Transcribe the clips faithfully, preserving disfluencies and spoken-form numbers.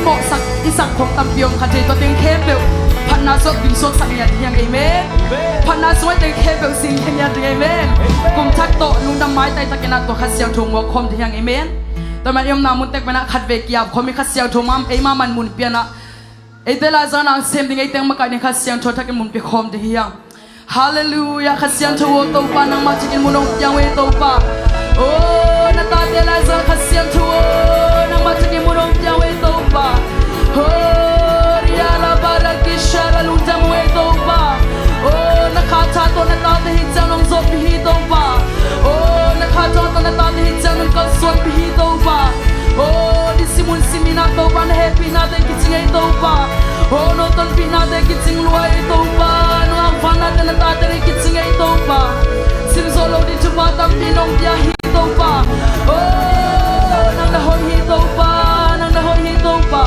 Kawhsak i sak khong tampi om kha thei, tua teng khempeuh phatna sungah dim suaksak ngiat ding hi hang. Amen. Phatna sungah teng khempeuh sing ngiat ding. Amen. Kum thak tawh lungdam maitai takin ah tua Kha Siangtho muak khawm ding hi hang. Amen. Tua man i omna mun tek pan ah khatvei ki-ap khawm i, Kha Siangtho mah ei mah man mun pian ah eite Laizang na sem ding, ei teng makaih ding Kha Siangtho thakin mun pia khawm ding hi hang. Halleluiah. Kha Siangtho aw, Topa nangmah thakin mun hong piang ve Topa. Aw, na tate Laizang Kha Siangtho aw, nangmah thakin mun hong piang ve Topa. Aw, ria la bara kisha la lungdam ve Topa. Aw, na kha tha tawh na tate hi ciang nong zawhpih hi Topa. Aw, na kha tha tawh na tate hi ciang nong kalsuanpih hi Topa. Aw, nisim hun simin ah Topa na hehpihnate kicing ei Topa. Aw, nong tonpihnate kicing lua ei Topa. Nong angvahnate na tate na kicing ei Topa. Sim zawh lo ding thupha tampi nong pia hi Topa. Aw, nang na hoih hi Topa. Nang na hoih hi Topa.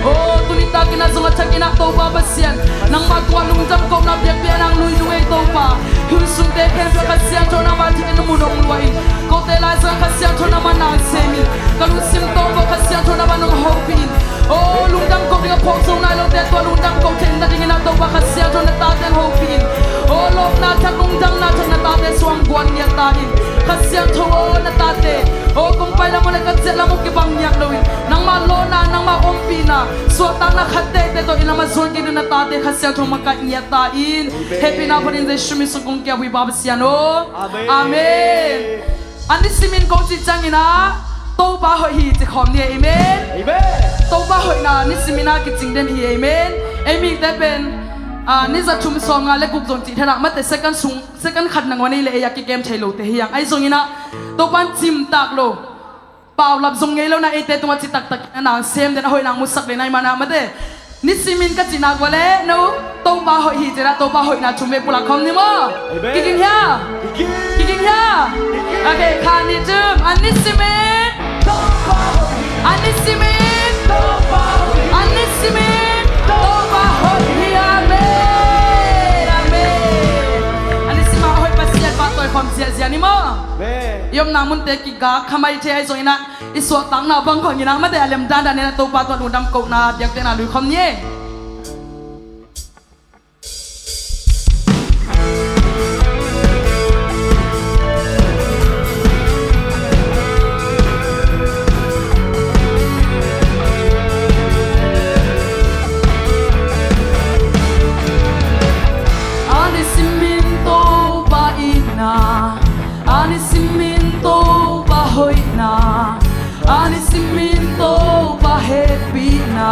Aw, tuni takin ah zong a thakin ah Topa Pasian, nangmah tungah lungdam kohna biakpiakna hong lui nung ei Topa. Hun sunte khempeuh Kha Siangtho nangmah thakin na mun hong luah in. Kote Laizang Kha Siangtho nangmah na sem in. Ka lungsim tawh Kha Siangtho nangmah nong hopih in. Aw, lungdam koh ding a phawk zo nai lote tua lungdam koh theih nadingin ah Topa Kha Siangtho na tate hong hopih in. Aw, lawpna thak lungdamna thak na tate suang guan ngiat ta in. Kha Siangtho aw, na tate aw, kong pai lam uh le ka ciah lam uh kibang ngiat lo in, nangmah lawhna nangmah ompihna suahtakna khat teitei tawh i lam ah zuan kik ding na tate Kha Siangtho makaih ngiat ta in. Hehpihna phat in Jesu min sung kong ki-ap uh hi Pa Pasian aw. Amen. Amen. A nisimin kong cih ciangin ah Topa hoih hi ci khawm ni. Amen. Amen. Topa hoihna nisimin ah kicing den hi. Amen. Ei mite pen ah, ni za thum sawm nga le guk zong cih thei lah, mate second sung, second khat nangawn ei le ei a kikem thei lote hi hang. Ahi zongin ah Topa in cimtak lo, paulap zong ngei lo na eite tungah ci taktak in ah na sem den, a hoihna musak den ahih man ah, mate nisimin ka cih nak ua le no, Topa hoih hi ci-in ah Topa hoihna thum vei pulak khawm ni maw? Amen. Kiging hia? Kiging. Kiging hia? Kiging. Okay, khat, nih, thum. A nisimin Topa hoih hi. A nisimin Topa hoih hi. A nisimin Topa hoih hi. Amen. Amen. A nisimin a hoih Pasian pahtawi khawm ziahziah ni maw? Amen. I omna munte kigak kha mai thei, ahi zongin ah i suahtakna bang bangin ah mate a lem dandan in ah Topa tungah lungdam kohna biakpiakna lui khawm ni. A nisimin Topa itna, a nisimin Topa hoihna, a nisimin Topa hehpihna.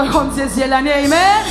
Khawm ziahziah lai ni. Amen.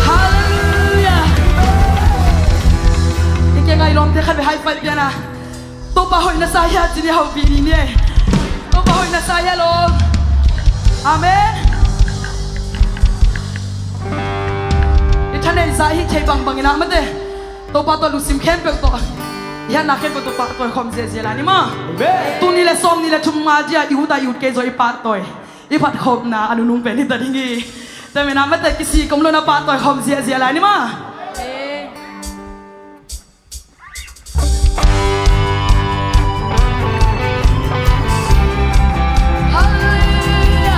Halleluia. I kiang a i lawmte khat vei high five piakna. Topa hoih na sa hia ci ni, hopih ni ni. Topa hoih na sa hia lawm. Amen. I thaneih zah i hih theih bangbang in ah mate, Topa tawh lungsim khempeuh tawh, i hatna khempeuh tawh pahtawi khawm ziahziah lai ni maw. Amen. Tul nih le sawmnih le thum a dia i ut a i ut kei zaw i pahtawi, i phatkhopna a nunung pen hi ta ding hi. Tua manin ah mate, kisik om lo in ah pahtawi khawm ziahziah lai ni maw. Halleluia.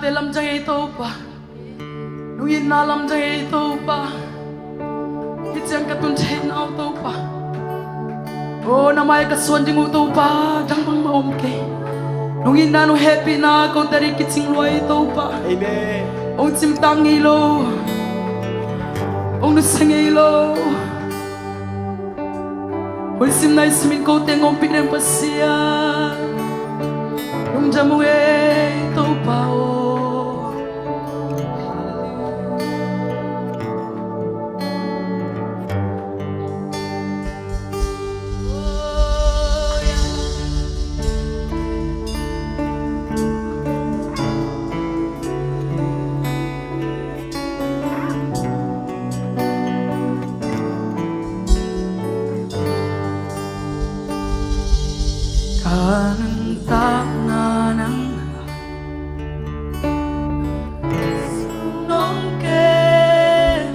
Te lamdang ei Topa. Nong itna lamdang ei Topa. Hih ciang ka tun theihna uh Topa. O, na mai-ah ka suan ding uh Topa, dang bangmah om kei. Nong itna nong hehpihna kote ading kicing lua ei Topa. Amen. Hong cimtak ngei lo. Hong nusia ngei lo. Hun simna i simin kote hong ompih den Pasian, lungdam ung ei Topa aw. Ka nuntakna nang nong kem,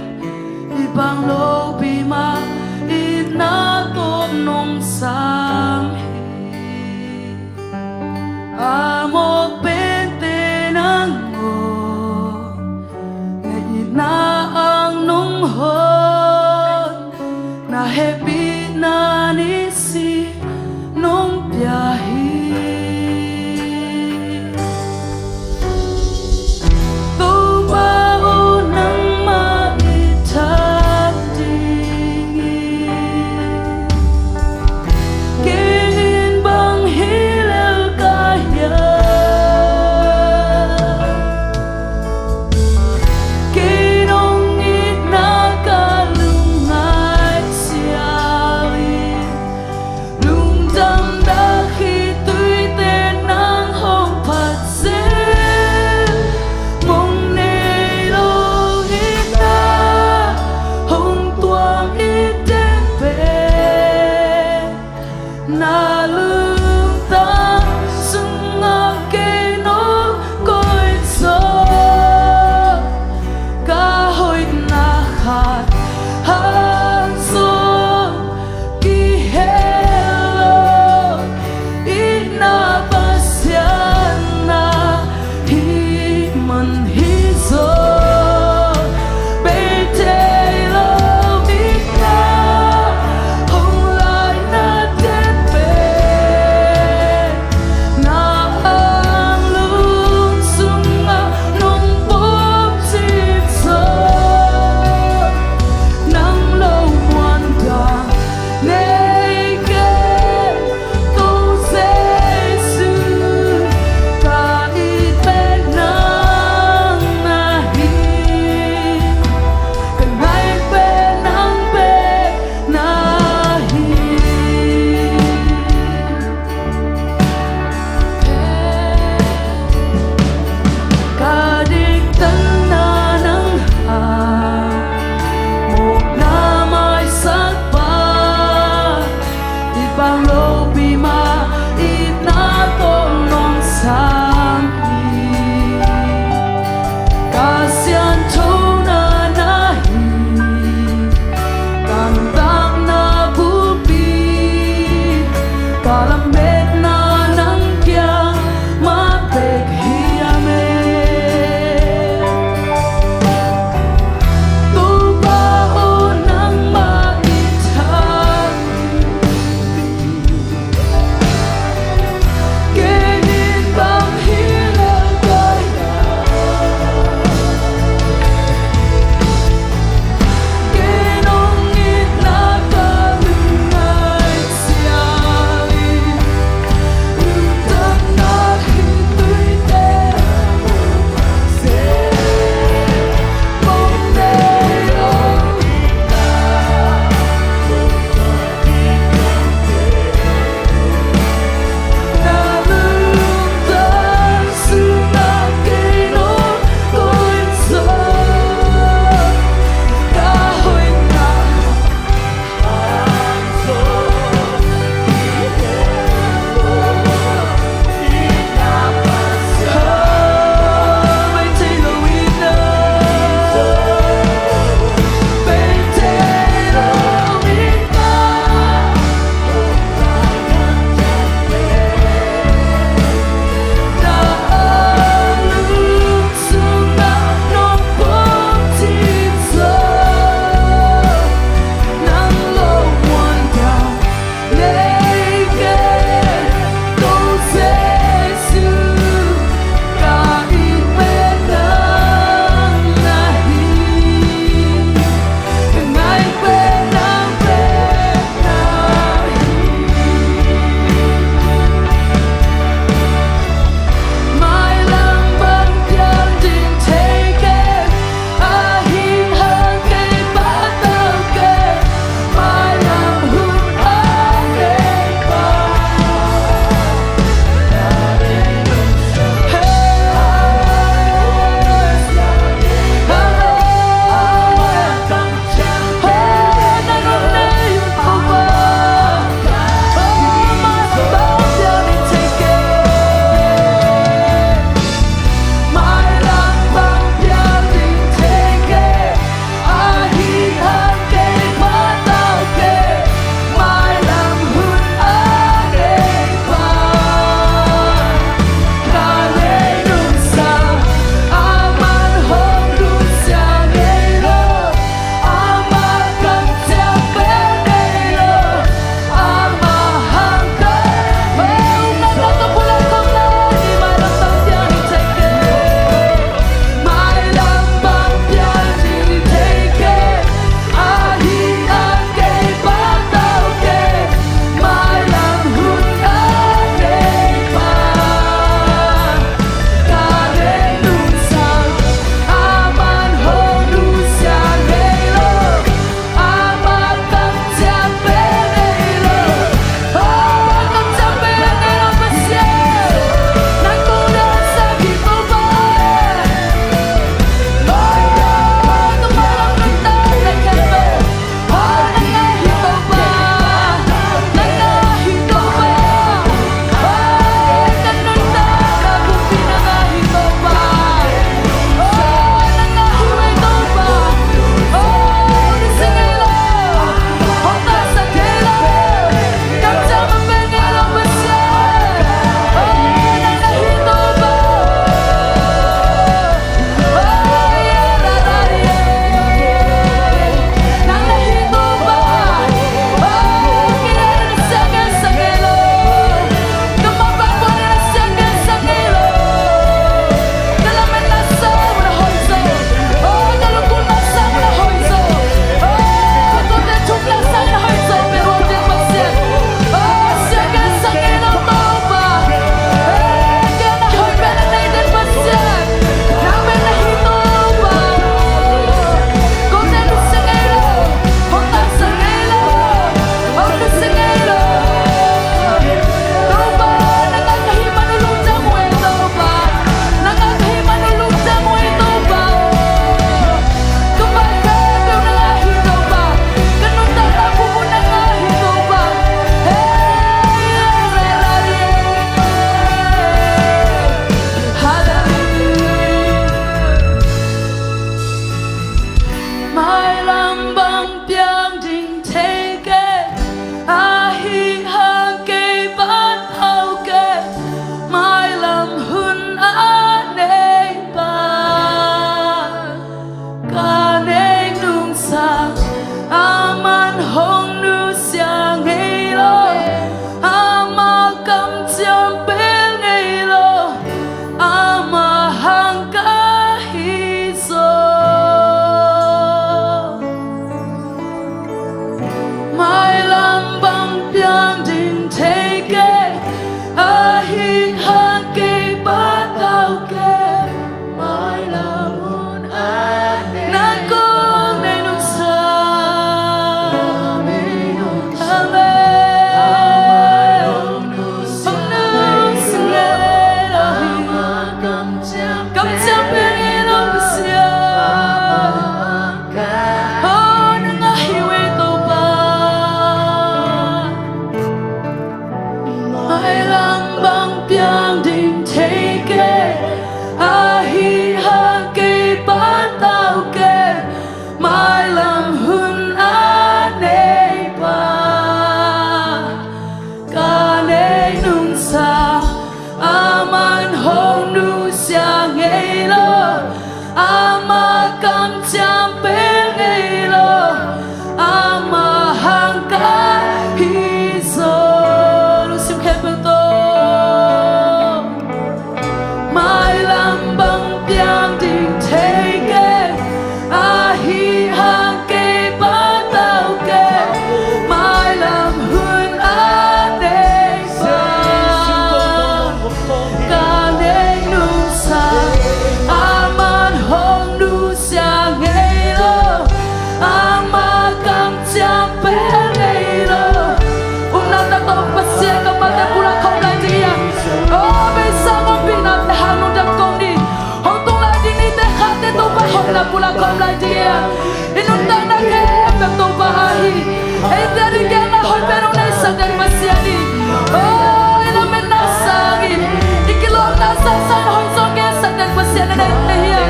i bang lopi mah itna tawh nong sam hi. A mawk pente nang aw, na itna ang nong hon, na hehpihna nisim nong pia hi. Topa aw, nangmah i that ding hi. Kei in bang hi lel ka hiam? Kei nong itna ka lungngaih sia. Eite a dingin a hoih pen hong neisak den Pasian hi. Oh, i lametna sangin i kilawmna sangin hoih zong gensak den Pasian na neite hi.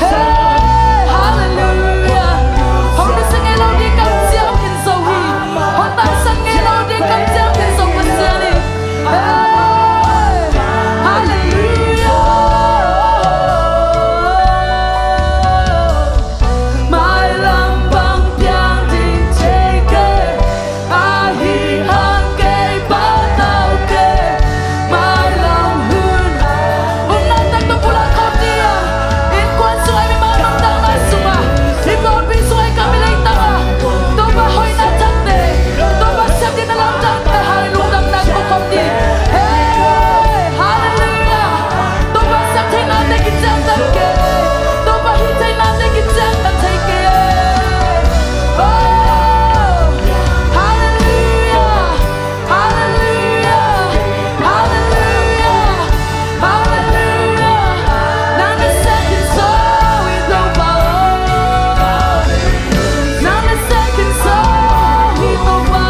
Hey, halleluiah. Hong nusia ngei lo ding kamciam khin zo hi. Hong taksan ngei lo ding kamciam khin zo Pasian hi. Hey, halleluiah. Mailam pang piang ding thei kei, ahi hang kei patau kei. Mailam hun, hun na tak tu pulak khawm ding a, innkuan sung a, mimal nuntakna sung a, i pawlpi sung a, i kam i leitang a, Topa hoihna thakte, Topa siam ding na lamdangte hang i lungdamna ko khawm ding. Hey, halleluiah. Topa siam theihnate kiciangtan kei. Topa hih theihnate kiciangtan thei kei. Oh, halleluiah. Halleluiah. Halleluiah. Halleluiah. Nang na siam khin zo hi Topa. Nang na siam khin zo hi Topa.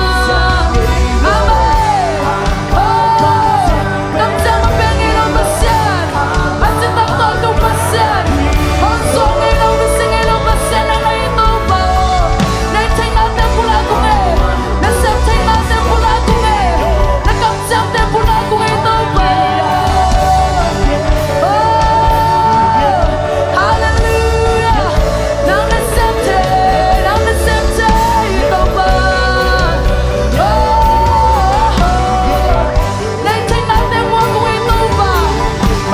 Amen. Oh, kamciam a pia ngei lo Pasian, a citak tawntung Pasian, hong zuak ngei lo, visi ngei lo Pasian, nang na hi Topa aw. Na theihnate pulak kong e, na siam theihnate pulak kong e, na kamciamte pulak kong e Topa. Oh, halleluiah. Nang na siam thei, nang na siam thei Topa. Oh, na theihnate muak kong e Topa.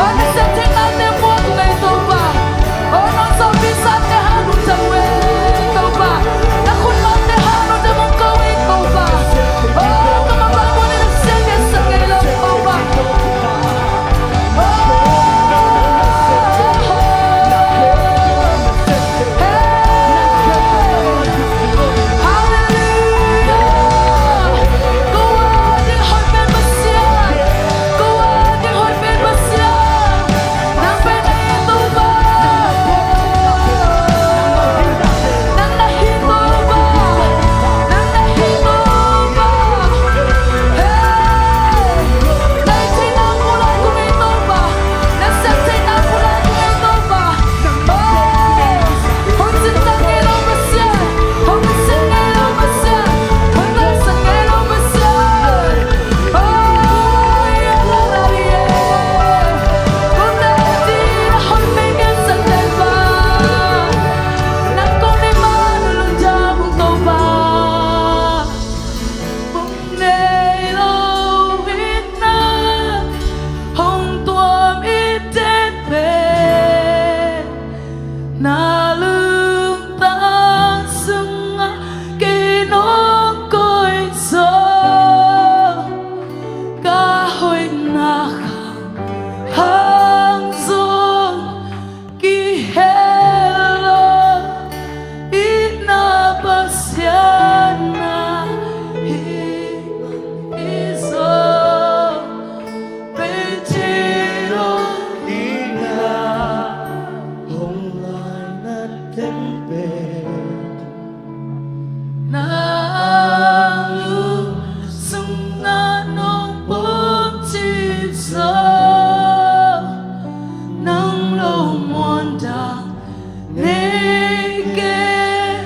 Oh, na siam theihnate muak kong e Topa. Oh, nong zawhpih sate hang lungdam ung e Topa. Na khutmate hang lungdam ung ko e Topa. Oh, ka mapang muan in na siam gensak ngei lo Topa. Hong nei lo itna, hong tuam i det pen, na lungtang sungah kei nong koih zaw, ka hoihna khang hang zong kihel lo, i na Pasian na hi i zaw, pei thei lo i na hong lai na tempe. Nang lung sungah nong pom cip zaw, nang lo muan dang nei kei,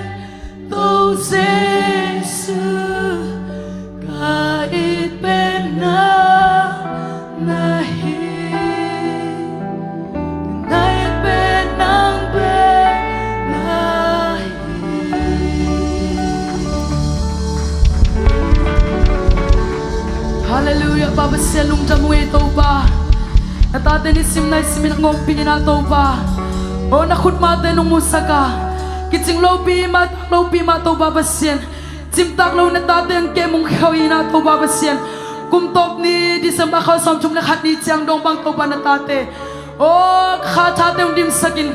Topa Jesuh, ka it pen nang na hi. Halleluiah, Pa Pasian lungdam ung e Topa. Na tate nisim naisim in a ngawngpih in ah Topa. O na khutmate nong musak a, kicing lopi mah, lopi mah Topa Pasian. Cimtak lo na tate hong kem hong khauh in ah Topa Pasian. Kum tawp ni December kha sawmthum le khat ni ciang dong bang Topa na tate, o ka kha thate hong dimsak in,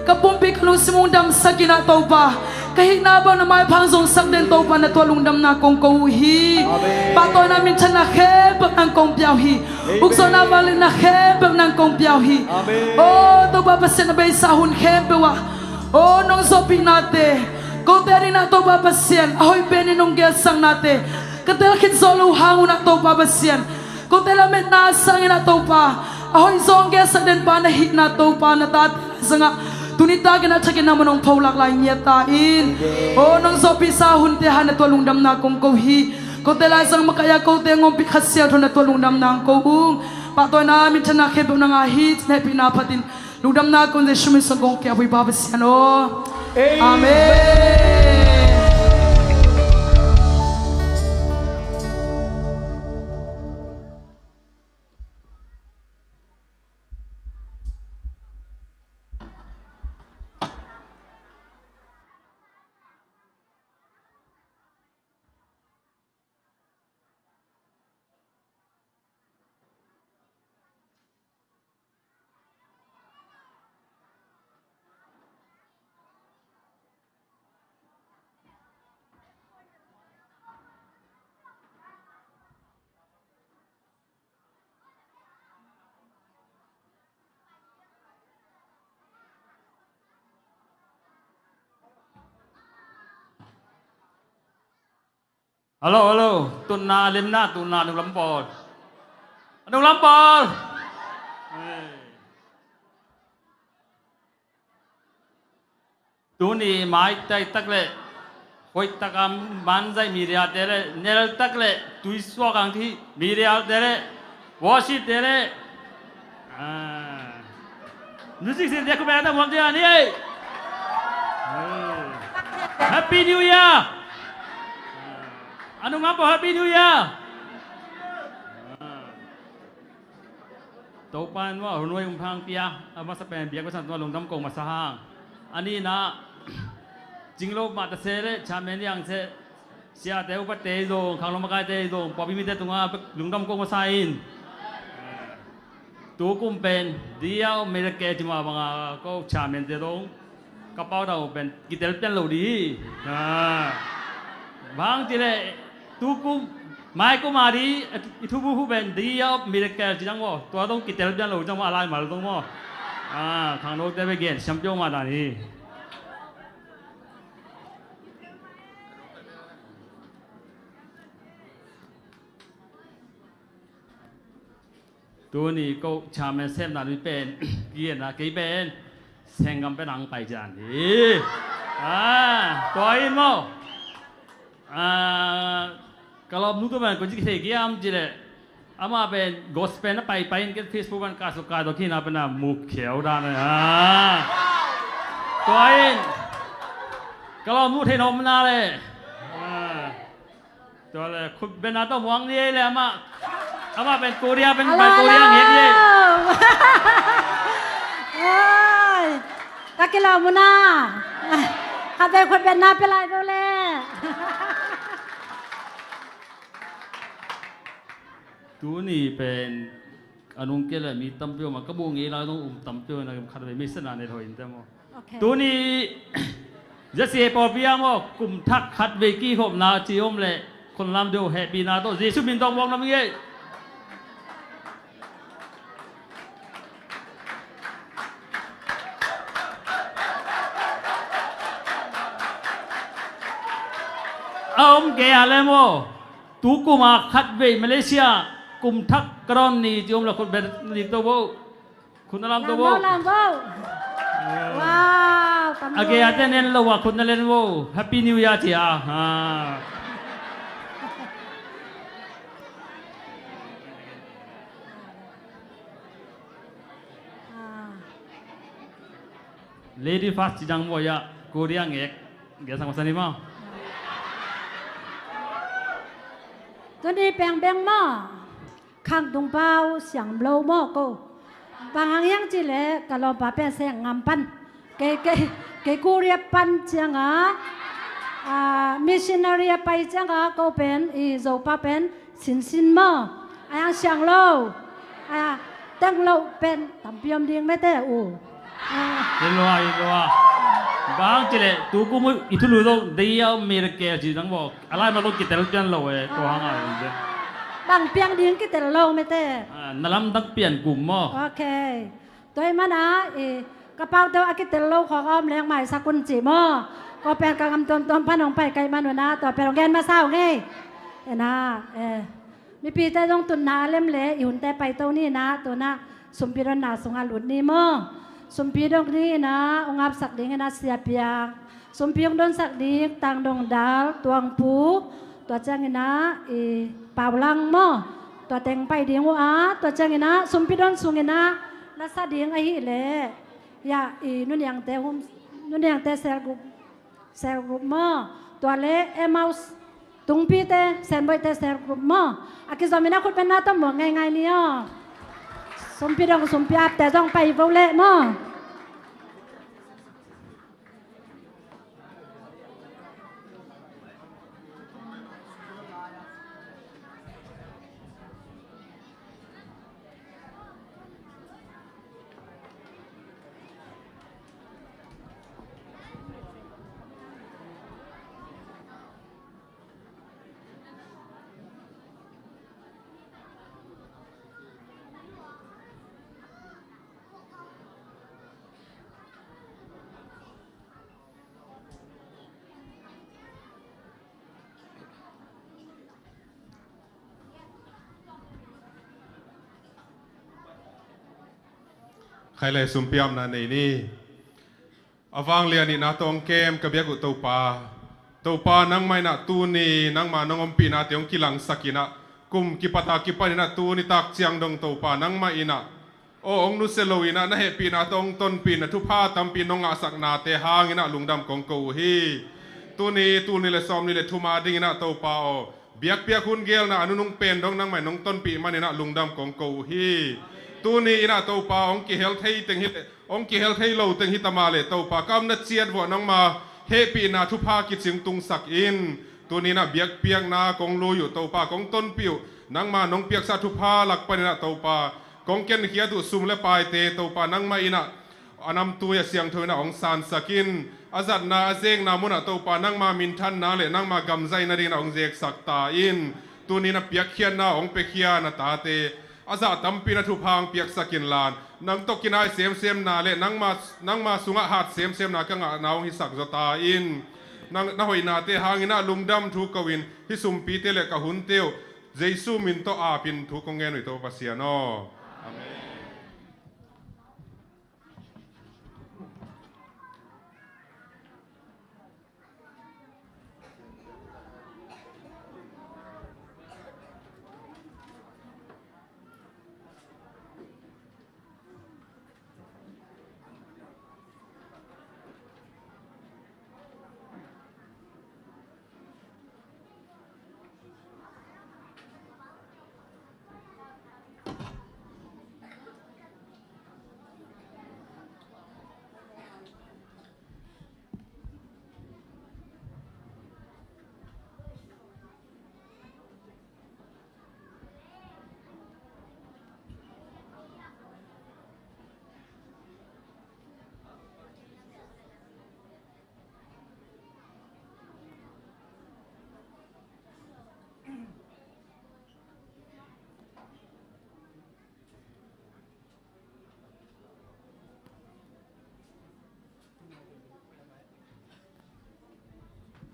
ka pumpi ka lungsim hong damsak in ah Topa, ka hihna bang na maipha hong zongsak den Topa na tua lungdamna kong ko uh hi. Amen. Pahtawina minthanna khempeuh nang kong pia uh hi. Amen. Ukzawhna vangliatna khempeuh nang kong pia uh hi. Amen. O Topa Pasian, na beisa hun khempeuh ah, o nong zawhpihnate Kote adingin ah Topa Pasian, a hoih penin hong gelsak nate ka tel khit zawh loh hang un ah Topa Pasian, kote lametna a sangin ah Topa, a hoih zaw hong gelsak den pa na hihna Topa, na tate laizangah tuni takin a thakin na man hong pholak lai ngiat ta in. Aw, nong zawhpihsa hunte hang na tuah lungdamna kong ko hi. Kote laizang makaih a kote hong ompih Kha Siangtho na tuah lungdamna hong ko ung. Pahtawina, minthanna khempeuh na ngah hi, cin hehpihna phatin lungdamna kong Jesu min suang kong kiap uh hi Pa Pasian aw. Amen. Hello, hello. Tunna limna, tunna nunglam pawl. Nunglam pawl. Tuni maitai tak le hoih taka manzai media te le, nel tak le tuisuak ang thi media te le, worship te le, music sin dia ku benda muak dia ni. Happy New Year. Anu ngapo Happy New Year. Topa in maw, hun huai hun pha hong pia, a masa pen biakpiaksa tungah lungdam ko masa hang. A nihna, cinglo mah ta se le, chairman liang se, siate upate zong, khanglo makaite zong, pawlpi mite tungah lungdam ko masa in. Tukum pen dia miracle ci mah banga ko chairman te zong. Ka pau dau pen kitel pian lo di hi. Bang ci le tukum mai kum a di i thubu hu pen dia miracle ci dang maw. Tua dong kitel pian lo dang maw, a lai mal dong maw. Khangno te be gen siam piau mah dan hi. Tuni ko chairman sepna nui pen kigenna kei pen Sengam pen ang pai cian hi. Tua in maw, ka lawmnu tua pen ko ci thei kiam ci le, amah pen gospel na paipai in ken Facebook pan ka suk ka dok hi na pen a muk kheu dan a. Tua in ka lawmnu thei nop na le. Tua le khut beng a tawh muang ni ei le amah. Amah pen Korea pen bai Korea ngek ni ei. Ka kilawm uh na. Khat vei khut beng na pia lai vo le. Tuni pen a nung kei le mi tampi om a ka bu ngei lai nung um tampi om na khat vei mi sena ne thoi in te maw. Tuni ZCA pawlpi ah maw, kum thak khat vei kikhopna ci om le khun lam deuh hehpihna tawh Jesu min tawh muak na mi ngei. A om kei a le maw, tu kum a khat vei Malaysia kum thak ka dawn ni ci om le khut beng ni to bo. Khut na lam to bo. Lam bo, lam bo. Wow, tam lo. A gei a te nen lo a khut na len bo. Happy New Year ci a. Lady first ci dang bo ya. Korea ngek. Ngek sang masa ni maw. Tuni peng beng maw. Khang tung pau siang lo maw ko. Bang hang hiam ci le ka lawmpa pen Sengam pan. Kei, kei, kei Korea pan ciang a, missionary a pai ciang a ko pen i Zopa pen sinsin maw. A yang siang lo. A teng lo pen tampi om ding mete u. Hi lo a, hi lo a. Bang ci le tu kum i thulu zong dia miracle ci dang bo. A lai ma lo kitel pian lo e, tua hang a. Bang piang ding kitel lo mete. Na lamdang pian kum maw. Ok. Tua hi mana i ka pau teu a kitel lo khawk a om leng maisak un ci maw. Tua pen ka gam tuamtuam pan hong pai kaih man uh na, tua pen hong gen masa uh ngei. Ena, eh, mipite zong tunna a lem le i hunte paito ni na, tuna sumpi donna sungah lut ni maw. Sumpi dong ni na, hong apsak ding ena Sia Piang. Sumpi hong donsak ding Tang Dong Dal, Tuang Pu, tua ciangin a i Pau Lang maw. Tua teng pai ding uh a, tua ciangin a sumpi don sungin a na sa ding ahih leh, ya, i Nu Niangte hum, Nu Niangte cell group, cell group maw. Tua le Emmaus Tungpite, Senboihte cell group maw. A kizom in a khut beng na tawh muak ngeingai ni aw. Sumpi dong, sumpi apte zong pai vo leh maw. Khai le sumpi apna nei ni. A vanglian ihna tawh hong kem ka biak uh Topa. Topa, nangmah in a tuni nangma nong ompihnate hong kilangsak in a, kum kipat a kipan in a tuni tak ciang dong Topa, nangmah in a aw hong nusia lo in a, na hehpihna tawh hong tonpih in a, thupha tampi nong ngahsaknate hangin a lungdam kong ko uh hi. Tuni, tul nih le sawmnih le thum a dingin a Topa aw, biakpiak hun gelna a nunung pen dong nangmah in nong tonpih manin a lungdam kong ko uh hi. Tuni in a Topa, hong kihel thei teng hi leh, hong kihel thei lo teng hi ta mah leh Topa, ka omna ciat vuah nangma hehpihna thupha kicing tungsak in. Tuni in a biakpiakna kong lui uh Topa, kong tonpih uh nangma nong piaksa thupha lak panin a Topa, kong kenkhiat uh sum le paite Topa, nangmah in a a namtui a siangtho in a hong sansak in. A zatna a zekna munah Topa, nangma minthanna le nangma gamzaihna dingin a hong zeksak ta in. Tuni in a piakkhiatna hong piakhia na tate a zah tampi in a thupha hong piaksak inla, nang tawh kinai semsemna le nangma, nangma sungah hat semsemna ka ngahna hong hisak zaw ta in. Nang, na hoihnate hangin a lungdam thu ko in, hih sumpite le ka hunte uh Jesu min tawh apin thu kong ngen uh hi Topa Pasian aw. Amen.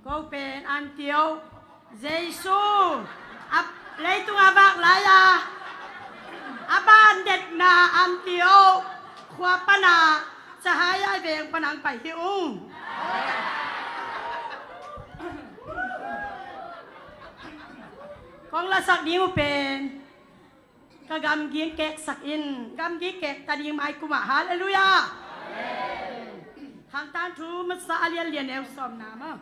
Ko pen Antioch, Jesu a leitung a vak lai-a a bandetna Antioch khua pana Cahaya veng pana hong pai hi ung. Kong lasak ding uh pen ka gamgi keksak in, gamgi kek ta ding mai kumah. Halleluiah. Amen. Khangtan thu masa a lian lian neu sawmna maw.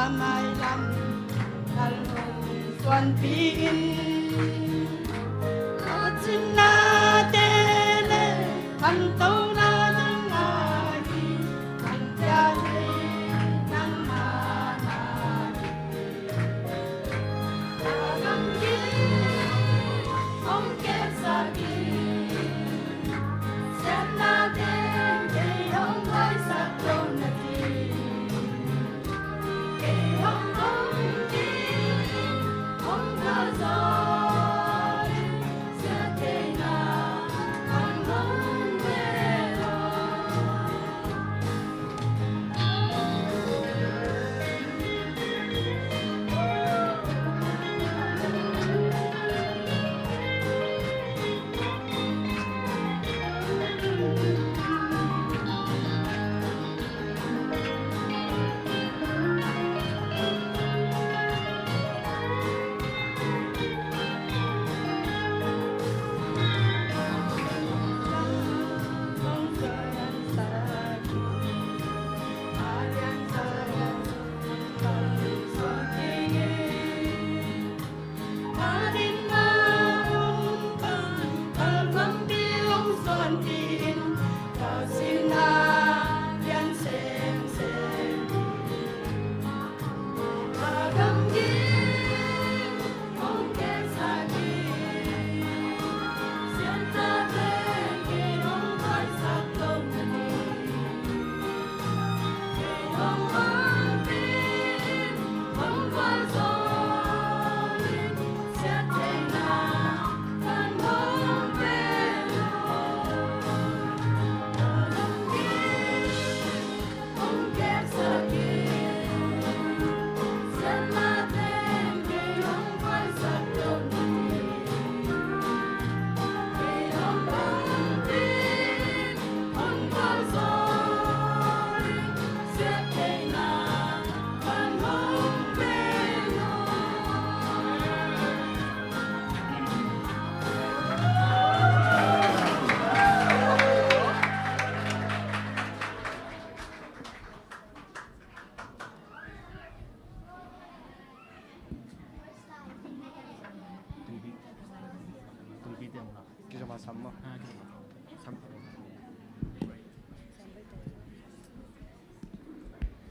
Mailam kalhung suanpi in, a cinnate le khantohna nang ahi, khantia hi nangmah na hi. A gamgi hong kepsak in, siatna teng kei hong buaisak lo na hi.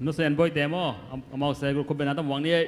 Nusia en boite maw, amau se group khupbena tam wang ni ei.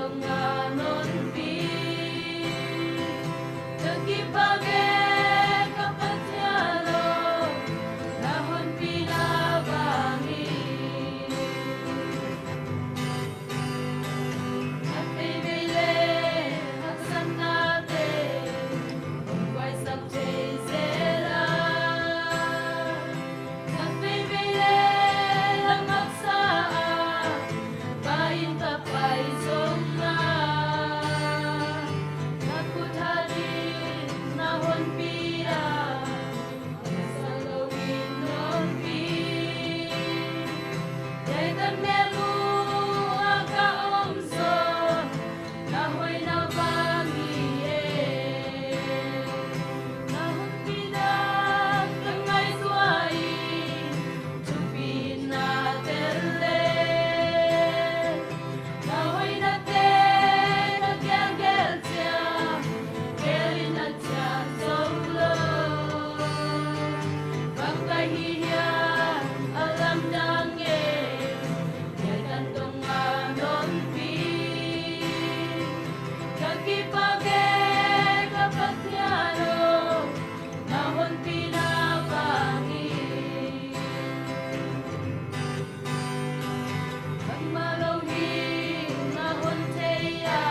Ka honpi, ka kipak e ka Pathian aw, na honpina bangin. Na veivei le haksatnate hong guaisak thei zel a, na veivei le lam haksa a, pai in ka pai zong a, na khut hat in na honpi a, sa lo in honpi. Dai kan mel uh a ka om zaw, na hoihna bang hi e. Na honpina ka ngaihsut in, thupi in na tel le, na hoihnate ka gelgel ciang, gel in na cian zo lo. Bang ka hih hiam a lamdang e, Dai kan dong a honpi, ka kipak e ka Pathian aw, na honpina bangin. Bangmah lo hi na hon thei a,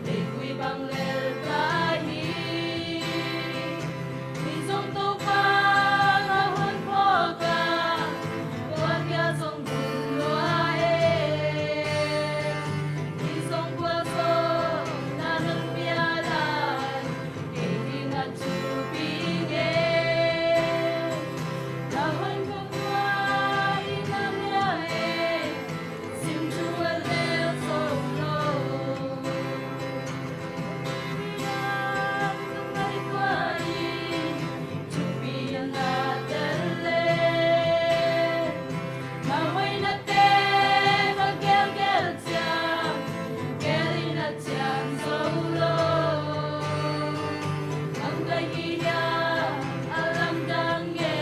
leikui bang lel ka hi. Hi zong Topa na hon phawk a, tua kia zong bul lua e. Hi zong kua zong na hon pia lai, kei ding a thupi nge. Na hon phawk lua i na lia e. Sim thu a lel zo lo. Ka ngaihtuah in thupi in na tel le, na hoihnate ka gelgel ciang, gel in na cian zo lo. Bang ka hih hiam a lamdang e,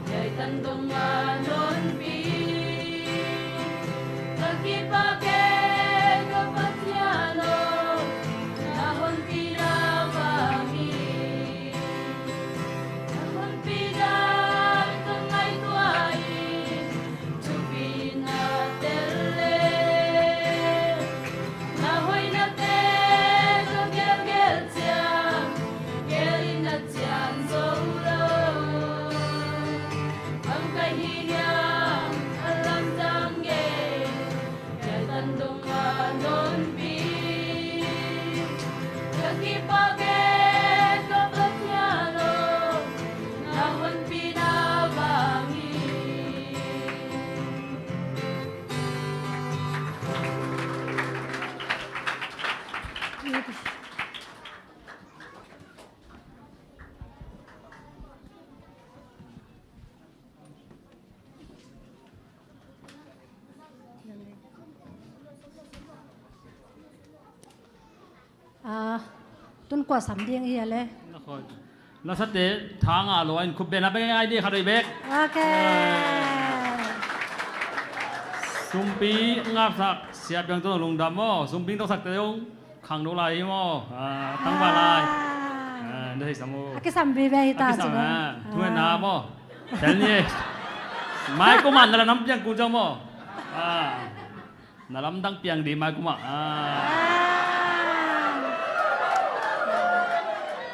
Dai kan dong a honpi, ka kipak e ka Pathian aw, na honpina bangin. Na honpina ka ngaihtuah in, thupi in na tel le, na hoihnate ka gelgel ciang, gel in na cian zo lo. Bang ka hih hiam a lamdang e, Dai kan dong a honpi, ka kipak e ka Pathian aw, na honpina bangin. Ah, tun kua sam ding i hi a le? Na khoi. Na sate tha ngah lo a in khut beng na bek ngai ding khat oi bek. Ok. Ah. Sumpi ngapsak siap yang tun lungdam maw. Sumpi tawhsakte zong khangno lai hi maw? Ah, tangval lai. Ah. Ah, na thei sam uh. A kisam vive hi ta. A kisam ci maw? Ah. Thu na maw? Tel ni. Mai kum ah na lamdang piang kul zong maw? Ah. Na lamdang piang ding mai kum ah. Ah.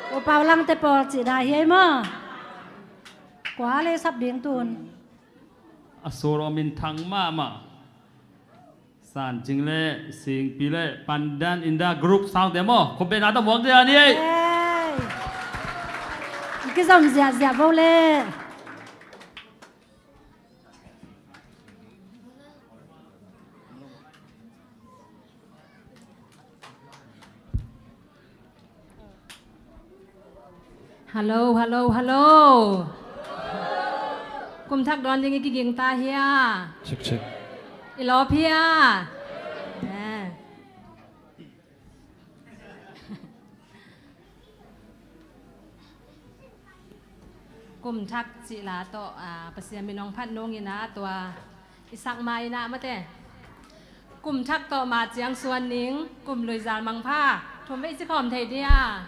U Pau Langte pawl cih dah hi ei maw? Kua le sap ding tun? A solo minthang mahmah. San Cing le Singpi le Pandan Inda group sound te maw? Khut beng na tawh muak dia ni ei. Hey. Kizom ziahziah bo le. Hello, hello, hello. Kum thak dawn ding i kiging ta hia? Check, check. I lawp hia? Eh. Kum thak cih la tawh, ah, Pasian min hong phat nungin ah tua i sak ma in ah mate. Kum thak tawh ma ciang suan ning, kum lui zal mang pha. Thum vei ci khawm thei dia.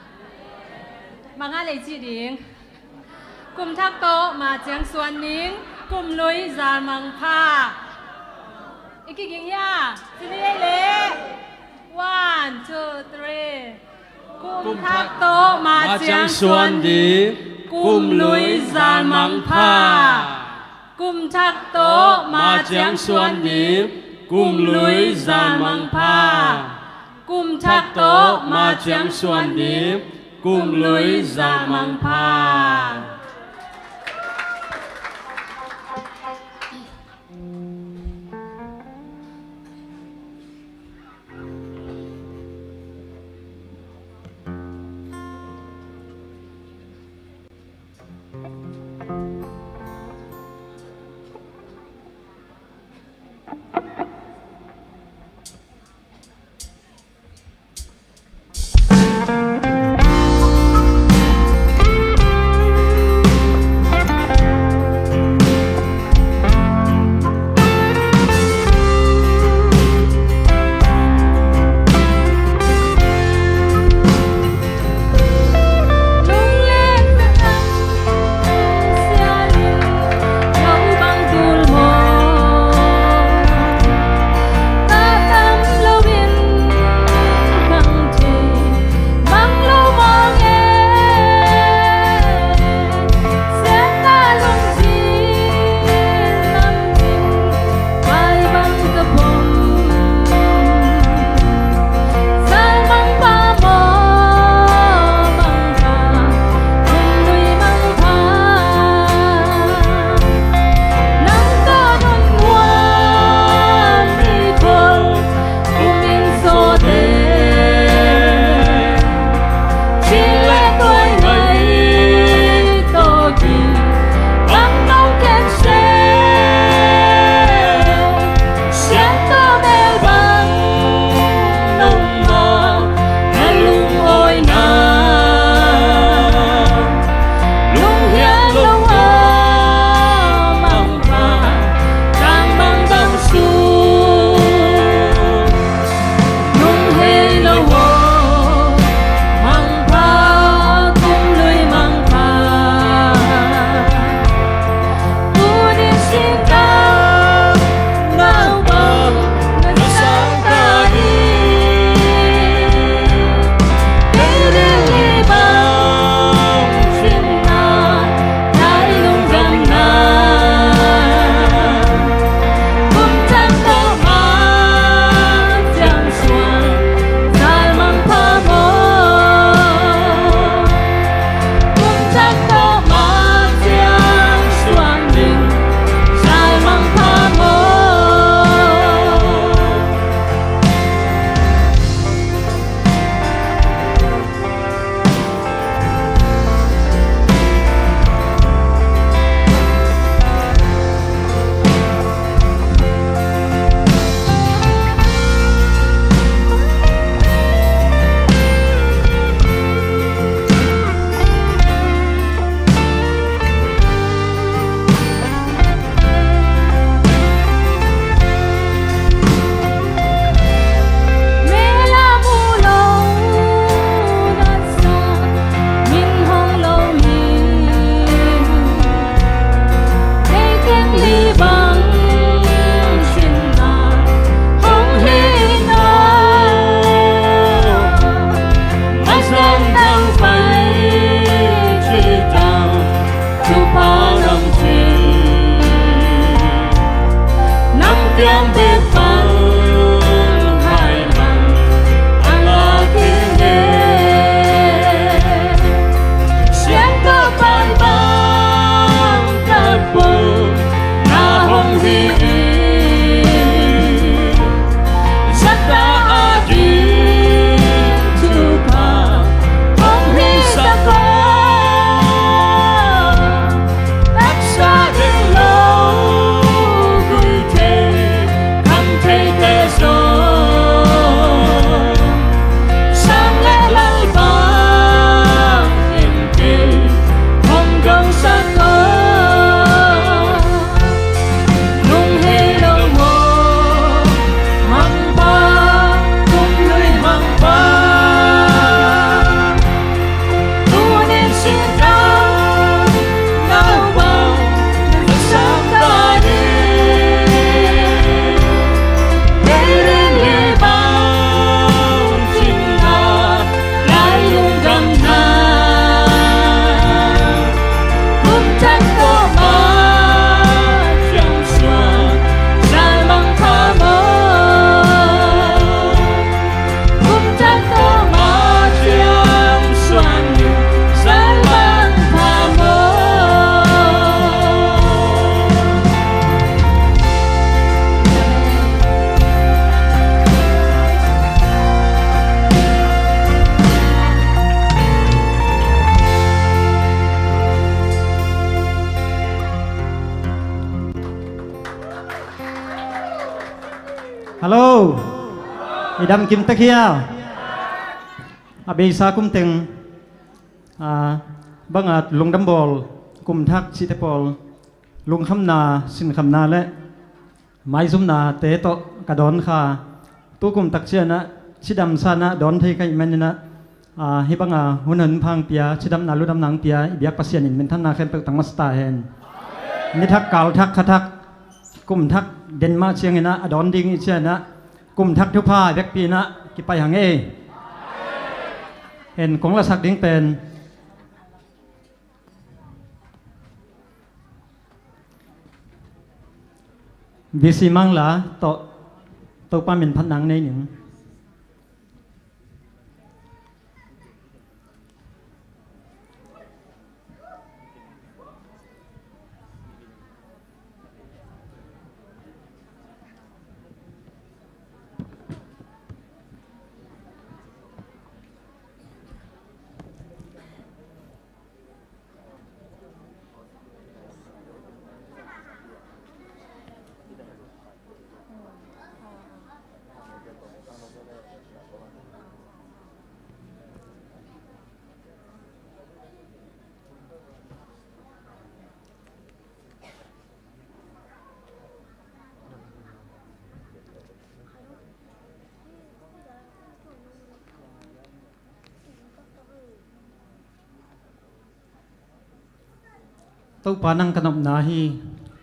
Manga lei ci ding. Kum thak tawh ma ciang suan ning, kum lui zal mang pha. I kiging hia? Ci ni ei le. One, two, three. Kum thak tawh ma ciang suan ding, kum lui zal mang pha. Kum thak tawh ma ciang suan ding, kum lui zal mang pha. Kum thak tawh ma ciang suan ding, kum lui zal mang pha. I dam kim tek hia? A beisa kum teng, a, banga lungdam bawl, kum thak cihte pawl, lungkhamna, sinkhamna le maizumnate tawh ka dawn kha. Tukum tak cianah cidam sanah dawn thei ka hih maninah, a, hih banga hun hun phang pia, cidamna ludamna ang pia i biak Pasian in minthanna khempeuh tang masa ta hen. Ni thak, kal thak, kha thak, kum thak den mah cianginah a dawn ding i cianah kum thak thupha vekpi inah kipai hang ei. Hen kong lasak ding pen V C Mangla tawh Topa min phatna ang nei ning. Topa nang ka nopna hi,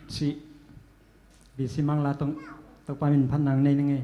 cih V C Mangla tawh Topa min phatna ang nei ning ei.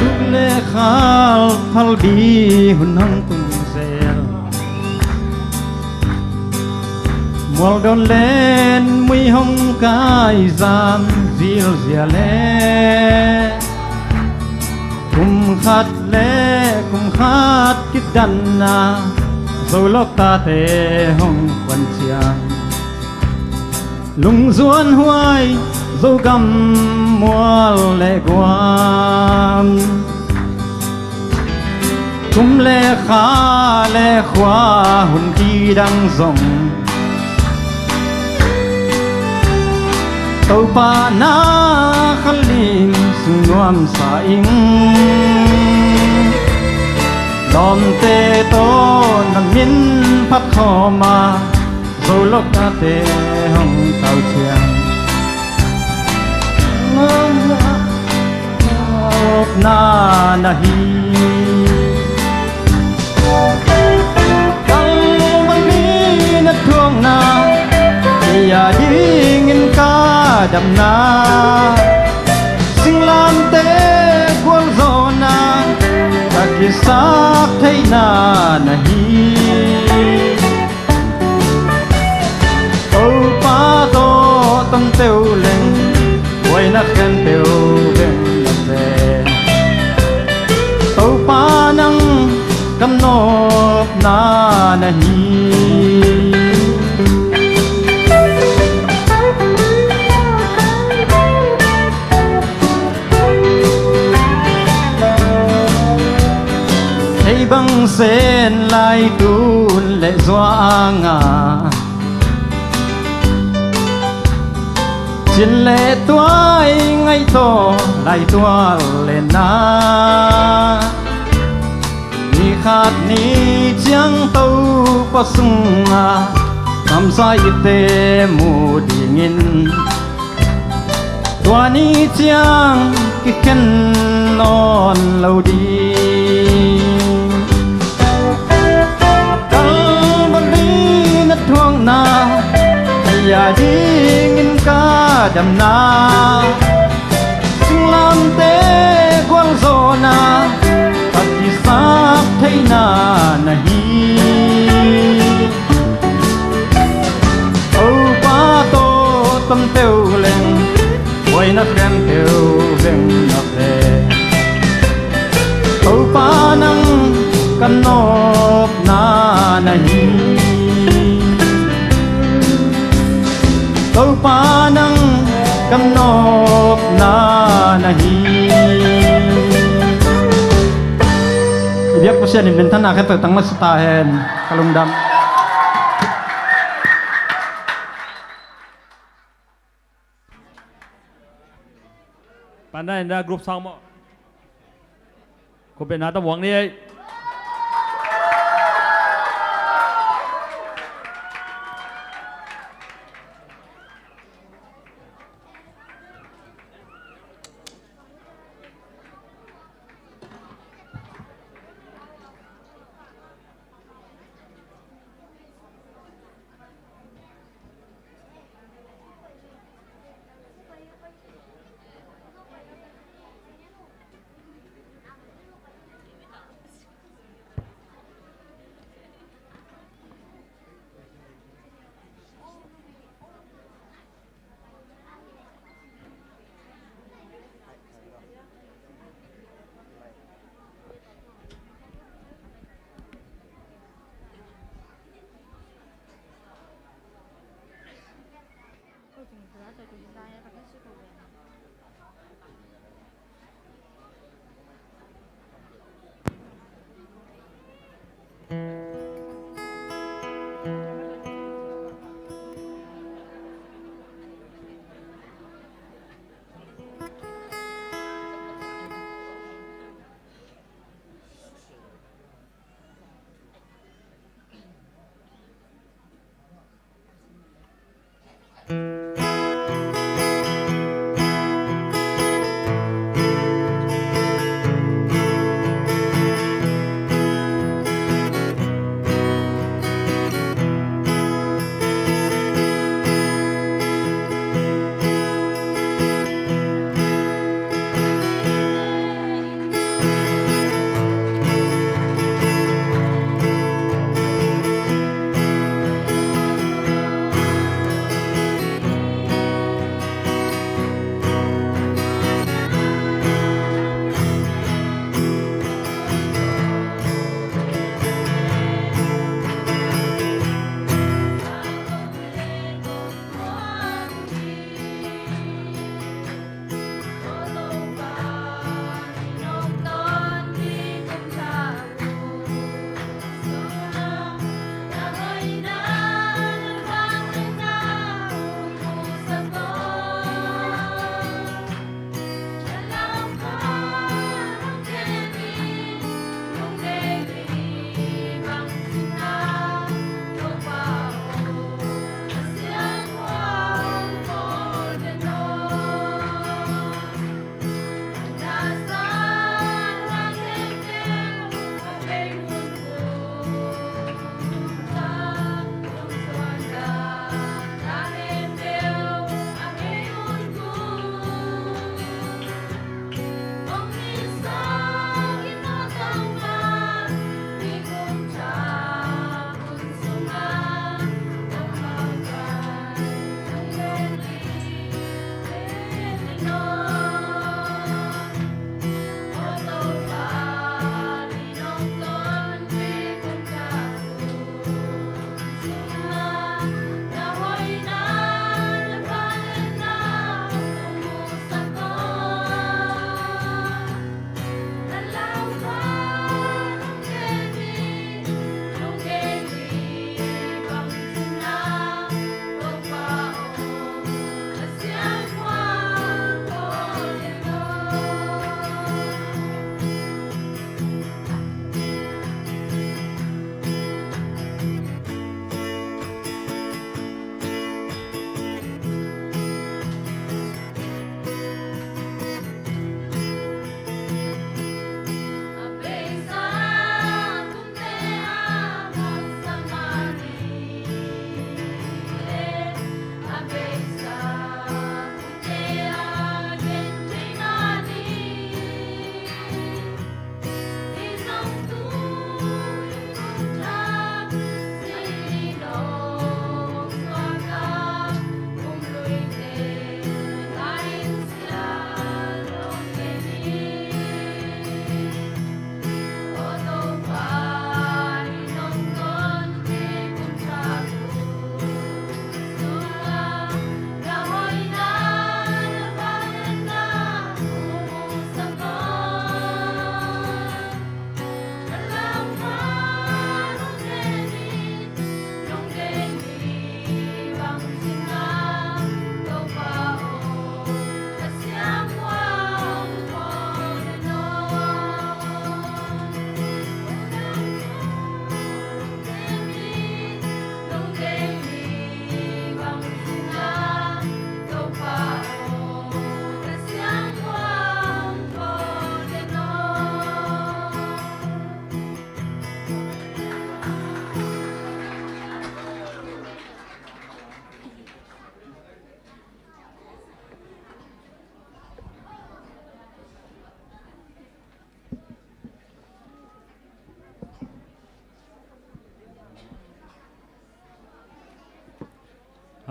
Tuk le khal phalbi hun hong tung zel. Mual dawn len mui hong kai zam zilzial le. Kum khat le kum khat kidanna Zolawk tate hong kuan ciang. Lungzuan huai Zogam mual le guam. Kum le kha le khua hun kidang zong Topa na khalim sung nuamsa ing. Lawmte tawh na min phat khawm a Zolawk tate hong tau ciang. Nopna na hi. Kalvali na thuakna kei a dingin ka damna. Singlamte gualzawhna ka kisap theihna na hi. Topa tawh ton peuh leng buaina khempeuh veng na ve. Topa nang ka nopna na hi. Ei bang sen lai tun le zua anga cin le tuai ngaih tawh lai tual le na. Ni khat ni ciang Topa sungah kamsa itte mu dingin tua ni ciang kikhen nawn lo ding. Kalvali na thuakna kei a dingin ka damna. Singlamte Pasian in minthanna khempeuh tang masa ta hen. Ka lungdam. Panda in da group song maw. Ko pe na ta muang ni ei.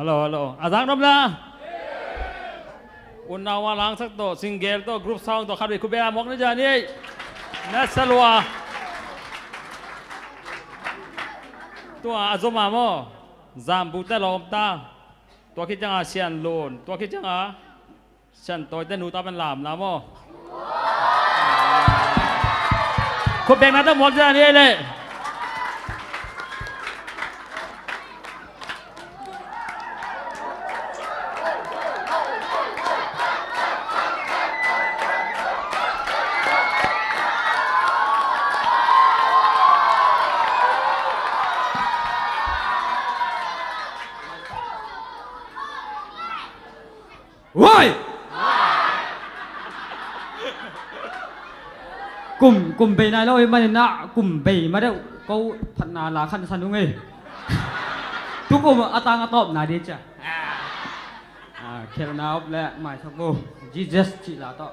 Hello, hello. A zak nop na. Unau a langsak tawh, single tawh, group song tawh, khat vei khut beng a muak na zia ni. Na sa lua. Tua a zom a maw. Zambu te lawm ta. Tua khit ciang a Sian Lun. Tua khit ciang a Sian Tawi te nu ta pen lam lam aw. Khut beng na ta muak zia ni ei leh. Wai! Kum, kum bei nai lo i manin ah, kum bei ma deuh ko phatna la khan san ung ei. Tukum a tang a tawpna ding cia. Ah, khelhna op le maisak bu. Jesus cih la tawh.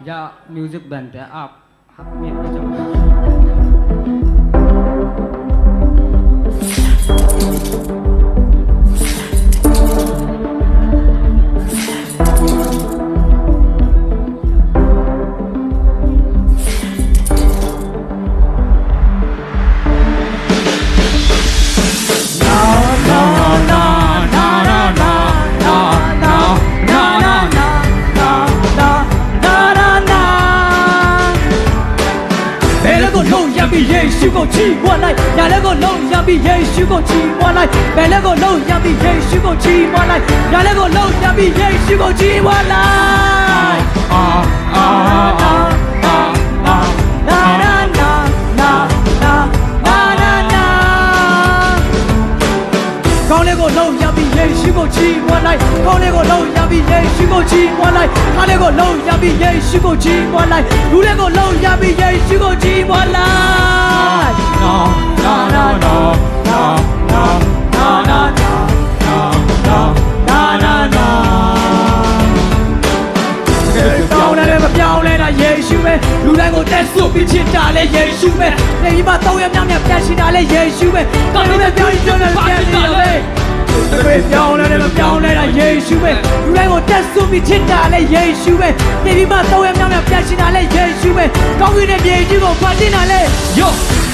Ja, music band te ap hak miat ka jong. Bele ko lo ya bi Yesu ko chi wa lai. Ya le ko lo ya bi Yesu ko chi wa lai. Bele ko lo ya bi Yesu ko chi wa lai. Ya le ko lo ya bi Yesu ko chi wa lai. Ah, ah, ah, ah, ah. Na, na, na, na, na, na, na, na. Kong le ko lo ya bi Yesu ko chi wa lai. Kong le ko lo ya bi Yesu ko chi wa lai. Ka le ko lo ya bi Yesu ko chi wa lai. Lu le ko lo ya bi Yesu ko chi wa lai. Na, na, na, na.ပြောင်းလဲတဲ့ မပြောင်းလဲတာ ယေရှုပဲ။ လူတိုင်းကို အသက်စွန့်ပြီး ချစ်တာလည်း ယေရှုပဲ။ နေပြီးမှ သုံးရက်မြောက်နေ့ ပြန်ရှင်တာလည်း ယေရှုပဲ။ ကောင်းကင်ဘုရား ပြောင်းလဲတာပဲ။ တကယ်ပြောင်းလဲတဲ့ မပြောင်းလဲတာ ယေရှုပဲ။ လူတိုင်းကို အသက်စွန့်ပြီး ချစ်တာလည်း ယေရှုပဲ။ နေပြီးမှ သုံးရက်မြောက်နေ့ ပြန်ရှင်တာလည်း ယေရှုပဲ။ ကောင်းကင်နဲ့ မြေကြီးကို ဖန်ဆင်းတာလည်း Yo,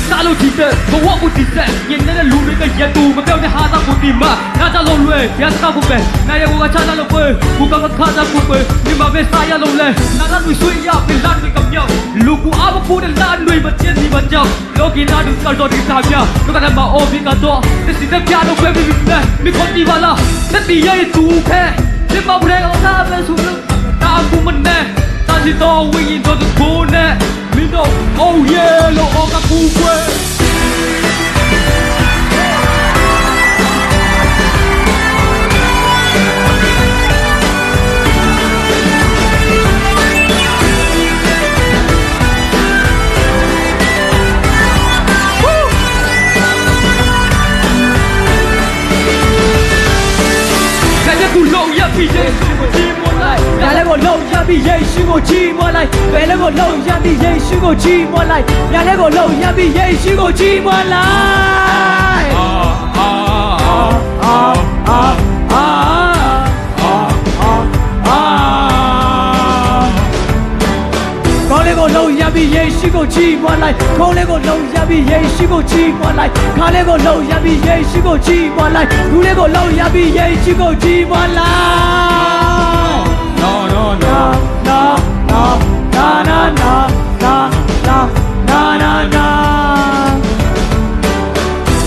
စလို့ ချီတက် ဘဝကို တည်ဆက် ညင်နေတဲ့ လူတွေက ရန်သူ မပြောင်းတဲ့ ဟာသကို တည်မ နားကြလို့လွယ် ဘုရားစကားကိုပဲ နားရကို အချတာလို့ပဲ ကိုယ်က မခါတာကိုပဲ နေမှာပဲ စားရလို့လဲ နားရလို့ ဆွေးရ ပင်လန်းတွေက ပြောင်း လူကို အားမကိုးတဲ့ လမ်းတွေ မကျဉ်း ဒီမှာကြောက် လောကီ နားတွေ ကတော် ဒီသာများ လောကဓမ္မ အော် မီးကတော့ သစ္စာ ပြတော့ ခွဲ မီး မီး မီး မီး ခေါ် ဒီပါလား သက်သေ ရ ရဲ့ သူ ဖဲ စစ် မှာ ပရဲ အောင် လာ မယ် ဆို လို့ တာ အမှု မ နဲ့ တန် စီ တော် ဝိညာဉ် တော် တ ကို နဲ့ မင်းတို့ Oh yeah လို့ အော် က ပူ ပွဲ ဒါလည်းကို လုပ်ရပြီ ယေရှုကို ချီးမွမ်းလိုက်။ ဘယ်လည်းကို လုပ်ရပြီ ယေရှုကို ချီးမွမ်းလိုက်။ ညာလည်းကို လုပ်ရပြီ ယေရှုကို ချီးမွမ်းလိုက်။ ကောင်းကင်ကိုလှုပ်ရပြီ၊ ယေရှုကိုချီးမွမ်းလိုက်၊ ကောင်းကင်ကိုလှုပ်ရပြီ၊ ယေရှုကိုချီးမွမ်းလိုက်၊ ခါလေးကိုလှုပ်ရပြီ၊ ယေရှုကိုချီးမွမ်းလိုက်၊ ဒူလေးကိုလှုပ်ရပြီ၊ ယေရှုကိုချီးမွမ်းလိုက်။ No, no, no.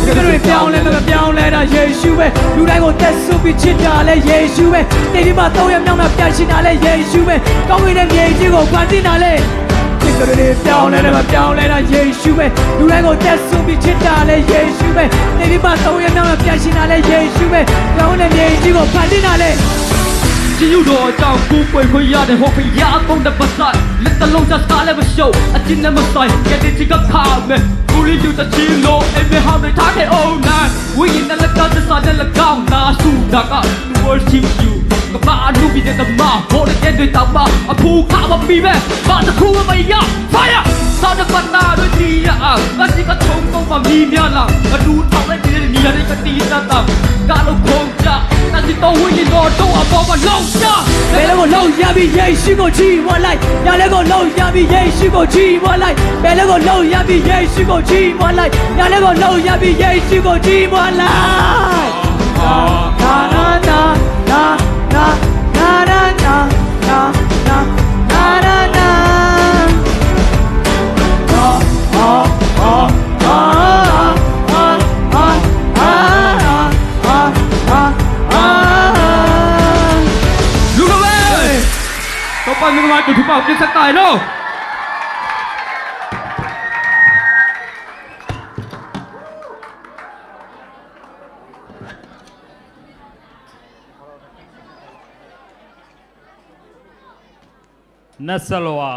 ကယ်တင်ပြောင်းလဲမပြောင်းလဲတာယေရှုပဲ၊ လူတိုင်းကိုသက်စွန့်ပြီးချစ်တာလည်းယေရှုပဲ၊ သေပြီးမှသုံးရက်မြောက်မှာပြန်ရှင်တာလည်းယေရှုပဲ၊ ကောင်းကင်နဲ့မြေကြီးကိုဖန်ဆင်းတာလည်း ကယ်တင်ပြောင်းလဲမပြောင်းလဲတာယေရှုပဲ၊ လူတိုင်းကိုသက်စွန့်ပြီးချစ်တာလည်းယေရှုပဲ၊ သေပြီးမှသုံးရက်မြောက်မှာပြန်ရှင်တာလည်းယေရှုပဲ၊ ကောင်းကင်နဲ့မြေကြီးကိုဖန်ဆင်းတာလည်း Jesus တော်အကြောင်းကိုးကွယ်ခွင့်ရတဲ့ ဟောဘုရားအသုံးတစ်ပတ်စာလက်တစ်လုံးစားစားလည်းမရှုံးအချင်းနဲ့မဆိုင်ကယ်တင်ခြင်းကခါမယ်ကိုရီယူတချင်းလို့အိမ်မက်ဟောင်းတွေထားတဲ့ online ဝိညာဉ်နဲ့လက်ကားသစ္စာနဲ့၎င်းနာဆူတာက worship you ကမ္ဘာအမှုပြည်တဲ့သမားဟောတဲ့ကဲတွေတောင်မှအဖို့ခါမပြီးပဲဘာတစ်ခုမှမရ fire သာတပတ်နာတို့ဒီရအာငါစီကထုံးပုံမှာမီးများလာအတူထောင်လိုက်တဲ့နေရာတွေကတီးတတ်တာကားလို့ခုံးကြတန်စီတော်ဝိညာဉ်တော်တို့အပေါ်မှာလောင်ချ ဘယ်လိုကိုလှုပ်ရပြီယေရှုကိုချီးမွမ်းလိုက်၊ ညာလေးကိုလှုပ်ရပြီယေရှုကိုချီးမွမ်းလိုက်၊ ဘယ်လိုကိုလှုပ်ရပြီယေရှုကိုချီးမွမ်းလိုက်၊ ညာလေးကိုလှုပ်ရပြီယေရှုကိုချီးမွမ်းလိုက်။ လူတော်ပဲတော့ပတ်မင်းကမတူထူပါပြစ်ဆက်တာနော် နတ်ဆက်လွာ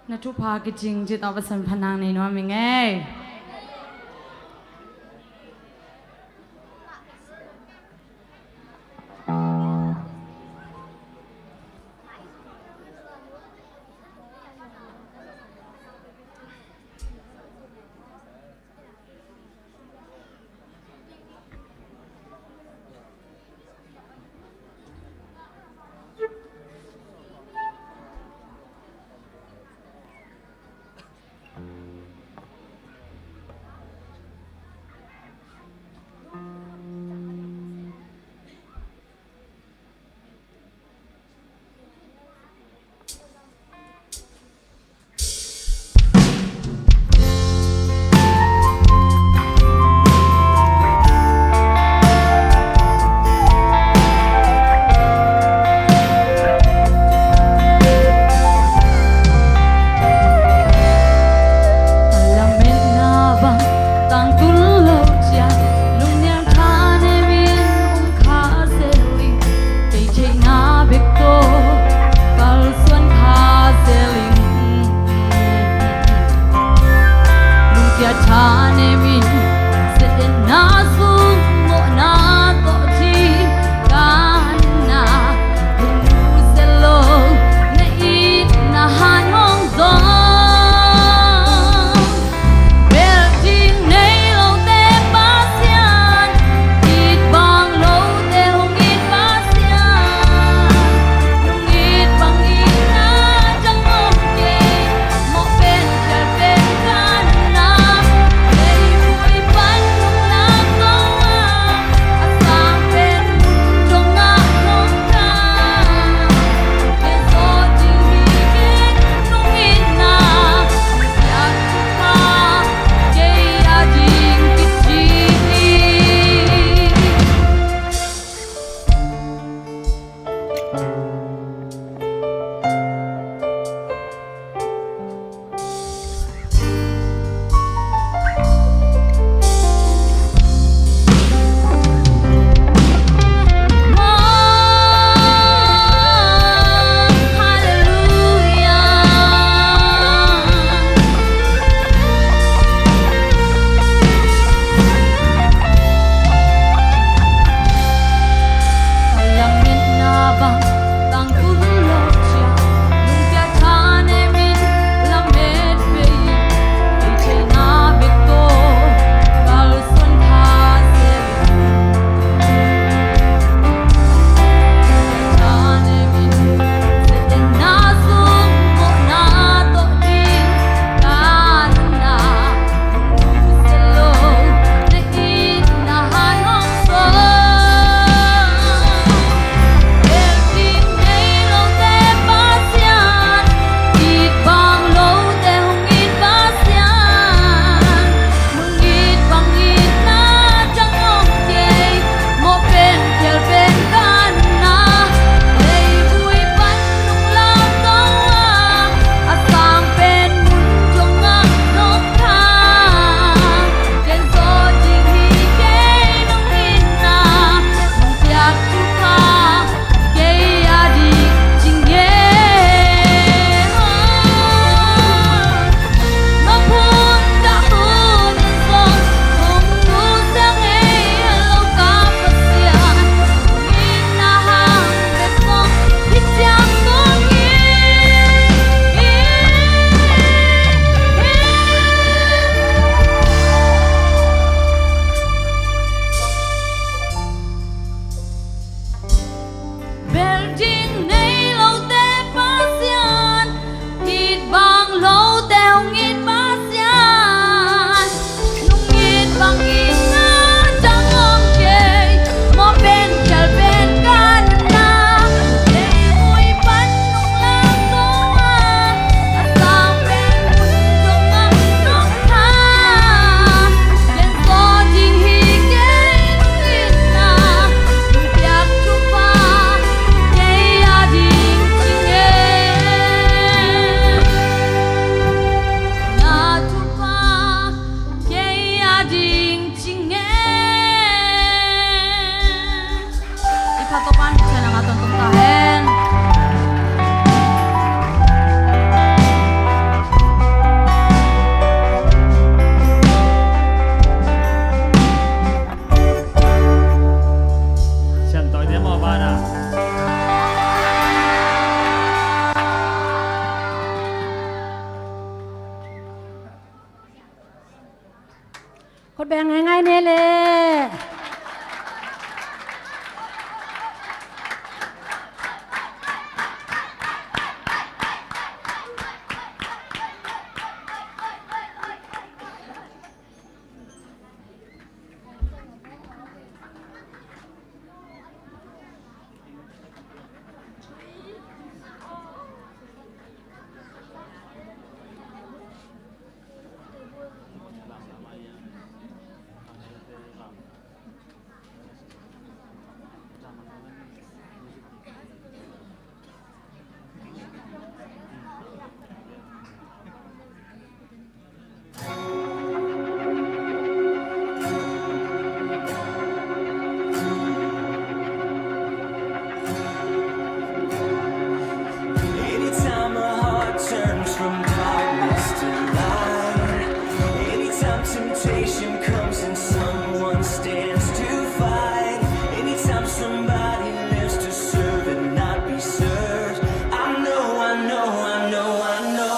Na thupha kicing ci tawh Pasian phanang nei nuam ing ei. Ding nei lote Pasian, it bang lote hong it Pasian, nung it bang itna dang om kei, mawh pen khial pen ka na, lengmui pan nung lam zo a, a sang pen mun zong a nong kha. I phat Topa'n Pasian a nga tawntung ta hen. Siam tawi te maw bana. Khut beng ngaingai ne le. Anytime a heart turns from darkness to light, anytime temptation comes and someone stands to fight, anytime somebody lives to serve and not be served, I know, I know, I know, I know.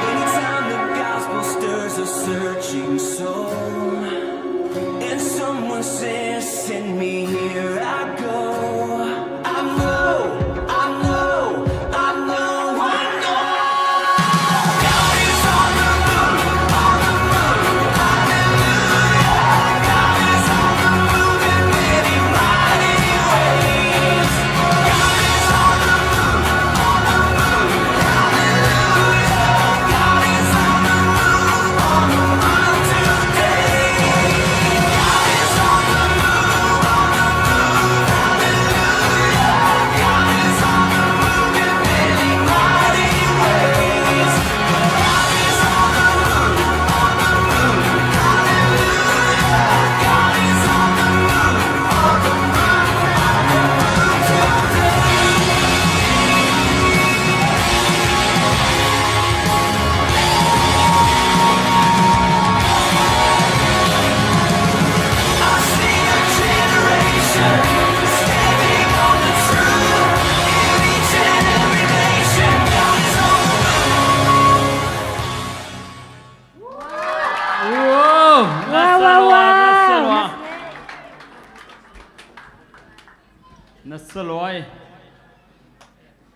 Anytime the gospel stirs a searching soul, and someone says, "Send me, here I go." I know, I know, I know, I know. Wow, wow, wow, wow. Nasa lua, nasa lua. Nasa lua.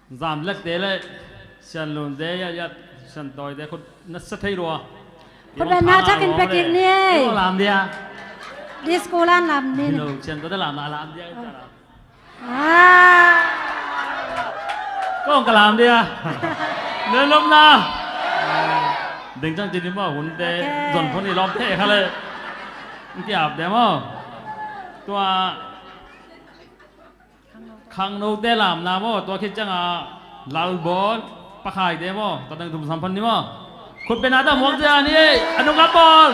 Zamlekte le Sianlunte, ya, ya, Siantawite khut nasa thei lua. Khut beng na thakin pia kik ni. Lam dia. Disco lan lam ni. Lo, Siantawite lam na, lam dia. Ah. Kong ka lam dia. Nen lom na. Ding cang cin ni maw, hunte. Ok. Zon phun ni lom te kha le. Kiap dia maw. Tua. Khangnote lamna maw, tua khit ciangin Lalbawl, Pakhaite maw, tua teng thum sam phan ni maw. Khut beng na ta muak cia ni, a nung a bawl.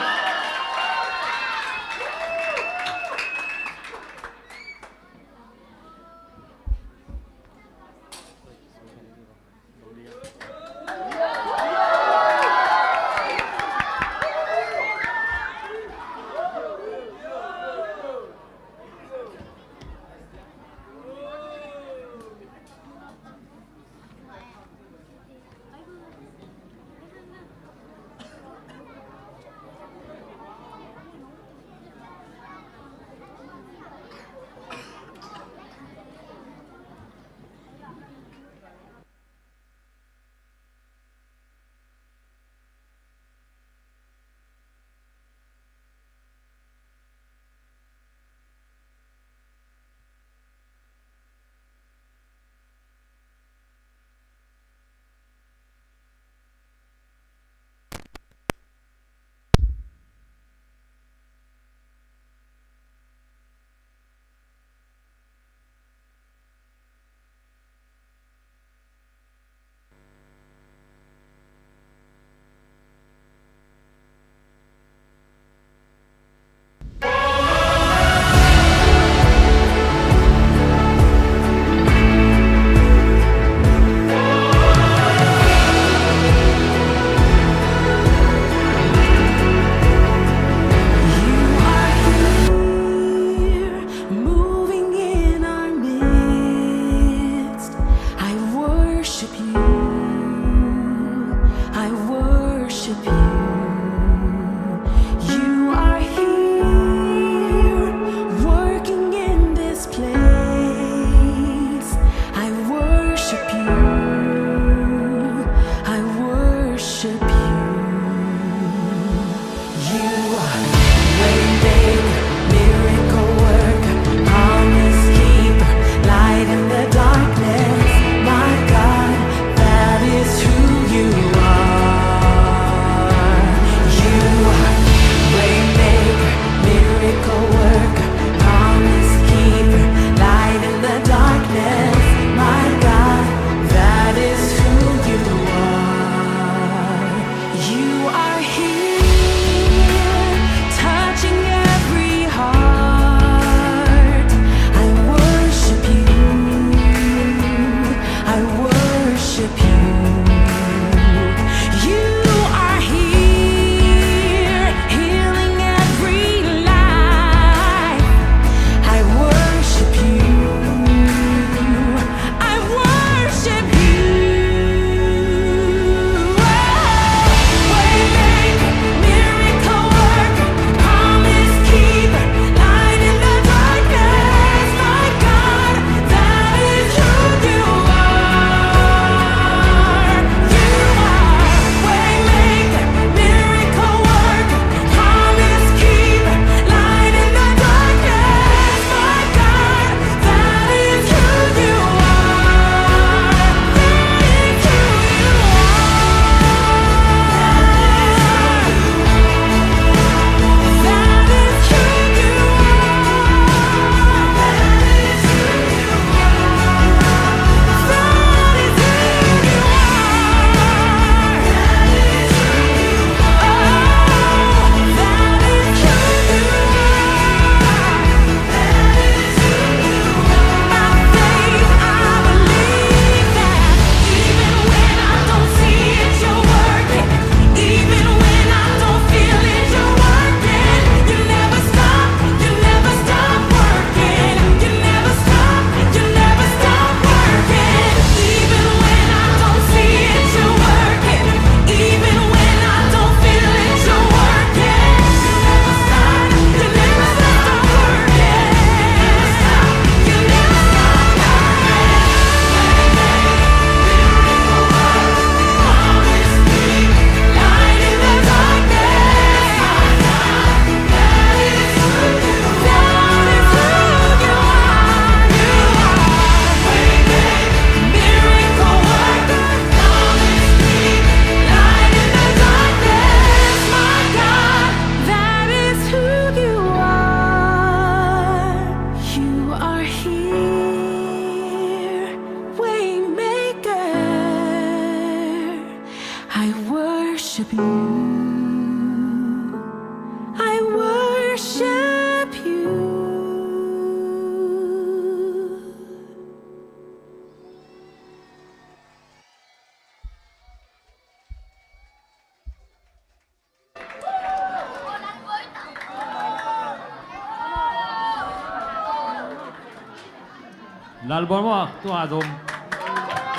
Lalbon maw, tua zom.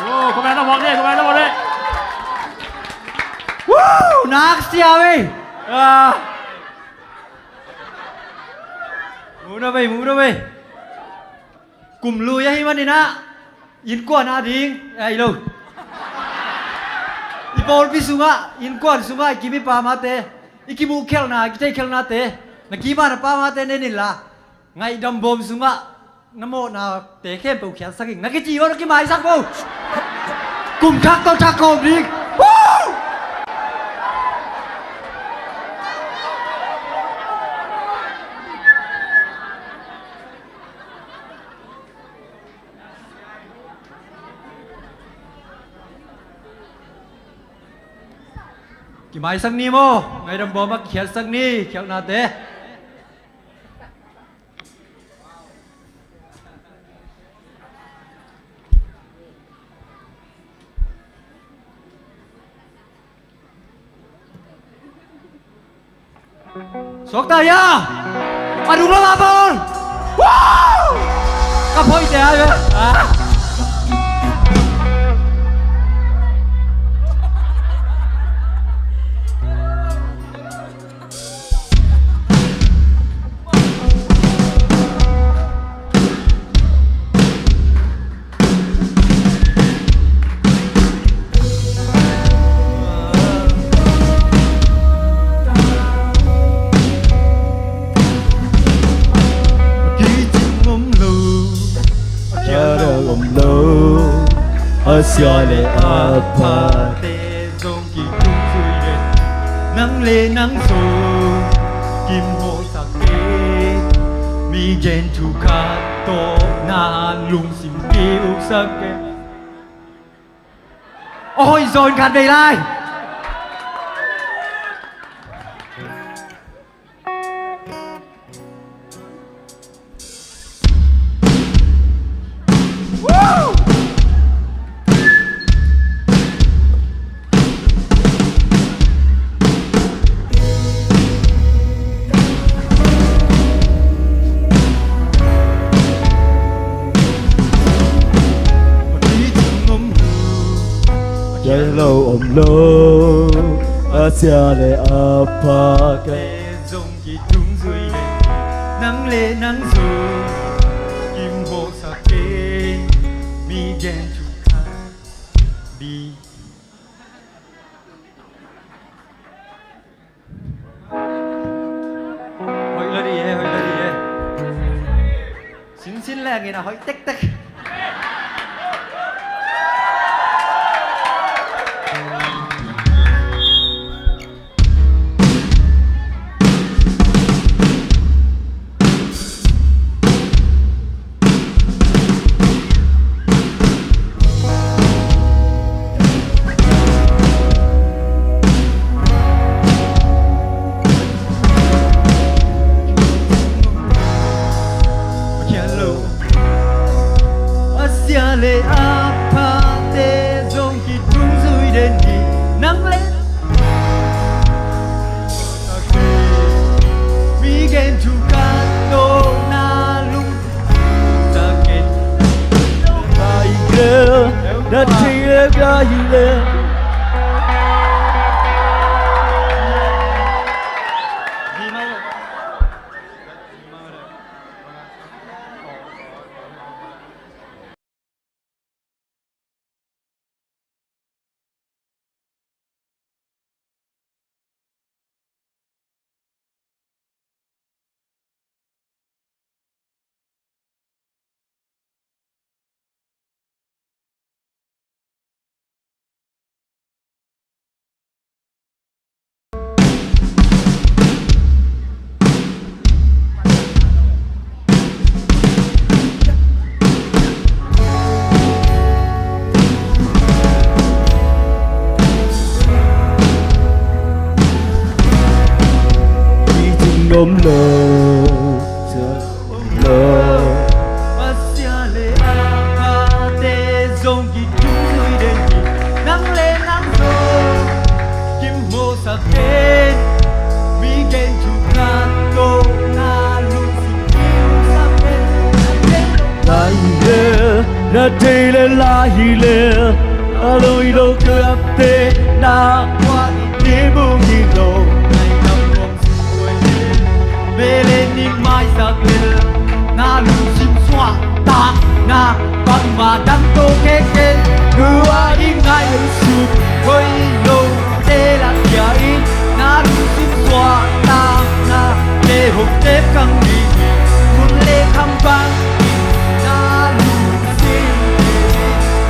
Oh, kawmai na bawk deh, kawmai na bawk deh. Woo! Nak sia wei. Ah. Mu na wei, mu na wei. Kum lui ahih manin ah, innkuan a ding, eh, hi lo. I pawlpi sungah, innkuan sungah, i kim i pamate, i kimuh khelhna, i kithei khelhnate, na kim a na pamate nen inla, Ngaihdam Bawm sungah na mawhnate khempeuh khiatsak ing. Na kici lo, na kimaisak lo. Kum thak tawh thak khawm ding. Woo! Kimaisak ni maw, Ngaihdam Bawm ah khiatsak ni, khialhnate. Suakta hia? A duk lo a bawl. Woo! Ka phoih te ai ve. Ah. Kicing om lo, a khial lo om lo, a sia le a phate zong kitung zui den. Nang le nang zong kim hawhsak e, mi gen thu khat tawh na lungsim kiuksak e. Aw, hoih zaw in khat vei lai. Khial lo om lo, a sia le a phate zong kitung zui le, nang le nang zong kim hawhsak e, mi gen thu khat bi. Hoih lo dih e, hoih lo dih e. Sinsin lengin a hoih tektek. A sia le a phate zong kitung zui den hi. Nang le mi gen thu khat tawh na lungsim kiuksak e. Gai le, na thei le gai le. Kicing om lo, sia om lo. A sia le a phate zong kitung zui den hi. Nang le nang zong kim hawhsak e. Mi gen thu khat tawh na lungsim kiuksak e. Nang le nang zong. Lai le, Na deih le la hi le, a loi lo tuapte na kuan in ni bung hi lo. Nai kam bong sing koi le, me le ning maisak le, na lungsim suahtakna bangmah dang to keken. Kua i ngai suk koi lo te la kia in, na lungsim suahtakna te hong tep kang hi. Mun le kham bang na lungsim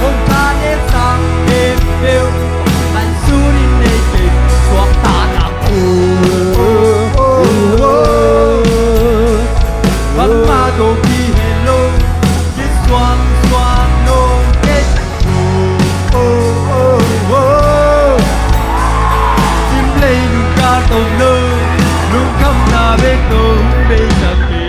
hong tha nek sang khempeuh, nai sun in nei kei suakta na. Oh, oh, oh, oh. Bangmah tawh kihen lo, kisuangsuang lo kei. Oh, oh, oh, oh. Sim lei lungkal tawh lo, lungkhamna bek tawh hong beisak kei.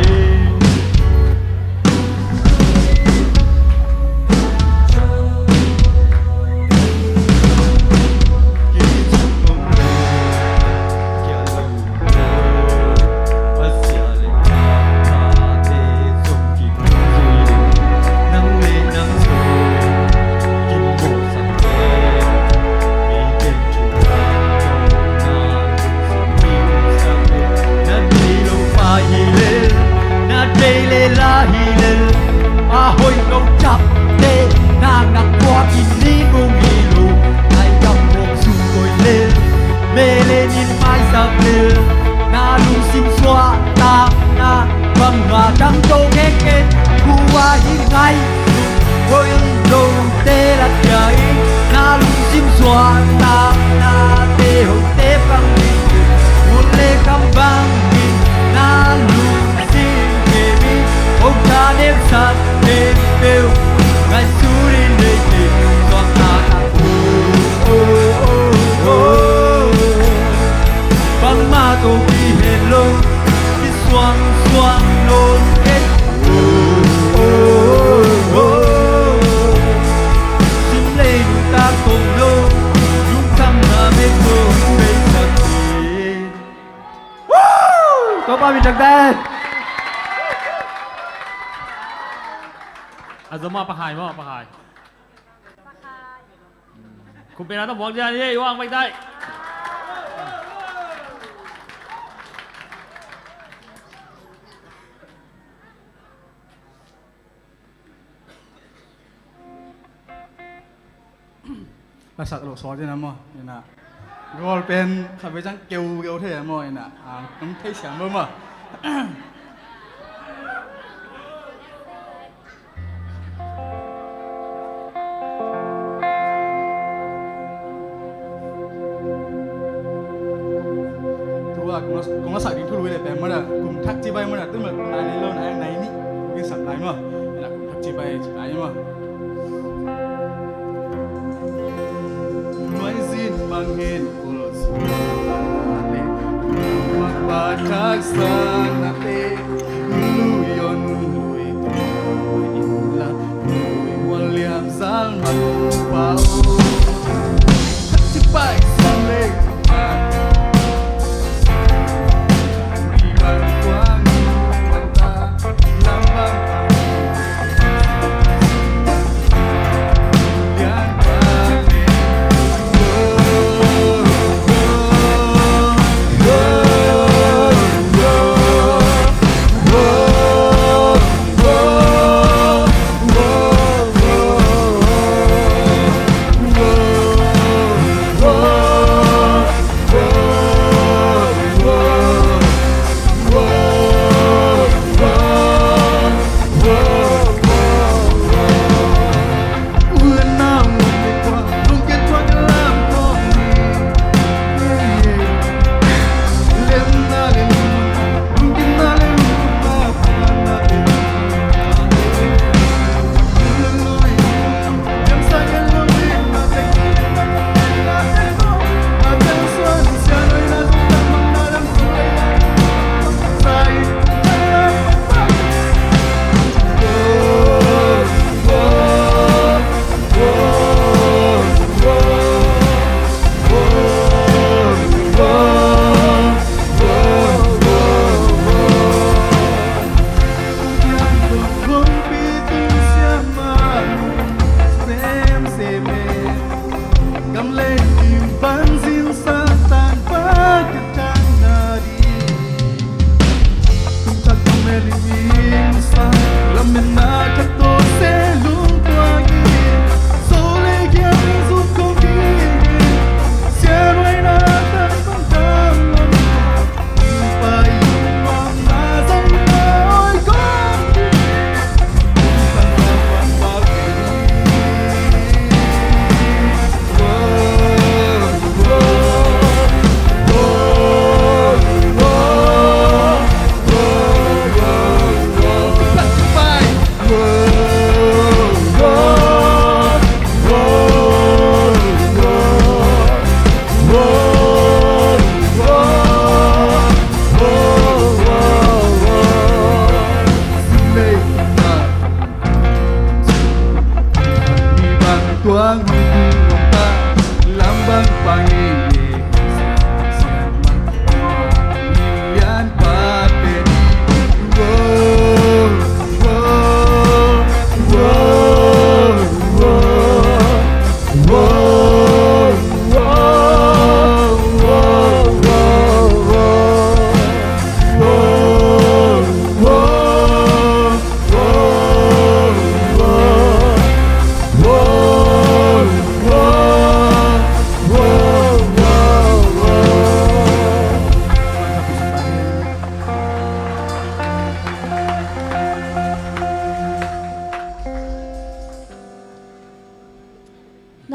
Na deih le la hi le, a hoih lo ciaptehna na kuan in ni bung hi lo. Nai kam bong sung koi le, me le ning maisak le, na lungsim suahtakna bangmah dang to keken. Kua i ngai suk koi lo te la kia in, na lungsim suahtakna te hong tep kang hi. Mun le kham bang hi, na lungsim kei mi hong tha nek sang khempeuh, nai sun in nei kei suakta na. Oh, oh, oh, oh. Bangmah tawh kihen lo, kisuangsuang lo kei. Oh, oh, oh, oh. Sim lei nuntak kong lo, lungkhamna bek tawh hong beisak kei. Woo! Topa min thangta hen. A zom a pakhai maw, pakhai. Khumpena tawh muak dia ni, ei, uang pai tai. Lasak lo suak dia na maw, ina. Gol pen khabe cang keu keu thei maw, ina. A, nong thei siam maw maw. Tua kong la, kong la sak ding thulu hi leh pen mawk a, kum thak ci bai mawk a, tu mawk nai lo nai, nai ni. Kong sak nai maw. Ina kum thak ci bai ci nai maw. Nuai zin mangin ul zun nate, nuai ba thak san nate, lui on lui tu in la, lui mual liam zal man pa o. Thak ci bai san le.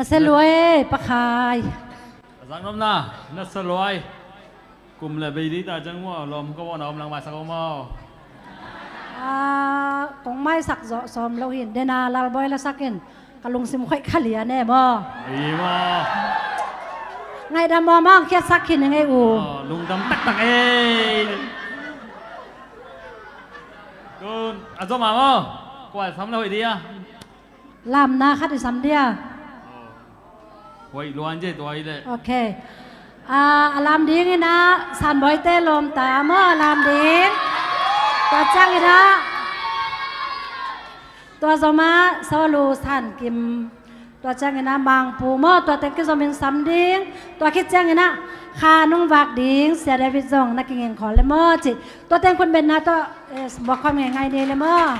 Nasia Luai, Pakhai. A zak nopna, Nasia Luai. Kum le bei ding ta ciang maw, lawm ka vawna om lang maisak om aw. Ah, kong maisak zawh sawm lo hi in, dena Lalbawi la sak in, ka lungsim khoih kha lian e maw. Ei maw. Ngaihdam maw, mah khiatsak khin ing ei u. Aw, lungdam taktak ei. Tun, a zom a maw. Kua sam lo hi dia. Lamna khat i sam dia. Hoih luan cia tua hi leh. Ok. Ah, a lam ding in ah Sanbawite lawmta maw, a lam ding. Tua ciangin ah, tua zom ah Sawlu Sankim. Tua ciangin ah Mangpu maw, tua teng kizom in sam ding. Tua khit ciangin ah Kha nung vak ding, Sia David zong na kinging khawl le maw ci. Tua teng khut betna tawh, eh, buak khawm ngeingai ni le maw.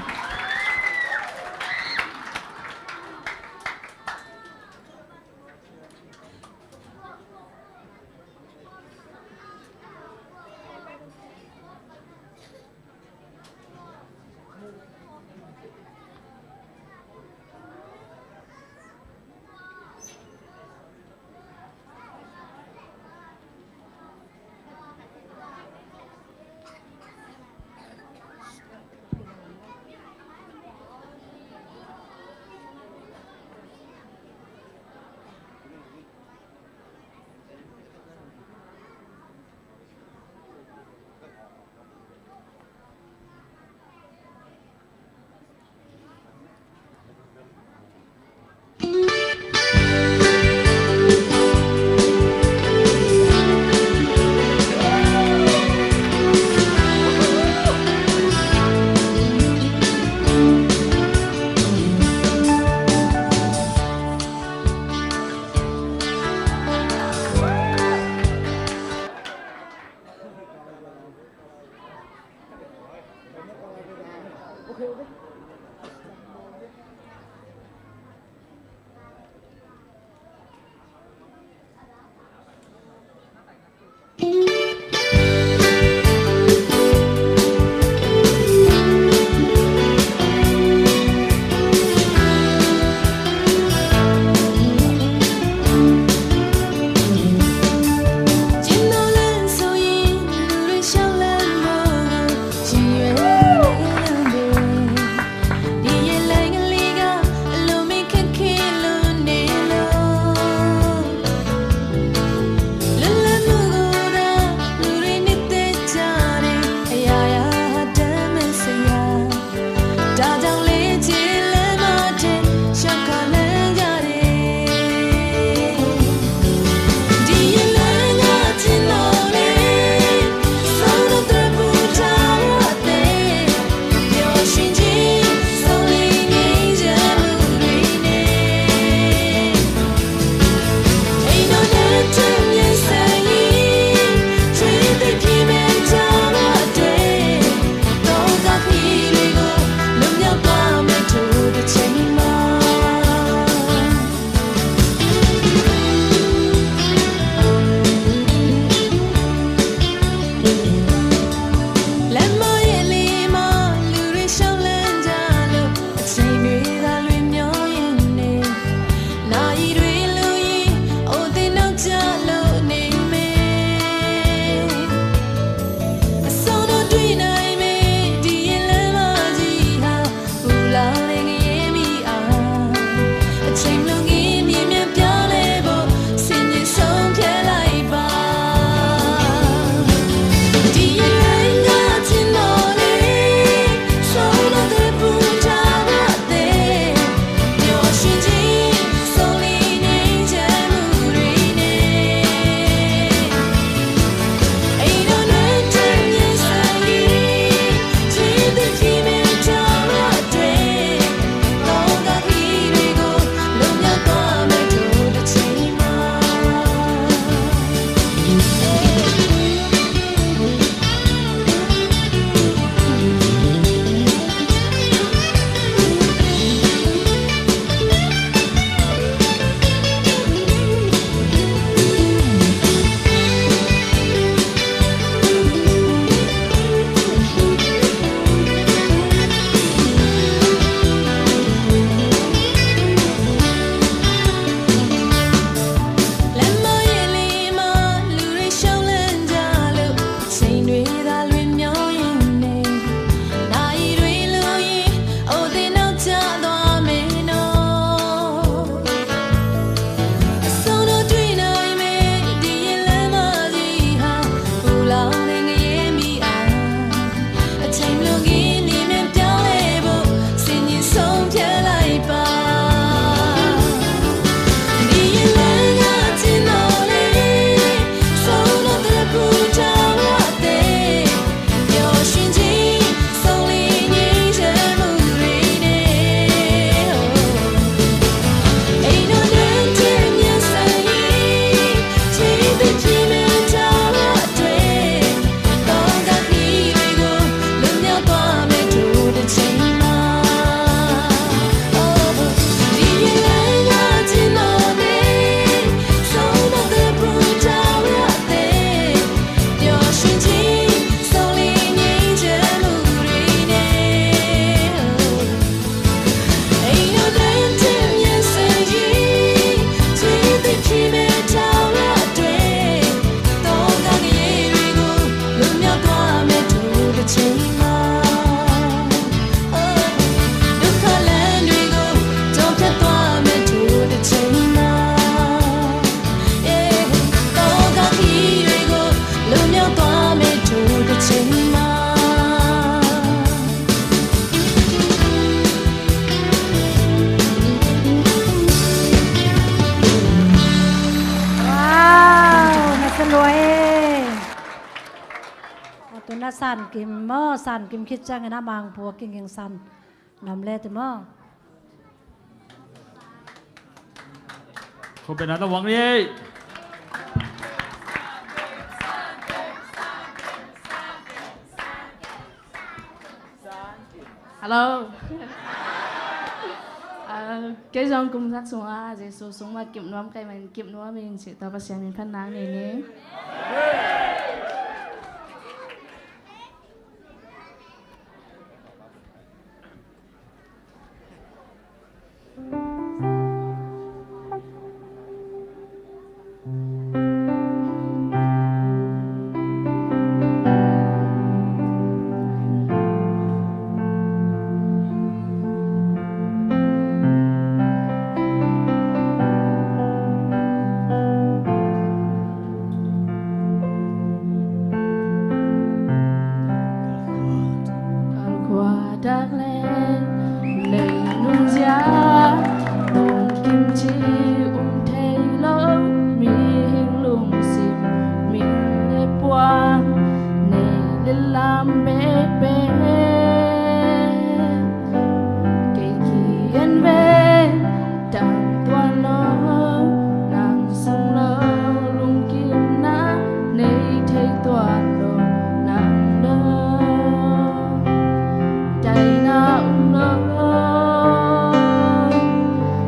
Tuna San Kim maw, San Kim khit ciangin a Mangpu a kinging san nam le ti maw. Ko pen a tawang ni ei. Hello. Ah, kei zong kum zak sungah Jesu sung mah kip nuam ka hih manin kip nuam ing cih tawh Pasian min phatna nei ning. Kalkhuadak le lei nunzia, lungkim ci um thei lo, mihing lungsim, min le puan, nei le lam bekbek. Kei kian ven tang tuan lo, nang sung lo lungkimna nei thei tuan lo, nang lo daina um lo.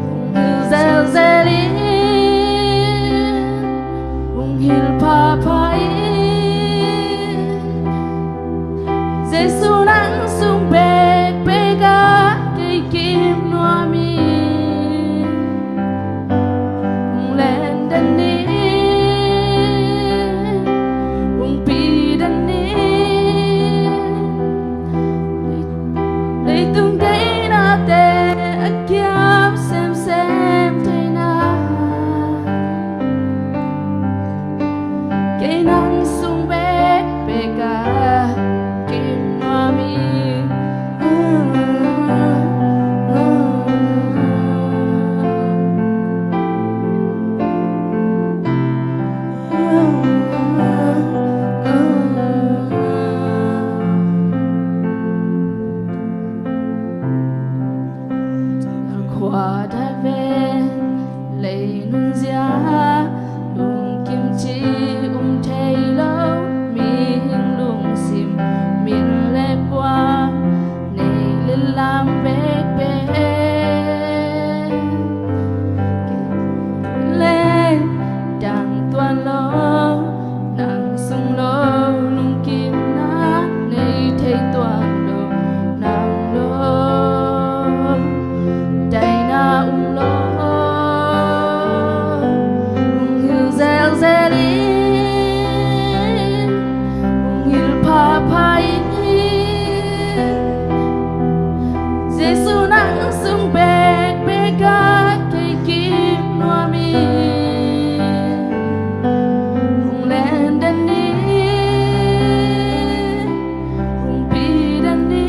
Hong hilh zelzel in, hong hilh phapha in, Jesu nang sung bekbek ah kei kip nuam ing. Hong len den ni, hong pi den ni. Leitung deinate a kiam semsem theina. Kei nang sung bekbek ah kip nuam ing. Khua dak ven lei nunzia, lungkim ci um thei lo, mihing lungsim, min le puan, nei le lam bekbek. Len dang tuan lo, nang sung lo lungkimna nei thei tuan lo, nang lo daina um lo. Hong hilh zelzel in, hong hilh phapha in, Jesu nang sung bekbek ah kei kip nuam ing. Hong len den ni, hong pi den ni.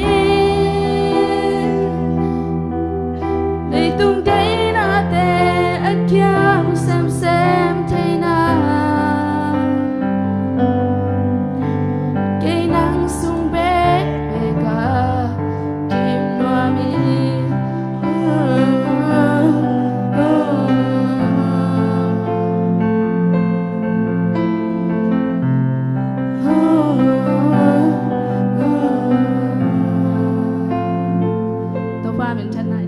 Leitung deinate a kiam semsem theina. Kei nang sung bekbek ah kip nuam ing. Topa min thanna hi.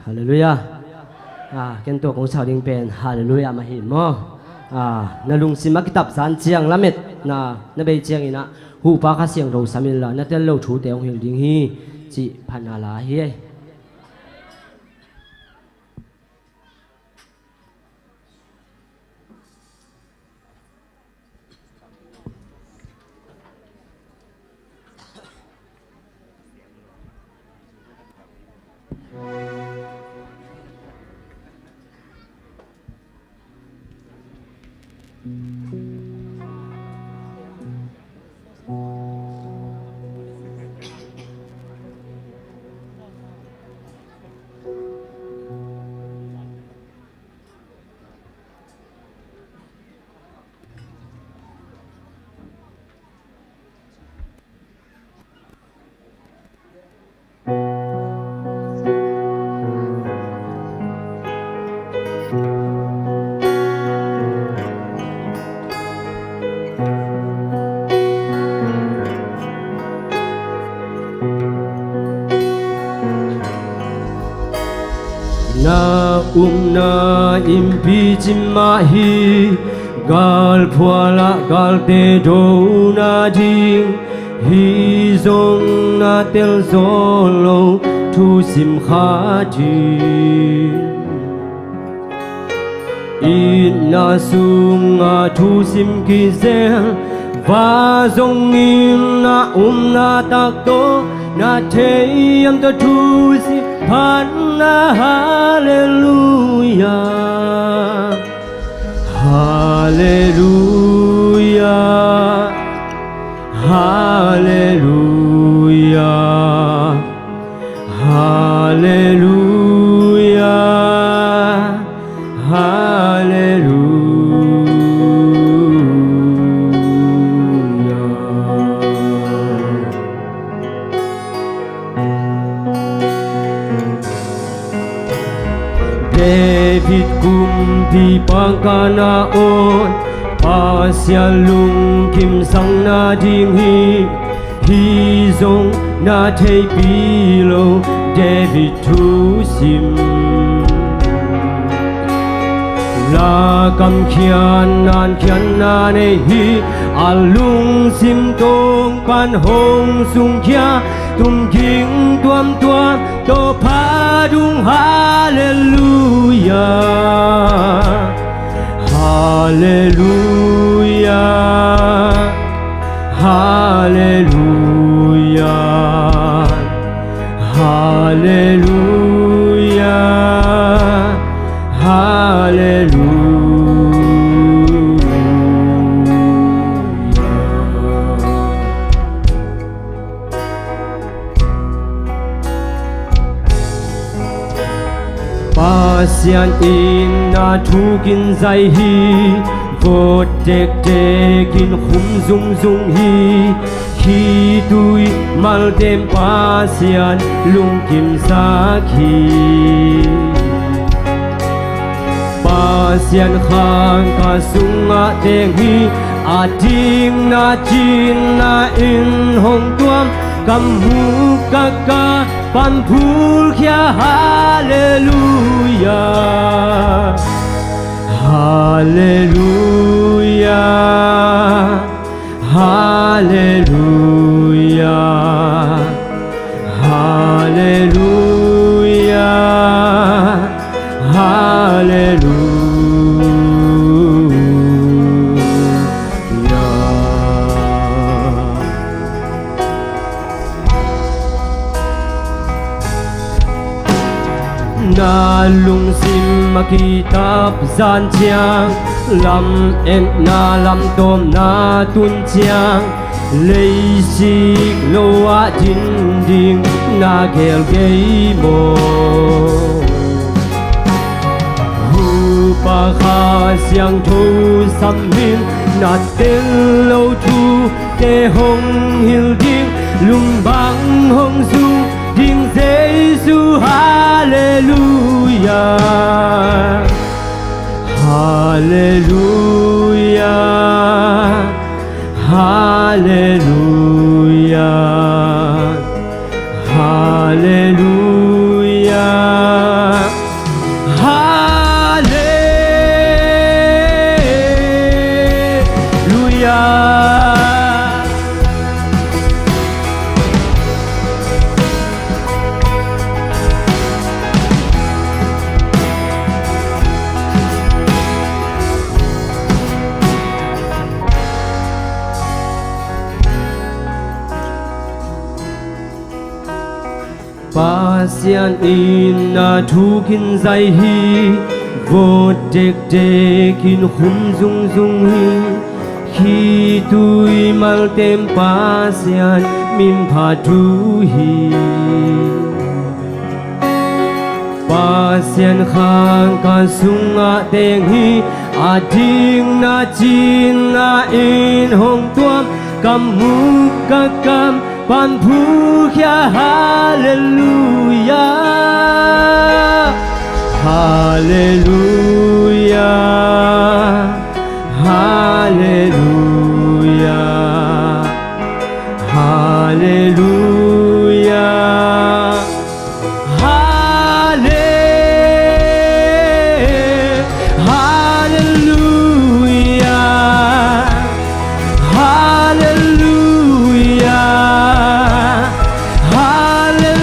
Halleluiah. Ah, ken tua kong sau ding pen Halleluiah mah hi maw. Ah, na lungsim a kitap zan ciang lametna na bei ciangin ah, Huhpa Kha Siangtho sam inla, na tel lo thute hong hilh ding hi, cih phatna la hi ei. Na upna innpi cim mah hi. Galphual ah galte do nading, hih zong na tel zo lo, thu sim kha ding. Itna sungah thu sim kizel, va zong itna upna tak tawh, na thei hiam tawh thu sim phatna. Halleluia. Halleluia. Halleluia. Halleluia. Halleluia. David kumpipa Kanaan, Pasian lungkim sang nading hi. Hih zong na theihpih lo, David thu sim. Lakam khiatna, an khiatna nei hi. A lungsim tawng pan hong sungkhia, tumging tuamtuam tawh phat ung. Halleluia. Halleluia. Halleluia. Halleluia. Halleluia. Pasian in na thu kin zai hi, vot tektek in khum zungzung hi. Khitui maltem Pasian lungkimsak hi. Pasian khangka sungah teng hi. A dikna cinna in hong tuam, ka muk ka kah pan phulkhia. Halleluia. Halleluia. Halleluia. Halleluia. Halleluia. Na lungsim a kitap zan ciang, lametna lamtawmna tun ciang, leisik lo ah din ding na gel kei maw? Hupa Kha Siangtho sam in na tel lo thute hong hilh ding, lungvang hong zung ding Jesu. Halleluia. Halleluia. Halleluia. Halleluia. Halleluia. Pasian in na thu kin zai hi. Vot dekdek in khum zungzung hi, khitui maltem Pasian min phat uh hi. Pasian khang ka sungah teng hi, a dikna cinna in hong tuam, ka muk ka kam pan phukhia. Halleluia, halleluia, halleluia, halleluia. Halle-, halleluia, halleluia, halleluia,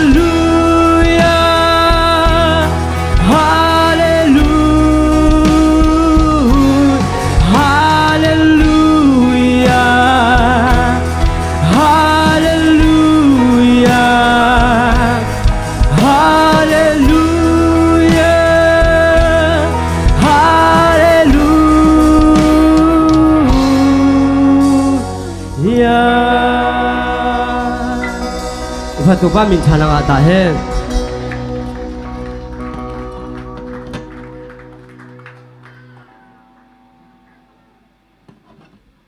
halleluia, halleluia, halleluia, halleluia. Topa minthanna ngah ta hen.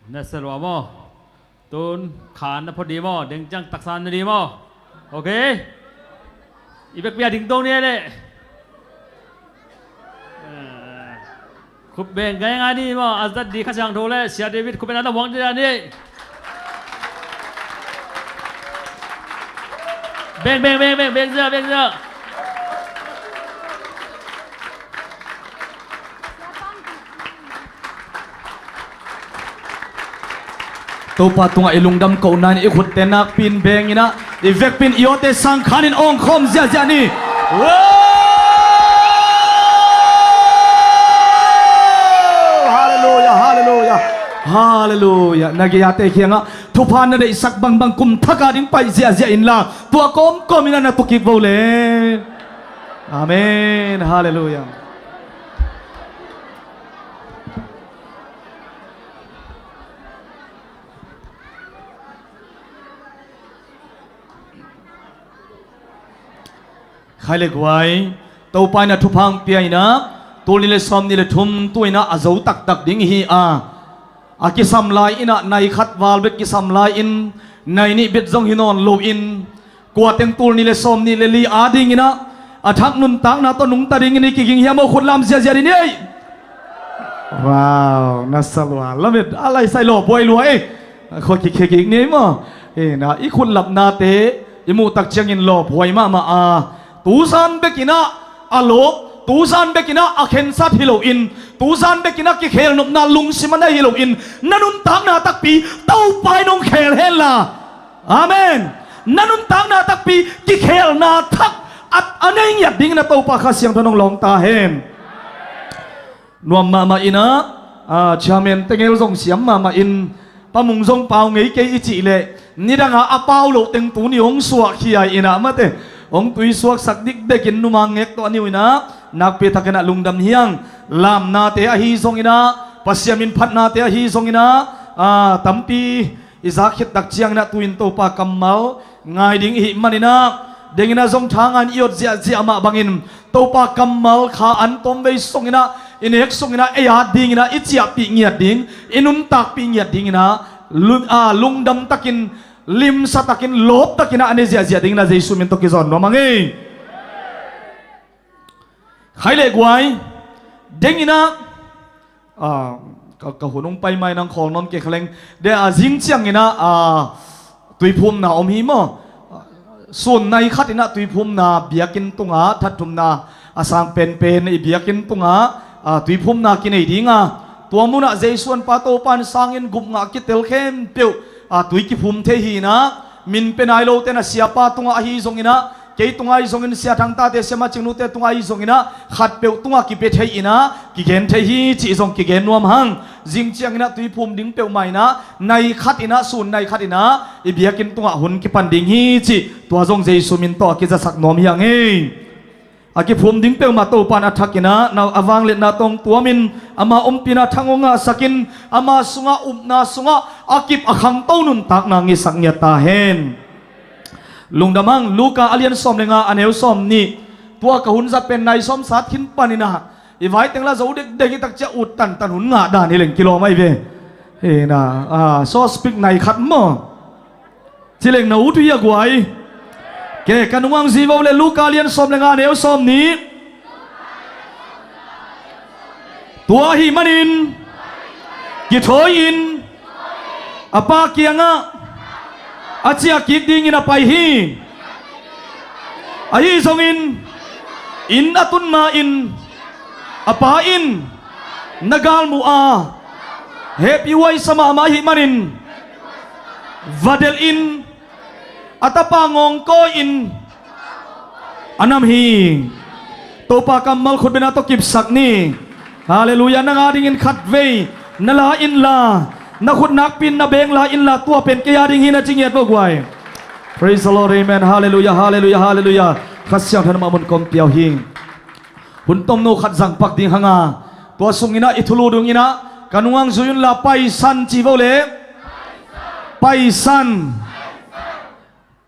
Na sa lua maw? Tun khan na pho di maw? Deng ciang taksa na di maw? Ok. I bek pia ding tong ni le. Khup beng ngai ngai ni maw? A zat di Kha Siangtho le Sia David khup beng na la muang dia ni. Beng, beng, beng, beng, beng zia, beng zia. Topa tungah i lungdam kohna in i khutte nakpi in beng inah, i vekpi in i awte sang khan in awngkhawm ziahziah ni. Halleluia, halleluia, halleluia. Na gei-ate kiangah thupha na deihsak bangbang kum thak a ding paih ziahziah inla, tua kawmkawm inah na tukik vo le. Amen. Halleluia. Khai le guai, Topa in a thupha hong pia inah, tul nih le sawm nih le thum tu inah a zo taktak ding hi a, a kisam lai inah nai khat val bek kisam lai in, nai nih bek zong hi nawn loin, kua teng tul nih le sawm nih le li a ding inah a thak nuntakna tawh nungta dingin i kiging hiam aw? Khut lam ziahziah ding ei. Wow, na sa lua, lamet a laisai lawp huai lua ei. Khua kikhia kik ni ei maw? Inah i khutlapnate i muh tak ciangin lawp huai mahmah a, tuzan bek inah a lawp, tuzan bek inah a khensat hi loin, tuzan bek inah kikhelnopna lungsim a nei hi loin, na nuntakna takpi Topa in hong khel henla. Amen. Na nuntakna takpi kikhelna thak a, a nei ngiat dingin a Topa Kha Siangtho in hong lawng ta hen. Nuam mahmah inah, a, chairman tengel zong siam mahmah in, pamung zong pau ngei kei i cih leh, nidangah a pau loh teng tuni hong suahkhia inah mate, hong tuisuaksak dikdekin numa ngek tawh a niu inah, nakpi takin a lungdam hiang. Lamnate ahi zong inah, Pasian min phatnate ahi zong inah, a, tampi i zak khit tak ciang inah tu in Topa kammal ngai ding i hih man inah, deng inah zong thangan i ot ziahziah mah bangin, Topa kammal kha an tawm vei sung inah, i nek sung inah, ei at ding inah, i ciahpih ngiat ding, i nuntakpih ngiat ding inah, lung, a, lungdam takin, limsa takin, lawp takin ah a ne ziahziah ding inah Jesu min tawh kizawn nuam hang ei. Khai le guai, deng inah, a, ka, ka hun hong pai mai nang khawl nawn kei kha leng. De a zing ciang inah, a, tuiphumna om hi maw? Sun nai khat inah tuiphumna biakinn tungah, thatthumna a sang penpen i biakinn tungah, a, tuiphumna kinei ding a, tua munah Jesu an pa Topa in sangin gup ngah kitel khempeuh, a, tui kiphum thei hi inah, min pe nai lote na siapa tungah ahi zong inah, kei tungah ahi zongin, Sia Thang tate, Sia Ma Cing Nute tungah ahi zong inah, khatpeuh tungah kipe thei inah, kigen thei hi cih zong kigen nuam hang. Zing ciang inah tuiphum ding peuhmah inah, nai khat inah, sun nai khat inah i biakinn tungah hun kipan ding hi cih, tua zong Jesu min tawh a kizasak nuam hi hang ei. A kiphum ding peuhmah Topa in a thakin ah, na a vangliatna tawh tuamin, ama ompihna thang hong ngahsakin, ama sungah upna sungah a kip a khangto nuntakna ngiasak ngiat ta hen. Lungdam hang. Luka a lian sawm le nga, a neu sawm nih. Tua ka hun zat pen nai sawm sat khin panin ah, i vai teng la zo dekdek hi tak ciang ut tantan hun ngah dan hi leng kilawm ahi ve. Hi na, ah, so speak nai khat maw. Ci leng na ut uh hi a guai. Ke, ka nungang zivo le, Luka lian sawm le nga, neu sawm nih. Tua ahih manin kithawi-in a pa kiangah a ciah kik dingin a pai hi. Ahi zongin inn a tun ma-in a pa in na galmuh a, hehpihhuai sa mahmah ahih manin va delhin a tapa ngawngkawi-in a nam hi. Topa kammal khutbetna tawh kipsak ni. Halleluiah. Nang a dingin khatvei na la inla, na khut nakpi-in na beng la inla, tua pen kei a ding hi na ci ngiat vo guai. Praise the Lord, amen. Halleluiah, halleluiah, halleluiah. Kha Siangtho in amah mun kong piau hi. Hun tomno khat zangpak ding hang a, tua sungin ah i thulu dungin ah ka nungang zui unla, paisan ci vo le. Paisan.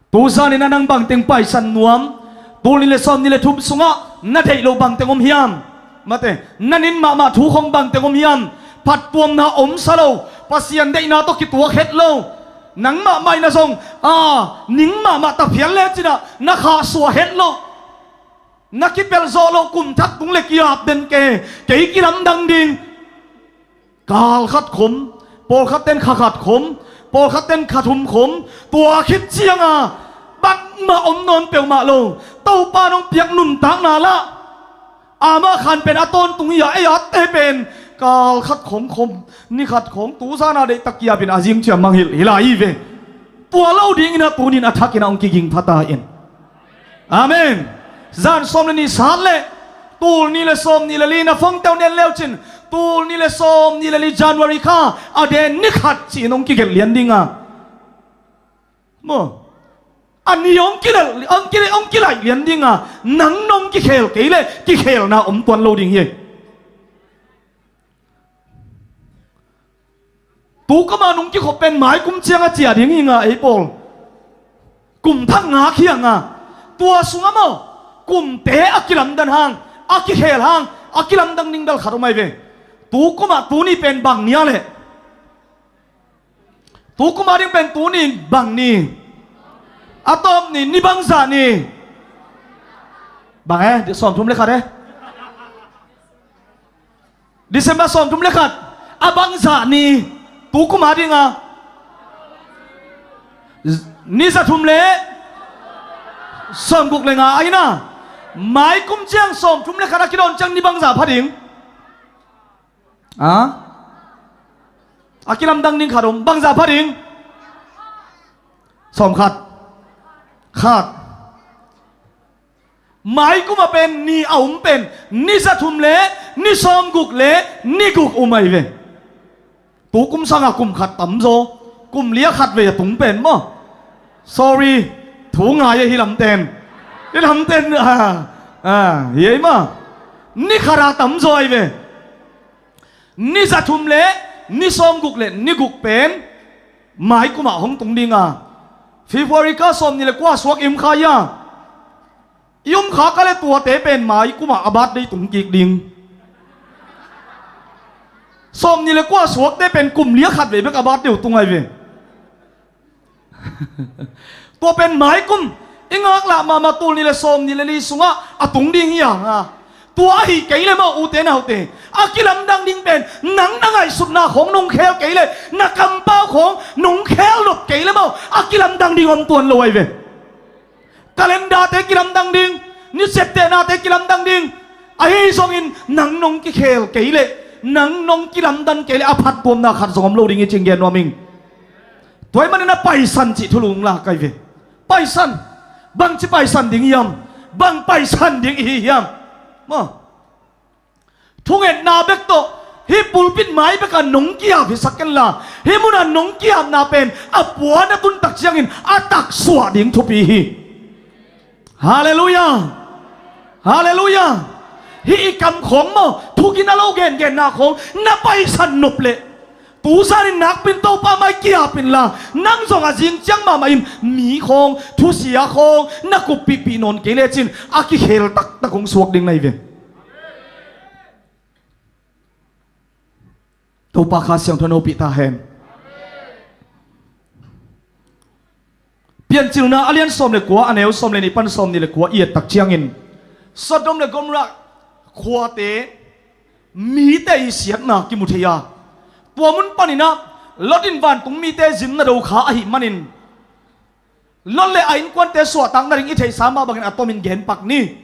Tu zanin ah nang bangteng paisan nuam? Tul nih le sawm nih le thum sungah na theih loh bangteng om hiam? Mate, na nin mahmah thu khong bangteng om hiam? Phattuamna omsa lo, Pasian deihna tawh kituak het lo. Nangmah mah in ah zong, a, ning mahmah ta phial lecin ah na khahsuah het loh. Na kipelh zawh loh, kum thak tung le ki-ap den ke, kei kilamdang ding. Kal khat khom, pawlkhat ten kha khat khom, pawlkhat ten kha thum khom, tua khit ciang a bangmah om nawn peuhmah lo. Topa in hong piak nuntakna lah, amah khan pen a tawntung hi a, ei a te pen kal khat khong khom, ni khat khong, tu zan a deihtak ki-ap in a zing ciang mangngilh hi lai hi ve. Tua lo dingin ah tunin a thakin ah hong kiging pha ta in. Amen. Zan sawm le nih sat le, tul nih le sawm nih le li na phone teuh en leucin, tul nih le sawm nih le li January kha a den ni khat ci-in hong kigelh lian ding a. Maw. A ni hong kilel, hong kilel, hong kilaih lian ding a, nang nong kikhel kei le, kikhelna om tuan lo ding hi. Tu kum a nung kikhop pen mai kum ciang a ciah ding hi nga ei pawl. Kum thak nga khiang a, tua sungah maw, kumte a kilamdan hang, a kikhel hang, a kilamdang ding dal khat om ahi ve. Tu kum ah tuni pen bang ni a leh? Tu kum a ding pen tuni bang ni? A tawp ni, ni bangzah ni? Bang e, sawmthum le khat e. December sawmthum le khat, a bangzah ni? Tu kum a ding a, ni zathum le sawmguk le nga ahi na. Mai kum ciang sawmthum le khat a kidawn ciang ni bangzah pha ding? A? A kilamdang ding khat om, bangzah pha ding? Sawmkhat. Khat. Mai kum a pen ni a um pen, ni zathum le ni sawmguk le ni guk um ahi ve. Tu kum sangah kum khat tamzaw, kum li a khat vei a tung pen maw. Sorry, thu ngai a hi lamten. Hi lamten, a, a, hi ei maw. Ni khat a tamzaw ahi ve. Ni zathum le ni sawmguk le ni guk pen mai kum ah hong tung ding a. February kha sawmnih le kua suak i um kha hia? I um kha kha le tuate pen mai kum ah a birthday tung kik ding. Sawmnih le kua suakte pen kum li a khat vei bek a birthday uh tung ahi ve. Tua pen mai kum i ngaklah mahmah tul nih le sawmnih le li sungah a tung ding hi a. Tua ahi kei le maw, ute naute, a kilamdang ding pen nang na ngaihsutna khawng nong khel kei le, na kampau khawng nong khel nop kei le maw, a kilamdang ding om tuan lo ahi ve. Calendar-te kilamdang ding, ni septehnate kilamdang ding. Ahi zongin nang nong kikhel kei le, nang nong kilamdan kei le, a phattuamna khat zong om lo ding hi cih gen nuam ing. Tua ahih manin a paisan cih thulu hong lak ahi ve. Paisan. Bangci paisan ding hiam? Bang paisan ding i hi hiam? Maw. Thungetna bek tawh, hih pulpit mai bekah nong ki-ap hisak kenla, hih munah nong ki-apna pen a puan a tun tak ciangin a taksuah ding thupi hi. Halleluiah. Halleluiah. Hih i kam khawng maw, thugin a lo gengenna khawng na paisan nop leh, tu zanin nakpin Topa mai kiap inla, nang zong a zing ciang mahmah in mi khawng, thusia khawng na kuppihpih nawn kei lecin a kikhel taktak hong suak ding na hi ve. Topa Kha Siangtho in hopih ta hen. Piancilna a lian sawm le kua, a neu sawm le nih pan sawm nih le kua i et tak ciangin, Sodom le Gomorrah khuate mite i siatna kimu thei a, tua mun panin ah Lot in vantung mite zin na do kha ahih manin, Lot le a innkuante suahtak nading i theihsa mah bangin a tomin genpak ni.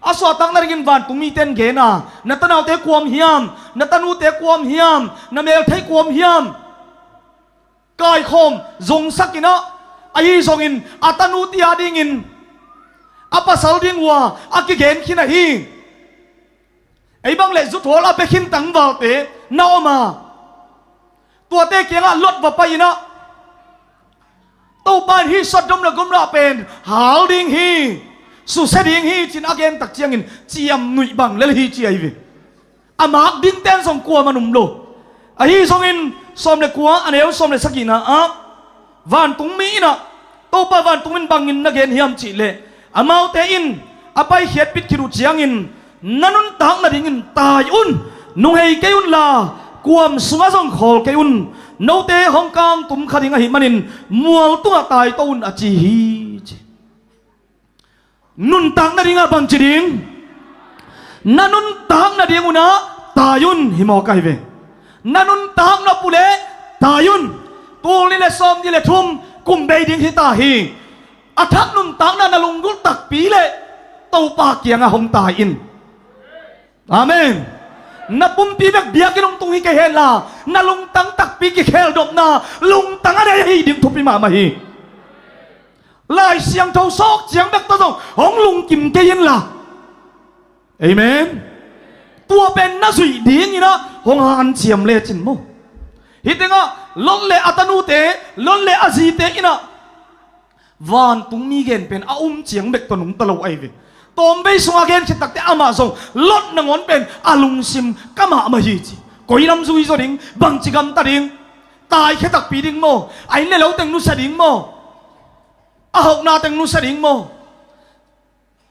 A suahtak nadingin vantung mite in gen a, na tanaute kua om hiam, na tanute kua om hiam, na meltheih kua om hiam, kaikhawm zongsak in ah, ahi zongin a tanute a dingin a pasal ding uh a kigen khin ahi. Ei bang leh zuthawl a bia khin tangvalte na om a, tuate kiangah Lot va pai in ah, Topa in hih Sodom le Gomorrah pen hal ding hi, susia ding hi, ci-in a gen tak ciangin ciamnuih bang lel hi ci ahi ve. A mak dingte in zong kuamah om lo. Ahi zongin sawm le kua, a neu sawm le sagihna ah, vantung mi in ah, Topa vantung in bangin na gen hiam cih leh, amaute in a paikhiat bit khit uh ciangin, na nuntak nadingin tai un, nunghei kei unla, kuam sungah zong khawl kei un, note hong kangtum kha ding ahih manin mual tungah taito un, a ci hi, ci. Nuntak nadingah bangci ding? Na nuntak nading un ah tai un, hi mawk ahi ve. Na nuntak nop uh leh tai un. Tul nih le sawm nih le thum kum bei ding hi ta hi. A thak nuntakna na lunggulh takpi leh Topa kiangah hong tai in. Amen. Na pumpi bek biakinn hong tung hi kei henla, na lungtang takpi kikheldopna lungtang a nei ahi ding thupi mahmah hi. Lai Siangtho sawk ciang bek tawh zong hong lungkim kei inla. Amen. Tua pen na zuih dingin ah hong hanciam lecin maw. Hih tengah Lot le a tanute, Lot le a zite in ah vantung mi gen pen a um ciang bek tawh nungta lo ahi ve. Tawmvei sungah gen khit takteh amah zong Lot nangawn pen a lungsim ka mahmah hi ci. Koi lam zui zaw ding, bangci gamta ding, taikhia takpi ding maw, a inn le lo teng nusia ding maw, a hauhna teng nusia ding maw.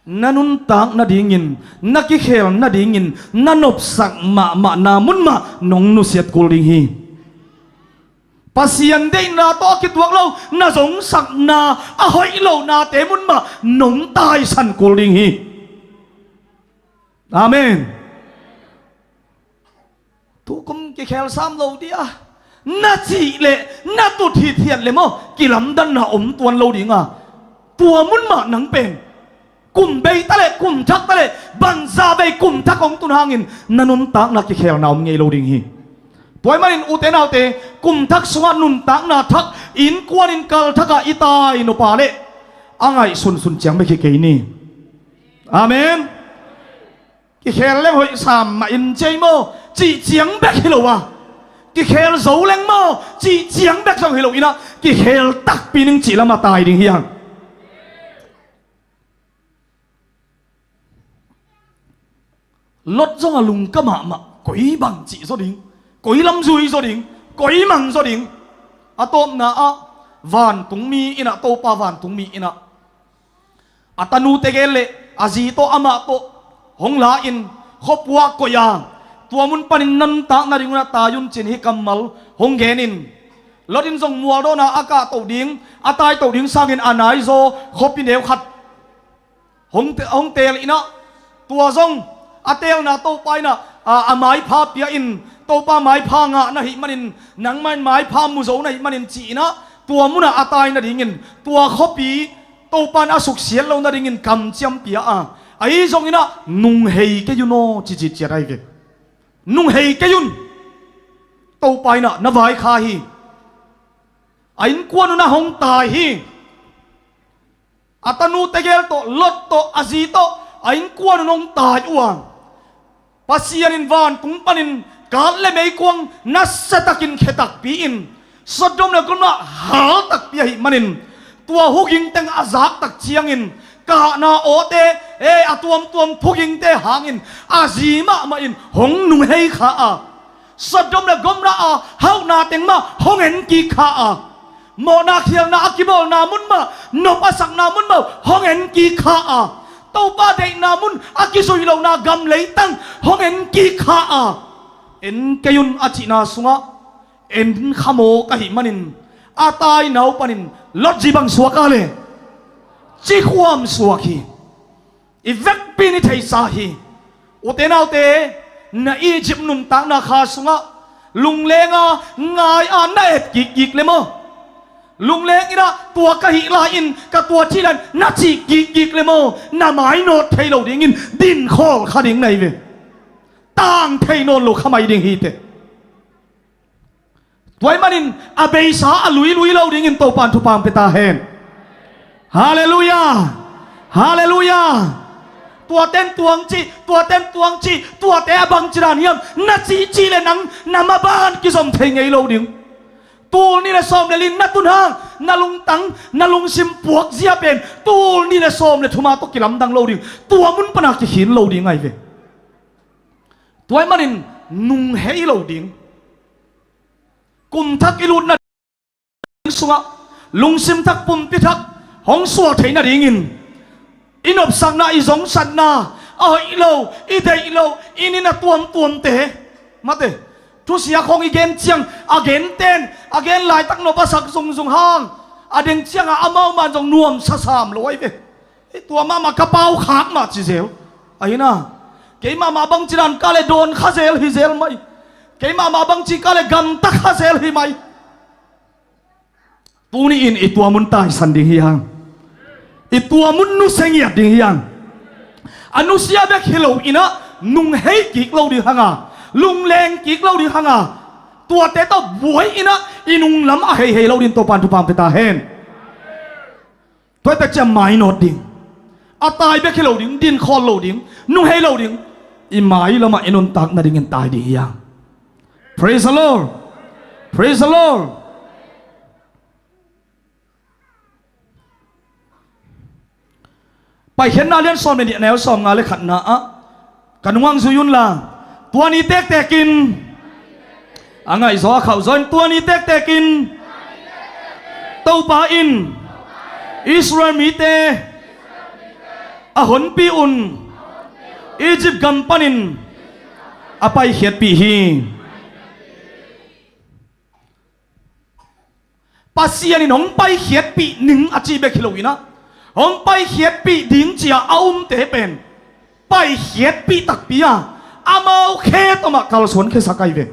Na nuntak nadingin, na kikhel nadingin na nopsak mahmahna mun mah nong nusiat kul ding hi. Pasian deihna tawh a kituak lo na zongsakna, a hoih lonate mun mah nong taisan kul ding hi. Amen. Tukum kikhel sam lo dia na cih leh, na tut hithiat leh maw, kilamdanna om tuan lo dinga, tua mun mah nang pen kum bei ta leh, kum thak ta leh, bangzah bei kum thak hong tun hangin na nuntakna kikhelna om ngei lo ding hi. Tua ahih manin ute naute, kum thak sungah nuntakna thak, innkuan in kal thakah i tai nop a leh a ngaihsunsun ciang bek hi kei ni. Amen. Kikhel leng hoih sam mah in cei maw, cih ciang bek hi lo a, kikhel zo leng maw, cih ciang bek zong hi lo in ah, kikhel takpi ning cih lamah tai ding hi hang. Lot zong a lungka mahmah, koi bang cih zaw ding, koi lam zui zaw ding, koi mang zaw ding. A tawpna ah vantung mi in ah, Topa vantung mi in ah, a tanute gel leh a zi tawh, amah tawh hong la-in khuapua koih a, tua mun panin na nuntak nading un ah tai un, ci-in hih kammal hong genin, Lot in zong mualdawhna a kahtoh ding, a taitoh ding sangin a naizaw khuapi neu khat hong te-, hong teel in ah, tua zong a teelna Topa in ah, a, a maipha pia-in, Topa maipha ngah na hih manin, nangmah in maipha mu zo na hih manin, ci-in ah, tua munah a tai nadingin, tua khuapi Topa in a suksiat lo nadingin kamciam pia a, ahi zongin ah, nunghei kei un aw, ci citciat ahi ve. Nunghei kei un. Topa in ah na vaikhak hi. A innkuan un ah hong tai hi. A tanute gel tawh, Lot tawh, a zi tawh, a innkuan un hong tai uh a, Pasian in vantung panin kat le meikuang nasiatakin khia takpi-in, Sodom le Gomorrah hal takpi ahih manin, tua huging teng a zak tak ciangin, kahna awte, e, a tuamtuam thugingte hangin a zi mahmah in hong nunghei kha a, Sodom le Gomorrah a hauhna teng mah hong enkik kha a, mawhna khialna a kibawlna mun mah, nop a sakna mun mah hong enkik kha a, Topa deihna mun a kizui lohna gam leitang hong enkik kha a, en kei un a cihna sungah en kha mawk ahih manin a taina uh panin Lot zi bang suak a le, cikhuam suak hi. I vekpi in i theisa hi. Ute naute, na Egypt nuntakna kha sungah lunglenga ngai-a na et kikkik le maw? Lungleng inah tua ka hih lai-in ka tua thih lai-in na cih kikkik le maw? Na mainawt thei lo dingin dinkhawl kha ding na hi ve. Tang thei nawn lo kha mai ding hi teh. Tua ahih manin a beisa a luilui lo dingin Topan thupha hong pia ta hen. Halleluiah. Halleluiah. Tuaten tuang cih, tuaten tuang cih, tuate a bangci dan hiam na cihcih le nang na maban kizom thei ngei lo ding. Tul nih le sawm le li na tun hang na lungtang, na lungsim puak zia pen tul nih le sawm le thuma tawh kilamdang lo ding. Tua mun pana kikhin lo ding ahi ve. Tua ahih manin nunghei lo ding. Kum thak i lutna sungah lungsim thak, pumpi thak hong suak theih nadingin i nopsakna, i zongsatna, a hoih lo, i deih lo, i nina tuamtuamte, mate, thusia khawng i gen ciang a genten a gen laitak nop a sak zungzung hang a deng ciangah amau man zong nuamsa sam lo ahi ve. Hei, tua mahmah ka pau khak mah ci zel ahi na. Kei mahmah bangci dan ka le dawn kha zel hi zel mai. Kei mahmah bangci ka le gamta kha zel hi mai. Tuni in i tua mun taisan ding hi hang. I tua mun nusia ngiat ding hi hang. A nusia bek hi lo inah nunghei kik lo ding hanga, lungleng kik lo ding hanga, tuate tawh buai inah i nunglam a heihei lo ding Topan thupha hong pia ta hen. Tua tak ciang mainawt ding. A tai bek hi lo ding, dinkhawl lo ding, nunghei lo ding. I mai lamah i nuntak nadingin tai ding hi hang. Praise the Lord. Praise the Lord. Paikhiatna lian sawm le nih, a neu sawmnga le khatna ah ka nungah zui unla, tua ni tektekin, a ngaihzaw a khauhzaw in, tua ni tektekin Topa in Israel mite a honpih un Egypt gam panin a paikhiatpih hi. Pasian in hong paikhiatpih ning a cih bek hi lo inah, hong paikhiatpih ding ci-a a umte pen paikhiatpih takpi a, amau khe tawmah kalsuan khiasak ahi ve.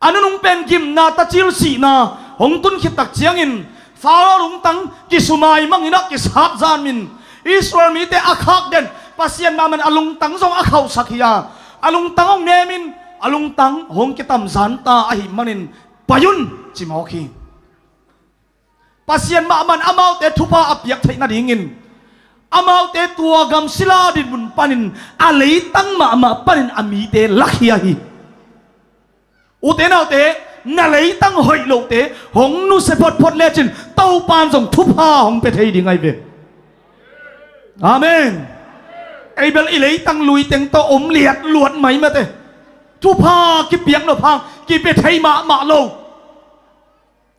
A nunung pen gimna tacil sihna hong tun khit tak ciangin Faro lungtang kisumai mang inah kisat zan min Israel mite a khak den, Pasian mahmah in a lungtang zong a khauhsak hi a, a lungtang hong nemin a lungtang hong kitamzan ta ahih manin pai un ci mawk hi. Pasian mahmah in amaute thupha a piak theih nadingin amaute tua gam sila dinmun panin a leitang mahmah panin a mite lakhia hi. Ute naute, na leitang hoih lohte hong nusia photphot lecin Topan zong thupha hong pia thei ding ahi ve. Amen. Ei bel i leitang luiteng tawh om liatluat mai mate. Thupha kipiak nop hang kipia thei mahmah lo.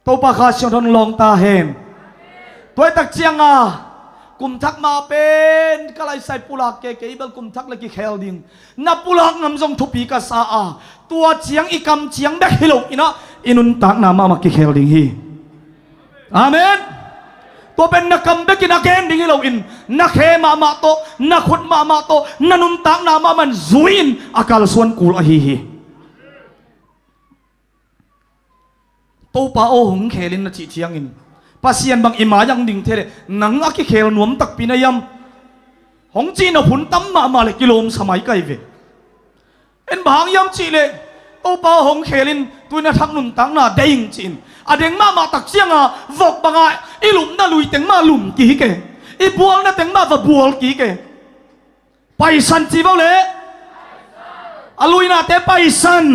Topa Kha Siangtho in lawng ta hen. Tuaitak cianga kum thak ma pen ka laisai pulak kei, kei bel kum thak le kikhel ding. Na pulak ngam zong thupi ka sa a, tua ciang i kam ciang bek hi lo inah i nuntakna mahmah kikhel ding hi. Amen. Tua pen na kam bekin a gen ding hi loin na khe mahmah tawh, na khut mahmah tawh, na nuntakna mahmah in zui-in a kalsuan kul ahi hi. Topa aw hong khel in na cih ciangin Pasian bang i mai-ah hong ding thei leh nang a kikhel nuam takpi na hiam? Hong cih nop hun tam mahmah le kilawmsa mai ka hi ve. En bang hang hiam cih leh Topa aw hong khel in, tu-in a thak nuntakna deih ing ci-in a deng mahmah tak cianga vok banga i lupna lui teng mah lum kik e, i bualna teng mah va bual kik e. Paisan ci vo le. A luinate paisan.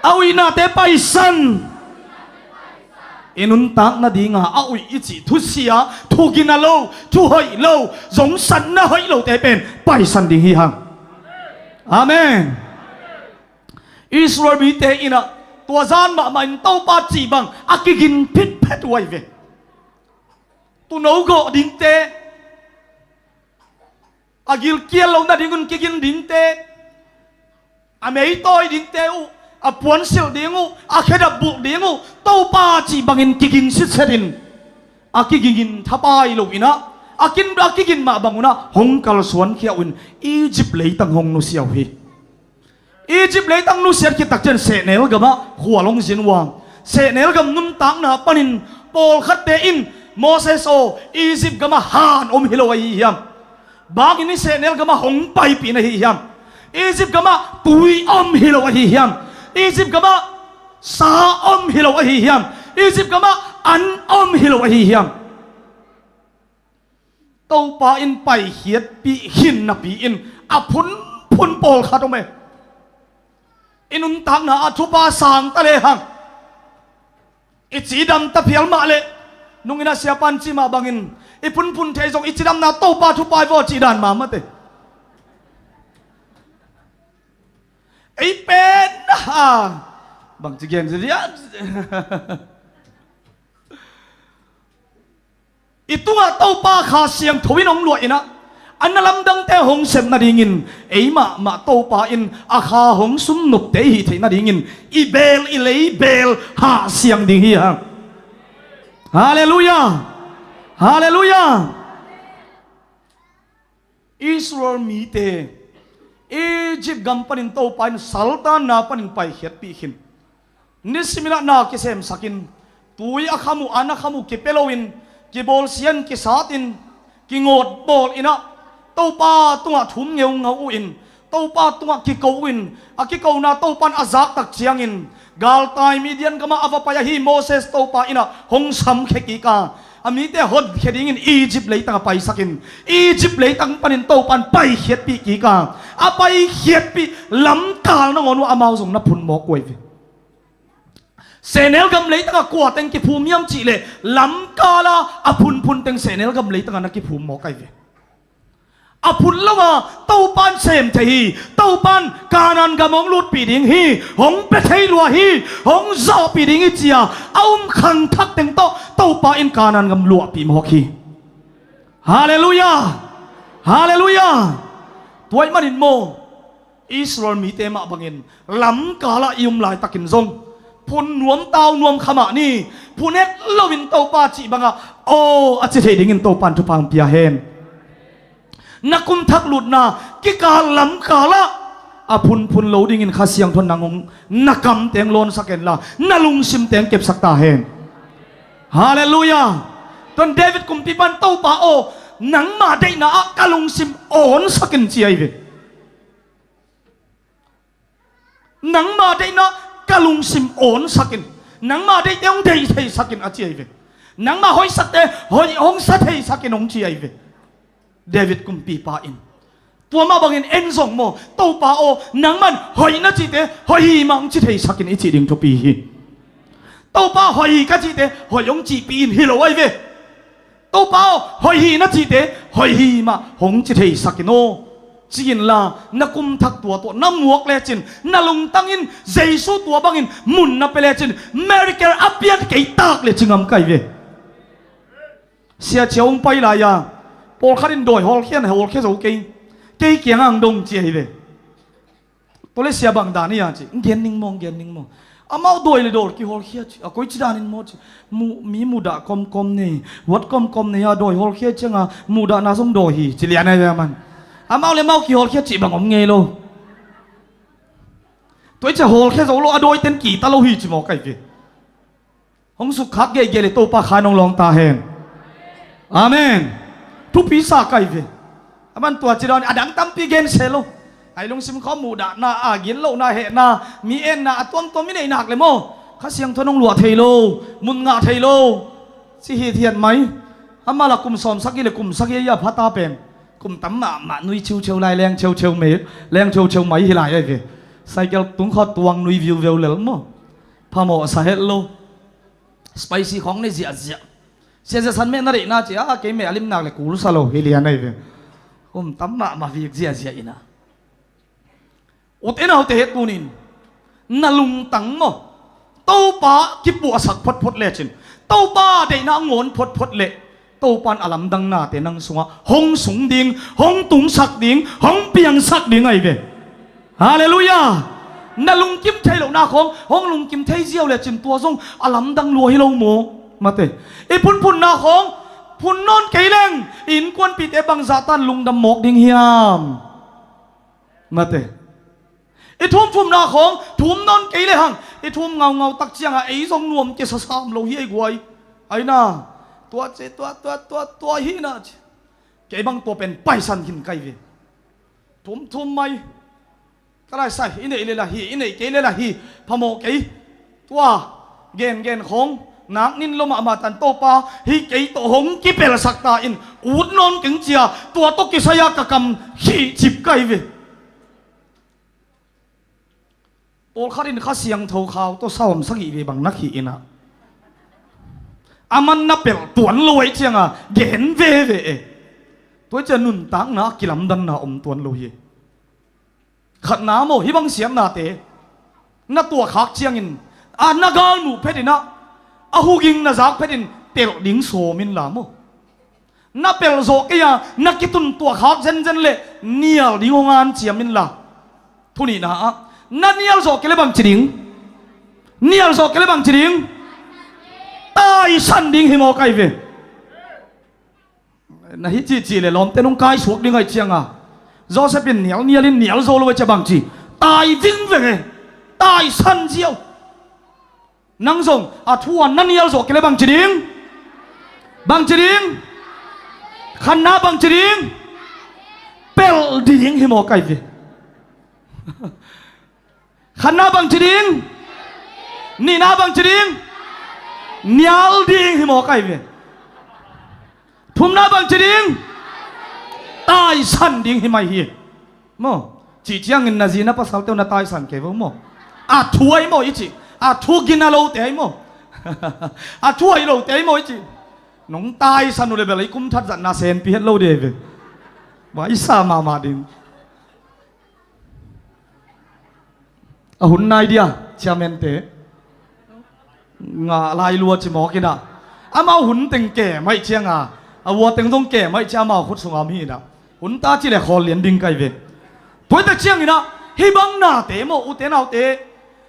A uihnate paisan. i nuntak nadinga a uih i cih thusia, thu gina lo, thu hoih lo, zong sanna hoih lote pen paisan ding hi hang. Amen. Israel mite in ah tua zan mahmah in Topa cih bang a kigin phitphet uh ahi ve. Tuuno gawh dingte, a gilkial loh nadingun kigin dingte, a meitawi dingte uh, a puansilh ding uh, a khedap bulh ding uh, Topa cih bangin kigin sitset in, a kigingin thapai lo in ah, a kin a kigin mah bang un ah hong kalsuan khia uh in Egypt leitang hong nusia uh hi. Egypt leitang nusiat khit takciang sehnel gamah khual hong zin uh a, sehnel gam nuntakna panin pawlkhatte in, Moses aw, Egypt gamah han om hi lo ahi hiam? Bangin i sehnel gamah hong paipih na hi hiam? Egypt gamah tui om hi lo ahi hiam? Egypt gamah sa om hi lo ahi hiam? Egypt gamah an om hi lo ahi hiam? Topa in paikhiatpih khin napi in a phunphun pawlkhat om e. I nuntakna ah thupha sang ta lehang, i cidam ta phial mah leh, nungin a siapan cih mah bangin, i phunphun thei zong i cidamna Topa thupha i vaw cih dan mahmah te. Ei pen a, bangci gen zi dia. I tungah Topa Kha Siangtho in hong luah in ah, a na lamdangte hong sep nadingin ei mahmah Topa in a kha hong sumnopte i hih theih nadingin i beel, i lei beel hah siang ding hi hang. Halleluiah. Halleluiah. Israel mite Egypt gam panin Topa in saltanna panin paikhiatpih khin. Nisimin ah na kisemsakin, tui a kham uh, an a kham uh kipia loin, kibawlsia in, kisatin, kingawtbawl in ah, Topa tungah thum ngeungau uh in, Topa tungah kiko uh in, a kikona Topa in a zak tak ciangin, galtai Midian gamah a va pai ahi Moses Topa in ah hong samkhia kik a, a mite honkhia dingin Egypt leitang a paisakin, Egypt leitang panin Topa in paikhiatpih kik a, a paikhiatpih lamkal nangawn uh amau zong na phun mawk uh ahi ve. Sehnel gam leitang a kua teng kiphum hiam cih leh lamkal a a phunphun teng sehnel gam leitang a na kiphum mawk ahi ve. A phun lo a Topa in sem thei hi. Topa in Kanaan gam hong lutpih ding hi, hong pia thei lua hi, hong zawhpih ding hi ci a a um khangthak teng tawh Topa in Kanaan gam luahpih mawk hi. Halleluiah. Halleluiah. Tua ahih manin maw, Israel mite mah bangin lamkal ah i um laitakin zong phun nuam tau nuam kha mah ni. Phun het loin Topa cih bangah aw a ci thei dingin Topa in thupha hong pia hen. Na kum thak lutna kikal lamkal ah a phunphun lo dingin Kha Siangtho in nang hong, na kam teng lawnsak hen la, na lungsim teng kepsak ta hen. Halleluiah. Tua in David kumpipa in Topa aw, nangma deihna ah ka lungsim awnsak in ci ahi ve. Nangma deihna ka lungsim awnsak in, nangma deihte hong deih theisak in a ci ahi ve. Nangma hoihsakte hoih hong sa theisak in hong ci ahi ve. David kumpipa in tua mah bangin en zong maw, Topa aw, nangman hoih na cihte hoih hi mah hong ci theisak in i cih ding thupi hi. Topa hoih hi ka cihte hoih hong cihpih in hi lo ahi ve. Topa aw, hoih hi na cihte hoih hi mah hong ci theisak in aw. Ci inla, na kum thak tua tawh na muak lecin, na lungtang in Jesu tua bangin mun na pia lecin, miracle a pian kei tak le ci ngam ka hi ve. Sia Cia hong pai lai-a pawlkhat in dawi hawlkhia na hawlkhia zo kei, kei kiangah hong dong ci ahi ve. Tua leh sia bang dan hi a ci, hong gen ning maw, hong gen ning maw. Amau dawi le dawl kihawlkhia ci, a koici danin maw ci, mu, mi mudah kawmkawm nei, wat kawmkawm nei a dawi hawlkhia cianga mudahna zong dawi hi ci lian ahi ve aman. Amau le amau kihawlkhia cih bang om ngei lo. Tua i ci a hawlkhia zo lo a dawiten kita lo hi ci maw ka hi ve. Hong sukkhak geihgeih le Topa khan hong lawng ta hen. Amen. Thupi sa ka hi ve. Aman tua ci dawn a dang tampi gen se lo. Ai lungsim khawm muhdahna a, ginlohna, hehna, mi enna a tuamtuam i neih nak le maw, Kha Siangtho in hong luah thei lo, mun ngah thei lo. Ci hithiat mai. Amah la kum sawmsagih le kum sagih a phata pen kum tam mahmah nui ciuciu lai, leng ciuciu mai, leng ciuciu mai hi lai ahi ve. Cycle tung khawh tuang nui viuveu lel maw. Phamawh sa het lo. Spicy khawng nei ziahziah. Siasia san meh na deihna ci a, kei meh a limnak le kul sa lo hi lian ahi ve. Um tam mahmah vik ziahziah ina. Ute naute, tunin na lungtang maw, Topa kipuahsak photphot lecin, Topa deihna a ngawn photphot leh Topa in a lamdang nate nang sungah hong sung ding, hong tungsak ding, hong piangsak ding ahi ve. Halleluiah. Na lungkim thei lohna khawng hong lungkim thei ziau lecin tua zong a lamdang lua hi lo maw? Mate. I phunphunna khawng phun nawn kei leng i innkuanpihte bangzah tan lungdam mawk ding hiam? Mate. I thumthumna khawng thum nawn kei lehang i thum ngaungau tak cianga ei zong nuam kisa sam lo hi ei guai. Aina, tua ci, tua, tua, tua, tua hi na ci. Kei bang tua pen paisan khin kai ve. Thumthum mai. Ka lai sai, i neih lela hi, i neih kei lela hi, phamawh kei. Tua gengen khawng nak nin lo mahmah tan Topa, hih kei tawh hong kipelsak ta in, ut nawn keng cia, tua tawh kisai-a ka kam khihcip kai ve. Pawlkhat in Kha Siangtho khau tawh sawm sagih vei bang na khih inah, a man na pelh tuan lo aih cianga gen veve e. Tua cia nuntakna a kilamdanna om tuan lo hi. Khatna maw, hih bang siatnate na tuahkhak ciangin a na galmuh phetinah, a huging na zak phetin pelh ding sawm inla maw. Na pelh zawh kei-a na kitun tuahkhak zenzen leh nial ding hong an ciam inla. Thunihna ah na nial zawh kei le bangci ding? Nial zawh kei le bangci ding? Taisan ding hi maw kai ve. Na hi cihcih le lawmte nung kaisuak ding aih cianga, Joseph in nial nial in nial zo lo aih cia bangci? Tai vingveng e. Taisan ziau. Nang zong a thu-a na nial zawh kei le bangci ding? Bangci ding? Khatna bangci ding? Pelh ding hi maw kai ve. Khatna bangci ding? Nihna bangci ding? Nial ding hi maw kai ve. Thumna bangci ding? Taisan ding hi mai hi. Maw, cih ciangin na zi na pasalte uh na taisan kei vo maw. A thu ahi maw i cih? A thu gina lote ahi maw? A thu ahi lote ahi maw i cih? Nong taisan uh le bel i kum that zatna senpi het lo de ve. Vai sa mahmah ding. A hun nai dia, chairman te. Ngah lai lua ci mawk inah. Amau hun teng kem aih cianga, a vua teng zong kem aih cia amau khut sunga om hi inah. Hun ta ci le khawl lian ding kai ve. Tuaitak cianginah hih bang nate maw, ute naute,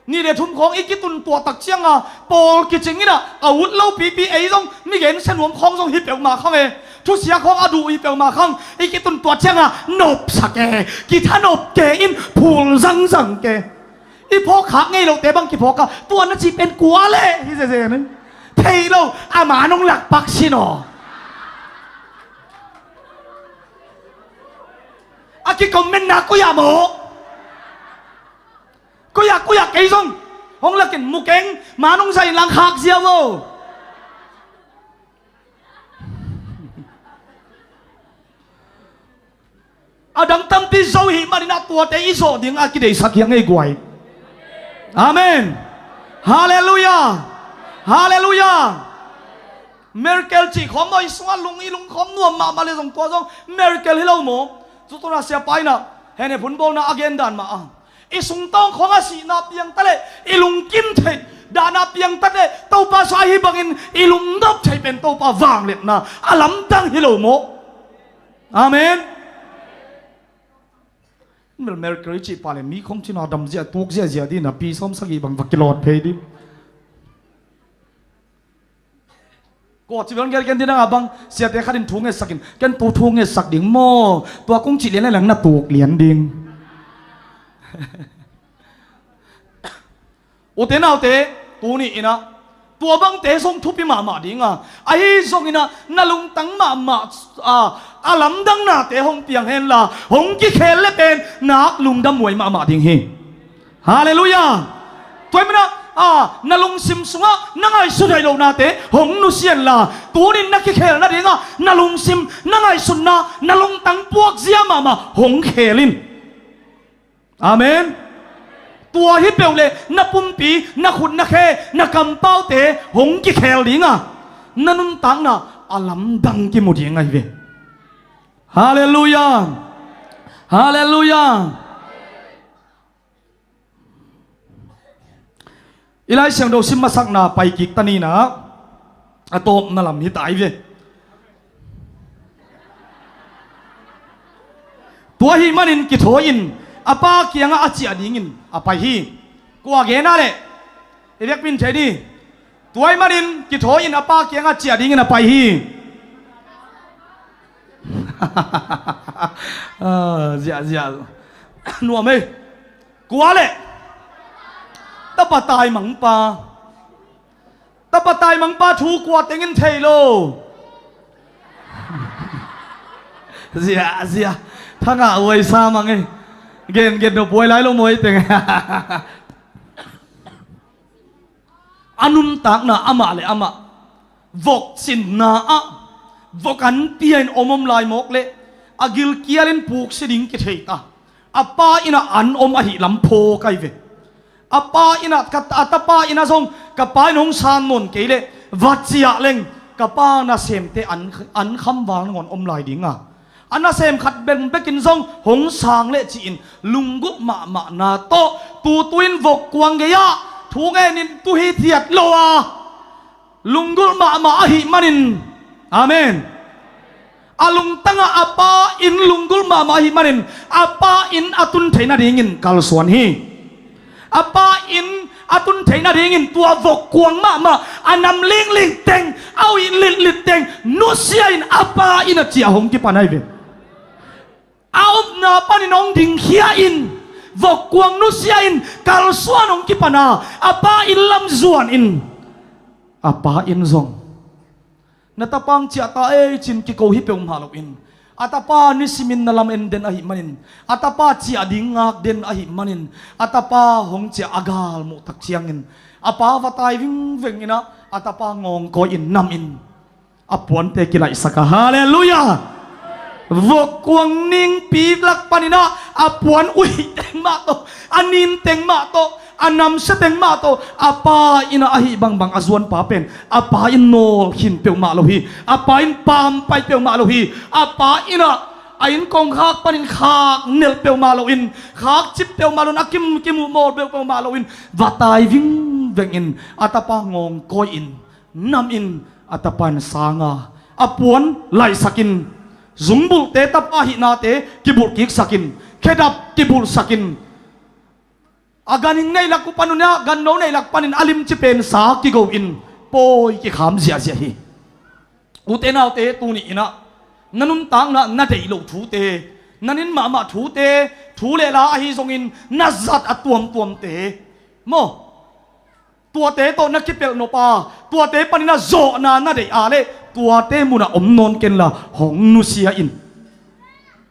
nih le thum khawng i kitun tuahtak cianga pawl kicing inah, a ut lo pipi ei zong mi gensia nuam khawng zong hi peuhmah khang e. Thusia khawng a duh hi peuhmah khang, i kitun tuah cianga nopsak e, kitha nop ke in phul zangzang ke. I phawkkhak ngei lote bang kiphawk a, tua na cih pen kua le hi zeze ne. Thei lo, a man hong lakpak sin aw. A kicommentna koi-ah maw? Koi-ah, koi-ah kei zong hong lakin mu keng, man hong zai in lang khak ziau aw. A dang tampi zo hih maninah tuate i zawh ding a kideihsak hiang ei guai. Amen. Halleluiah. Halleluiah. Merkel cih khawm maw, i sungah lung, i lungkhawm nuam mahmah le zong tua zong Merkel hi lo maw. Cu tuna siapa inah hene phun bawlna a gen dan mah a, i sungtawng khawng a sihna piangta leh i lungkim theih dahna piangta leh Topa sua ahi bangin i lungnop theih pen Topa vangliatna a lamdang hi lo maw? Amen. Mel Mercury cih pa le mi khong cina dam zia tuk zia zia dina pi sawm sagih bang va kilawt phei ding. Kua ci bel gen gen dina a bang siate khatin thu ngetsakin ken tu thu ngetsak ding maw? Tua kung cih lian le lang na tuk lian ding. Ute naute, tuni inah tua bangte zong thupi mahmah dinga, ahi zonginah na lungtang mahmah a, a lamdang nate hong piang henla hong kikhel le pen nak lungdam muai mahmah ding hi. Halleluiah. Tua hi manah a, na lungsim sungah na ngaihsut hoih loh nate hong nusianla tunin na kikhel nadingah na lungsim na ngaihsutna na lungtang puakzia mahmah hong khel in. Amen. Tua hi peuh le na pumpi, na khut na khe, na kampaute hong kikhel ding a, na nuntakna a lamdang kimu ding ahi ve. Halleluiah. Halleluiah. I Lai Siangtho sim masakna pai kik ta ni in ah, a tawpna lam hi ta hi ve. Tua ahih manin kithawi in a pa kiangah a ciah dingin a pai hi. Kua gen a leh i vekpi in thei ni. Tua ahih manin kithawi in a pa kiangah ciah dingin a pai hi. Ah, ziahziah. Nuam ei. Kua leh? Tapa taimangpa. Tapa taimangpa thu kua tengin thei lo? Ziahziah. Thangah uaisa mang ei. Gengen no puai lai lo maw ei teng. A nuntakna amah le amah vok cinna ah vok an pia in om om lai mawk leh a gilkial in puksi ding kithei ta. A pa in ah an om ahih lam phawk ahi ve. A pa in ah, ka, a tapa in ah zong ka pa in hong san nawn kei leh va ciah leng ka pa nasemte an, an khamval nangawn om lai ding a, a nasem khat bek bekin zong hong sang leh ci-in lunggulh mahmahna tawh tutu in vok kuang gei-ah thu ngenin tu hithiat lo a, lunggulh mahmah ahih manin. Amen. A lungtangah a pa in lunggulh mahmah ahih manin a pa in a tun theih nadingin kalsuan hi. A pa in a tun theih nadingin tua vok kuang mahmah a nam lingling teng, a uih litlit teng nusia in a pa in a ciah hong kipan ahi ve. A omna panin hong dingkhia in vok kuang nusia in kalsuan hong kipan a, a pa in lam zuan in a pa in zong na tapa hong ciah ta ei ci-in kiko hi peuhmah loin, a tapa nisimin na lam en den ahih manin, a tapa ciah ding ngak den ahih manin, a tapa hong ciah a galmuh tak ciangin a pa va tai vingveng in ah a tapa ngawngkawi in nam in a puante kilaihsak a. Halleluiah. Vok kuang ningpi lak panin ah a puan uih teng mah tawh, a nin teng mah tawh, a namsia teng mah tawh a pa in ah ahi bangbang a zuanpa pen a pa in nawlkhin peuhmah lo hi. A pa in pampai peuhmah lo hi. A pa in ah a inn kongkhak panin khak nelh peuhmah loin, khak cip peuhmah loin, a kim kimuh mawl peuhmah loin va tai vingveng in a tapa ngawngkawi in nam in a tapa in sang a, a puan laihsak in, zungbulhte tapa hihnate kibulh kiksak in, khedap kibulhsak in, a ganhing neih lak uh pan un ah ganno neih lak panin a limci pen sa kigo in pawi kikham ziahziah hi. Ute naute, tuni in ah na nuntakna na deih loh thute, na nin mahmah thute, thu le la ahi zongin na zat a tuamtuamte maw, tuate tawh na kipelh nop a, tuate panin ah zawhna na deih a leh tuate munah om nawn kenla hong nusia in.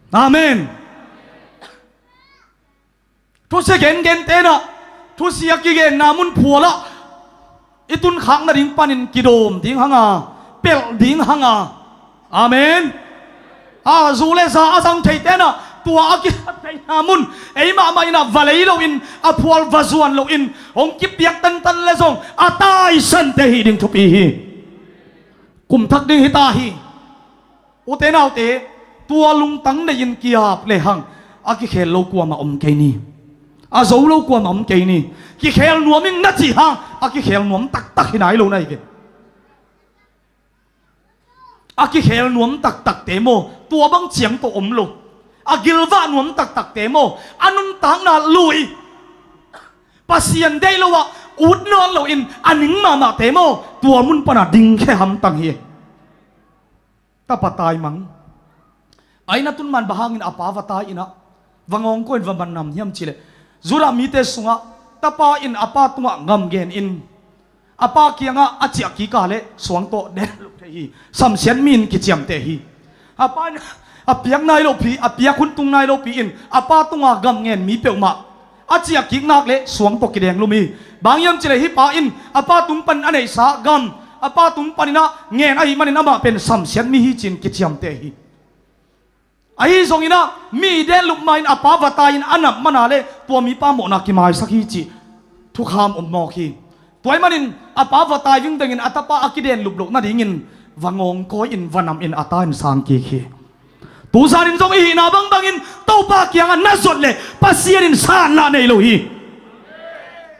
Amen. Thusia gengente in ah thusia kigenna mun phualah i tunkhak nading panin kidawm ding hang a, pelh ding hang a. Amen. A zu le za a zang theite in ah tua a kisat theihna mun ei mahmah in ah va lei loin, a phual va zuan loin hong kipiak tantan le zong a taisante hih ding thupi hi. Kum thak ding hi ta hi. Ute naute, tua lungtang nei-in kiap lehang a kikhel lo kuamah om kei ni. A zo lo kuamah om kei ni. Kikhel nuam ing na cih hang a kikhel nuam taktak hi nai lo na hi ve. A kikhel nuam taktakte maw, tua bang ciang tawh om lo. A gilvah nuam taktakte maw, a nuntakna lui, Pasian deih lo ah ut nawn loin a ning mahmahte maw, tua mun pana dingkhia hamtang hi. Tapa taimang. A inn a tun man bang hangin a pa va tai in ah va ngawngkawi in va man nam hiam cih leh, Judah mite sungah tapa in a pa tungah gam genin a pa kiangah a ciah kik a leh suang tawh den lo thei hi. Samsiat mi in kiciamteh hi. A pa in a piak nai lopi, a piak hun tung nai lopi in a pa tungah gam ngen mi peuhmah a ciah kik nak leh suang tawh kideng lum hi. Bang hiam cih leh hih pa in a pa tung pan a neihsa gam, a pa tung panin ah ngen ahih manin amah pen samsiat mi hi ci-in kiciamteh hi. Ahi zongin ah mi denlup ma-in a pa va tai-in a nap mana le tua mipa mawhna kimaisak hi cih thukham om mawk hi. Tua ahih manin a pa va tai vingdengin a tapa a kidenlup loh nadingin va ngawngkawi-in va nam-in a ta in sang kik hi. Tuzanin zong i hihna bangbangin Topa kiangah na zot leh Pasian in sanlah nei lo hi.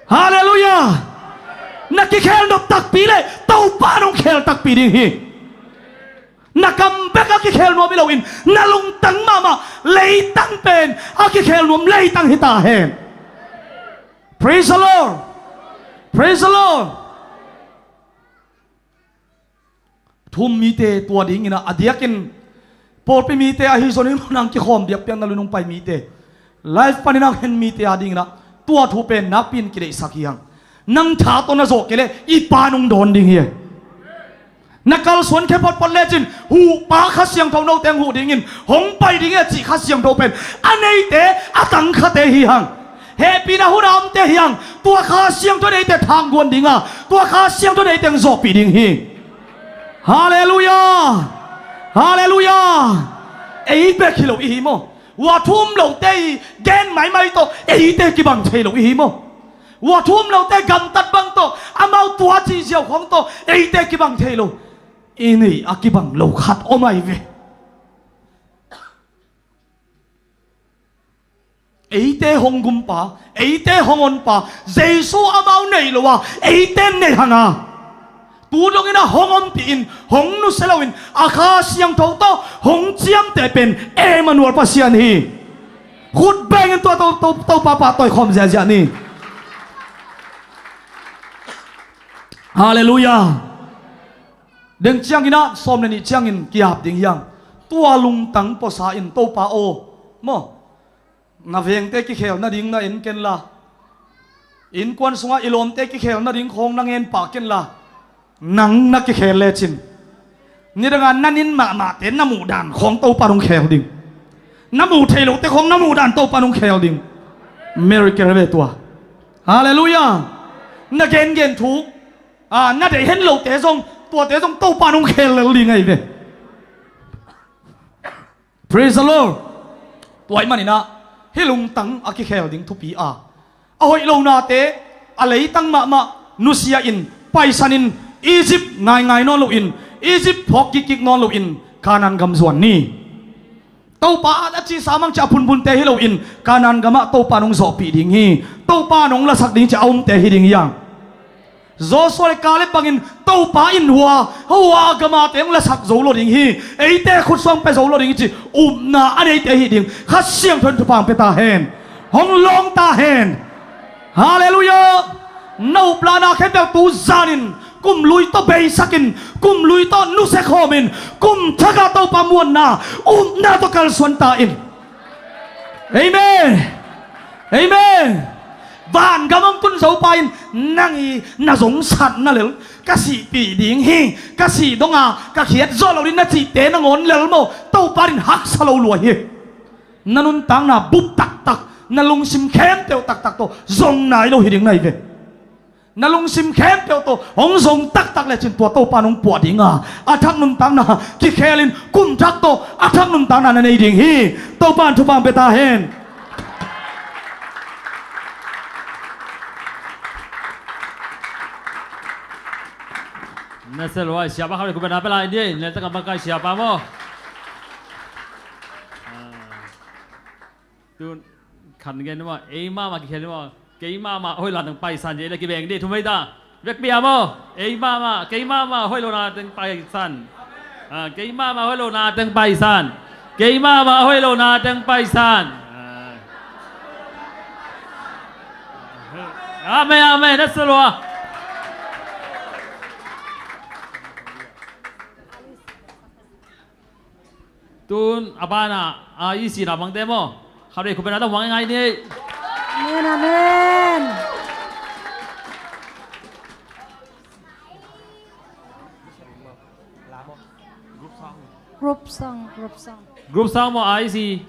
Halleluiah. Na kikhelnop takpi leh Topa in hong khel takpi ding hi. Na kam bek a kikhel nuam hi loin na lungtang mahmah leitang pen a kikhel nuam leitang hi ta hen. Praise the Lord. Praise the Lord. Thum mite tua dingin ah a diakin pawlpi mite ahi zongin nang kikhawm biakpiakna lui nong pai mite, live panin ah hen mite a dingin ah tua thu pen nakpi-in kideihsak hi hang. Nang tha tawh na zawh kei leh i Pa in hong dawn ding hi. Na kalsuan khe photphot lecin huhpa Kha Siangtho note hong huh dingin hong pai ding hi a cih Kha Siangtho pen a neite a tangkhate hi hang. Hehpihna hun a omte hi hang. Tua Kha Siangtho neite thangguan ding a, tua Kha Siangtho neite hong zawhpih ding hi. Halleluiah. Halleluiah. Ei bek hi lo i hi maw? Ua thu um lote i gen maimai tawh eite kibang thei lo i hi maw? Ua thu um lote gamtat bang tawh amau tua cih ziau khawng tawh eite kibang thei lo. I neih a kibang lo khat om ahi ve. Eite hong gumpa, eite hong honpa Jesu amau nei lo a, eite nei hang a, tu dongin ah hong ompih in, hong nusia loin a Kha Siangtho tawh hong ciamteh pen Emmanuel Pasian hi. Khut bengin tua to, to, Topa pahtawi khawm ziahziah ni. Halleluiah. Deng ciangin ah sawm le nih ciangin ki-ap ding hi hang. Tua lungtang puasa in Topa aw maw, na vengte kikhel nading na en ken la, innkuan sungah i lawmte kikhel nading khawng na ngen pah ken la, nang na kikhel lecin nidanga na nin mahmahte na muhdan khawng Topa in hong khel ding. Na muh thei lote khawng na muhdan Topa in hong khel ding. Miracle ve tua. Halleluiah. Na gengen thu, a, na deih hen lote zong, tuate zong Topa in hong khel lel ding ahi ve. Praise the Lord. Tua ahih manin ah hih lungtang a kikhel ding thupi a, a hoih lo nate a leitang mahmah nusia in paisanin Egypt ngaingai nawn loin, Egypt phawk kikkik nawn loin Kanaan gam zuan ni. Topa a, a cihsa mang ciah a phunphunte hi loin Kanaan gamah Topa in hong zawhpih ding hi. Topa in hong lasak ding ciah a umte hi ding hi hang. Joshua le Caleb bangin Topa in hua, hua gamate hong lasak zo lo ding hi. Eite khutsuang pia zo lo ding hi ci upna a neite hi ding. Kha Siangtho in thupha hong pia ta hen. Hong lawng ta hen. Halleluiah. Na uplahna khempeuh tu zanin kum lui tawh beisakin, kum lui tawh nusia khawmin, kum thakah Topa muanna upna tawh kalsuan ta in. Amen. Amen. Vangam hong tun Topa in nang i na zongsatna lel, ka sihpih ding hi, ka sih donga ka khiat zawh lo ding na cihte nangawn lel maw, Topa in haksa lo lua hi. Na nuntakna bup taktak, na lungsim khempeuh taktak tawh zong nai lo hi ding na hi ve. Na lungsim khempeuh tawh hong zong taktak lecin tua Topa in hong puah ding a, a thak nuntakna kikhelin kum thak tawh a thak nuntakna na nei ding hi. Topa in thupha hong pia ta hen. Na sia lua, siapa khat le kumpena pia lai ni, na taka bangkai siapa maw. Ah. Tun khan gen maw, ei mahmah kikhel maw, kei mahmah hoih lo na teng paisan, ei le kibeng dih thum hei ta. Vekpi a maw, ei mahmah, kei mahmah hoih lo na teng paisan. Ah, kei mahmah hoih lo na teng paisan. Kei mahmah hoih lo na teng paisan. Ah. Amen, amen. Na sia lua. Tun a banah a I C na bangte maw, khat vei kumpena tawh muang ngai ni. Amen, amen. Group song, group song. Group song maw, I C.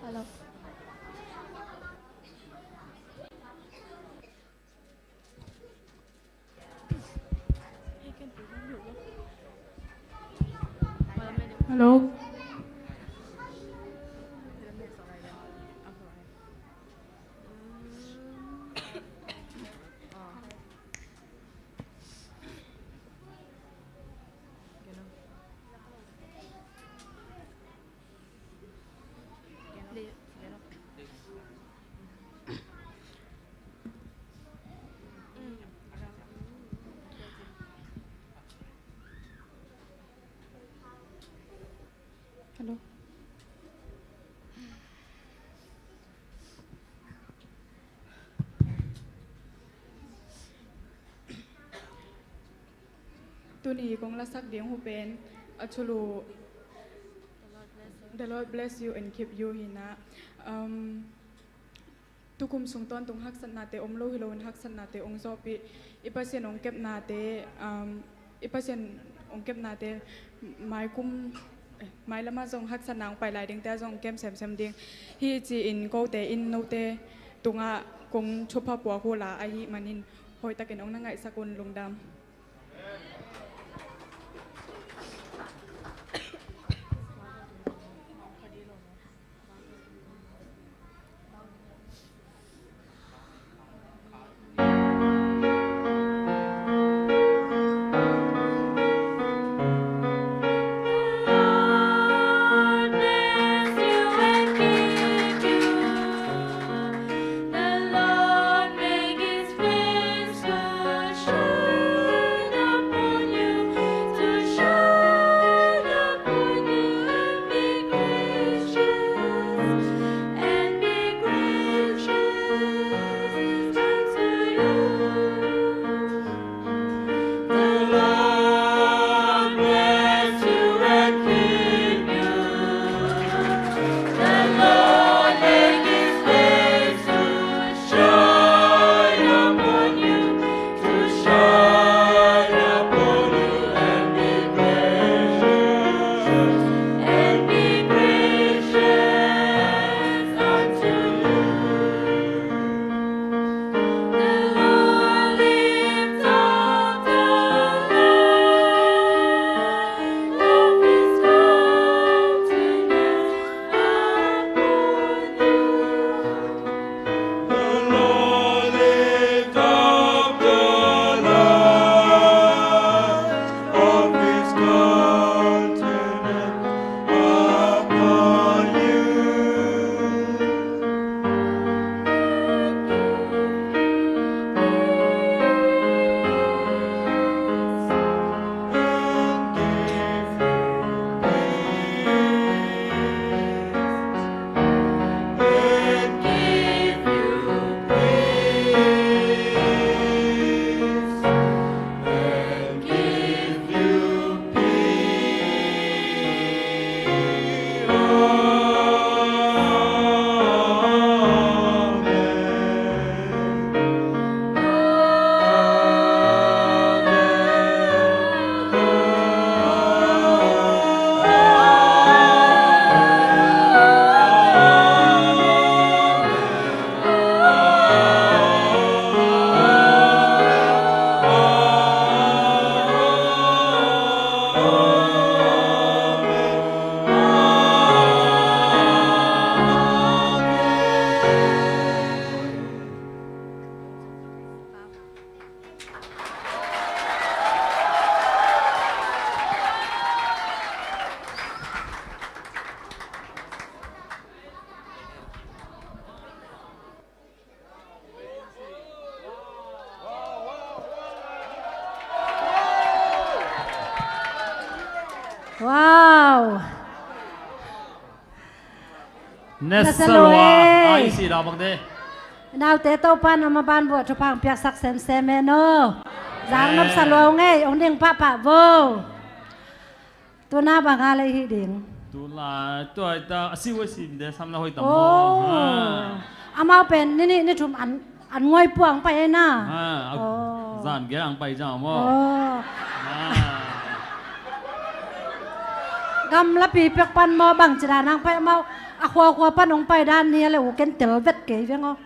Hello. Hello. Hello. Tuni kong lasak ding hu pen a thulu, "The Lord bless you and keep you," hi na. Um, tukum sung tawntung haksatnate om lo hi loin haksatnate ong zawhpih, i Pasian ong kepnate, um, i Pasian ong kepnate maikum, eh, mailamah zong haksatna ong pai lai dingte ah zong kem semsem ding hi ci-in kote in note tungah kong thupha puak hu la ahih manin hoihtakin ong na ngaihsak un. Lungdam. The Lord make his face to shine upon you, to shine upon you, and be gracious, and be gracious unto you. The Lord bless you and keep you. The Lord make his face to shine upon you, to shine upon you and be gracious, and be gracious unto you. The Lord lift up the light of his countenance upon you. The Lord lift up the light of his countenance upon you. Wow! Na sa lua. Ai si dah bang de. Naute Topa'n a maban buah thupha piaksak semsem e no. Zang nop sa lua ngei, ong ding pahpah vo. Tuna bang a lei hi ding. Tula tua ita a si wa si de sam na hoi tam mo. Amau pen ni ni ni thum an an ngoi puang pai na. Zan ge ang pai jang mo. Gam lapi pek pan mo bang cira nang pai amau. A khuakhua pan hong pai dan ni a le u ken tel vet kei veng aw.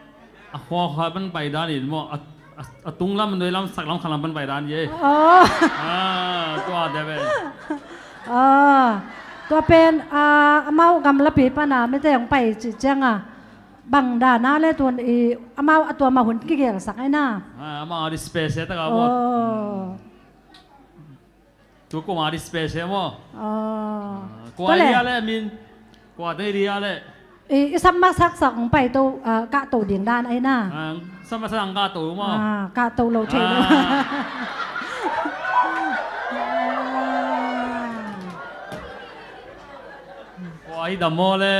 A khuakhua pan pai dan in maw, a, a, a tung lam, a nui lam, sak lam, khan lam pan pai dan ye. Oh. Ah, tua te ve. Ah, tua pen, ah, amau gamlapi pana mite hong pai cih cianga bang dana le tun i amau a tua mah hun kigelsak aina. Ah, amau a di special taka maw. Oh. Tu kua ma di special maw? Oh. Ah, kua tua le dia le min. Kua te dia le. I, i sam masak sak hong pai to, ah, kah to ding dan aina. Ah, sam masak ang kah to maw? Ah, kah to lo thei lo. Ah. Kua hi dam maw le,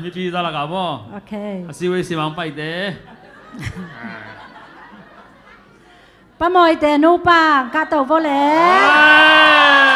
mipi za laka maw? Okay. A siwei simang paite. Pa Mawite nupa, kah to vo le. Hey!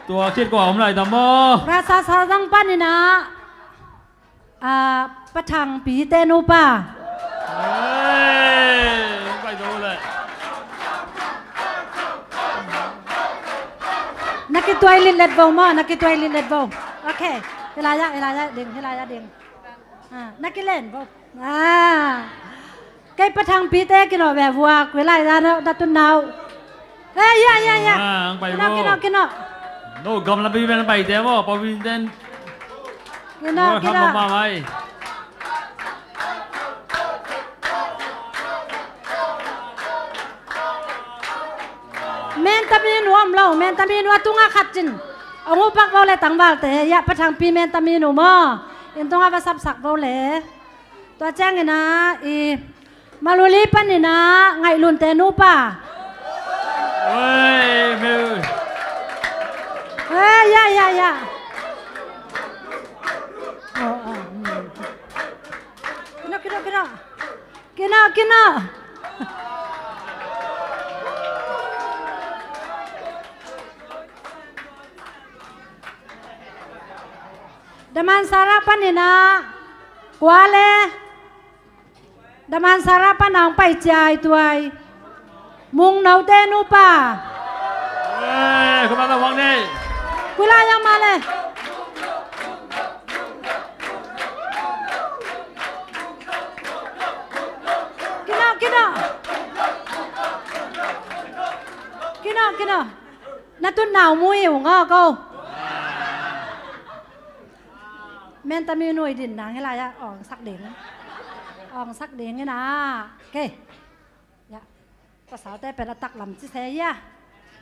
Tua khit kua om lai tam maw? Rasa sazang panina, ah, Pa Thangpi te nupa. Hey, pai zo le. Na kituai litlet vo maw, na kituai litlet vo. Okay, hilai ah, hilai ah ding, hilai ah ding. Ah, na kilen vo. Ah. Kei Pa Thangpi te kinawh ve vua, koi lai dan na tun nau. Eh, ya, ya, ya. Ah, ang pai vo. Kinawh, kinawh, kinawh. No, gamlapi pen paite vo, Pa Win ten. Kinawh, kinawh. Menta minu om lo, menta minu a tunga khat cin. Ong upak vo le tangvalte, ya Pa Thangpi menta minu maw. In tunga va sapsak vo le. Tua ciangina, i Maluli panina, Ngaihlunte nupa. Oi, meu. Eh, ya, ya, ya. Oh, oh, hmm. Kinawh, kinawh, kinawh. Kinawh, kinawh. Damansara panina, kua le. Damansara pana hong pai ciai tuai. Mungnote nupa. Eh, kua mah ta huang nei. Koi lai ah mah le. Kinawh, kinawh. Kinawh, kinawh. Na tun nau mu hi ung aw ko. Menta minu i din nang hilai ah, ong sak ding. Ong sak ding ina. Okay. Ya. Pasalte pen a taklam ci se ya.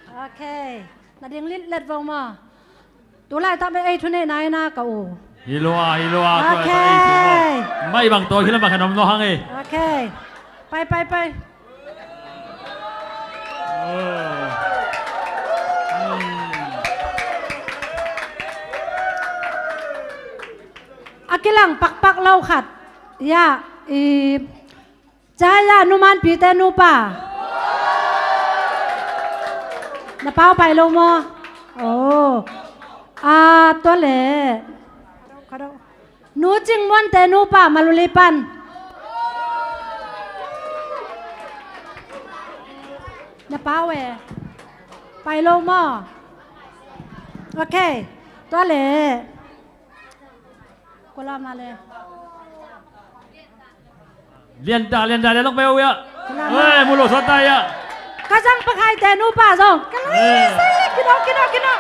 Okay. Na ding litlet vo maw. Tulai tak me ei thu nei nai na ka u. Hi lua, hi lua, tua ei thu maw. Okay. Mai bang to, hi lam bang khan om no hang e. Okay. Pai, pai, pai. A kilang pakpak lo khat. Ya, i, Caya Numanpite nupa. Na pau pai lo maw? Oh. A, tua le. Nu Cing Muante nupa Maluli pan. Na pau e. Pai lo maw? Okay. Tua le. Kua la ma le. Lian ta, lian ta, lian lok peuh ya. Kua la ma. Hei, mu lo sa ta ya. Ka zang pakhaite nupa zong. Ka la sa ya, kinawh, kinawh, kinawh.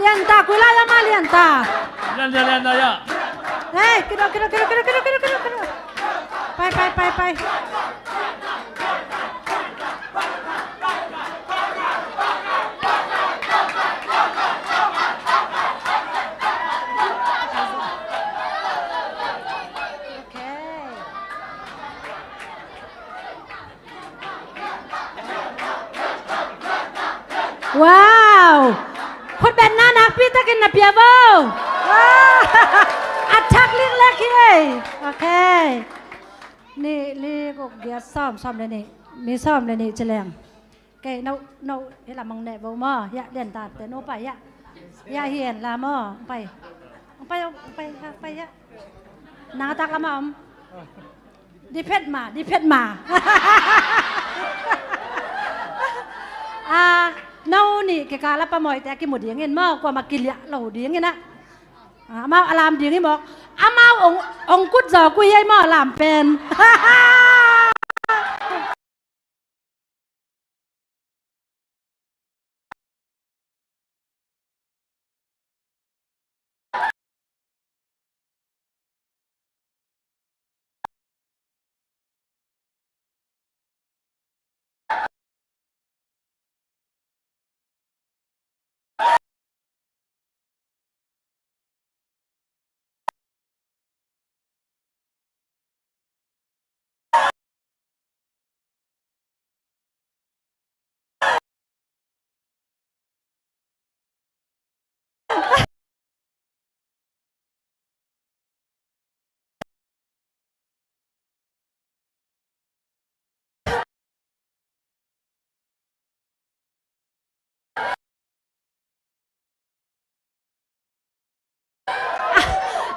Lian ta, koi lai ah mah lian ta. Lian ta, lian ta ya. Hei, kinawh, kinawh, kinawh. Pai, pai, pai, pai. Wow! Khutbetna nakpi takin na pia vo. Wow! A thak liklek hi ei. Okay. Nih, li, guk, giat, sawm, sawm le nih. Mi sawm le nih ci leng. Kei no, no, hi lam hong neh vo maw. Hiah, lian tate no pai hiah. Hiah hi en la maw. Hong pai. Hong pai, hong pai, hong pai hiah. Nang a tak lam a om. Diphet ma, diphet ma. Ah, no nih kikal a pamawite a kimu dingin maw, kuamah kiliah lo dingin ah. Ah, amau a lam ding hi mawk. Amau ong, ong kut zaw kui ei maw a lam pen.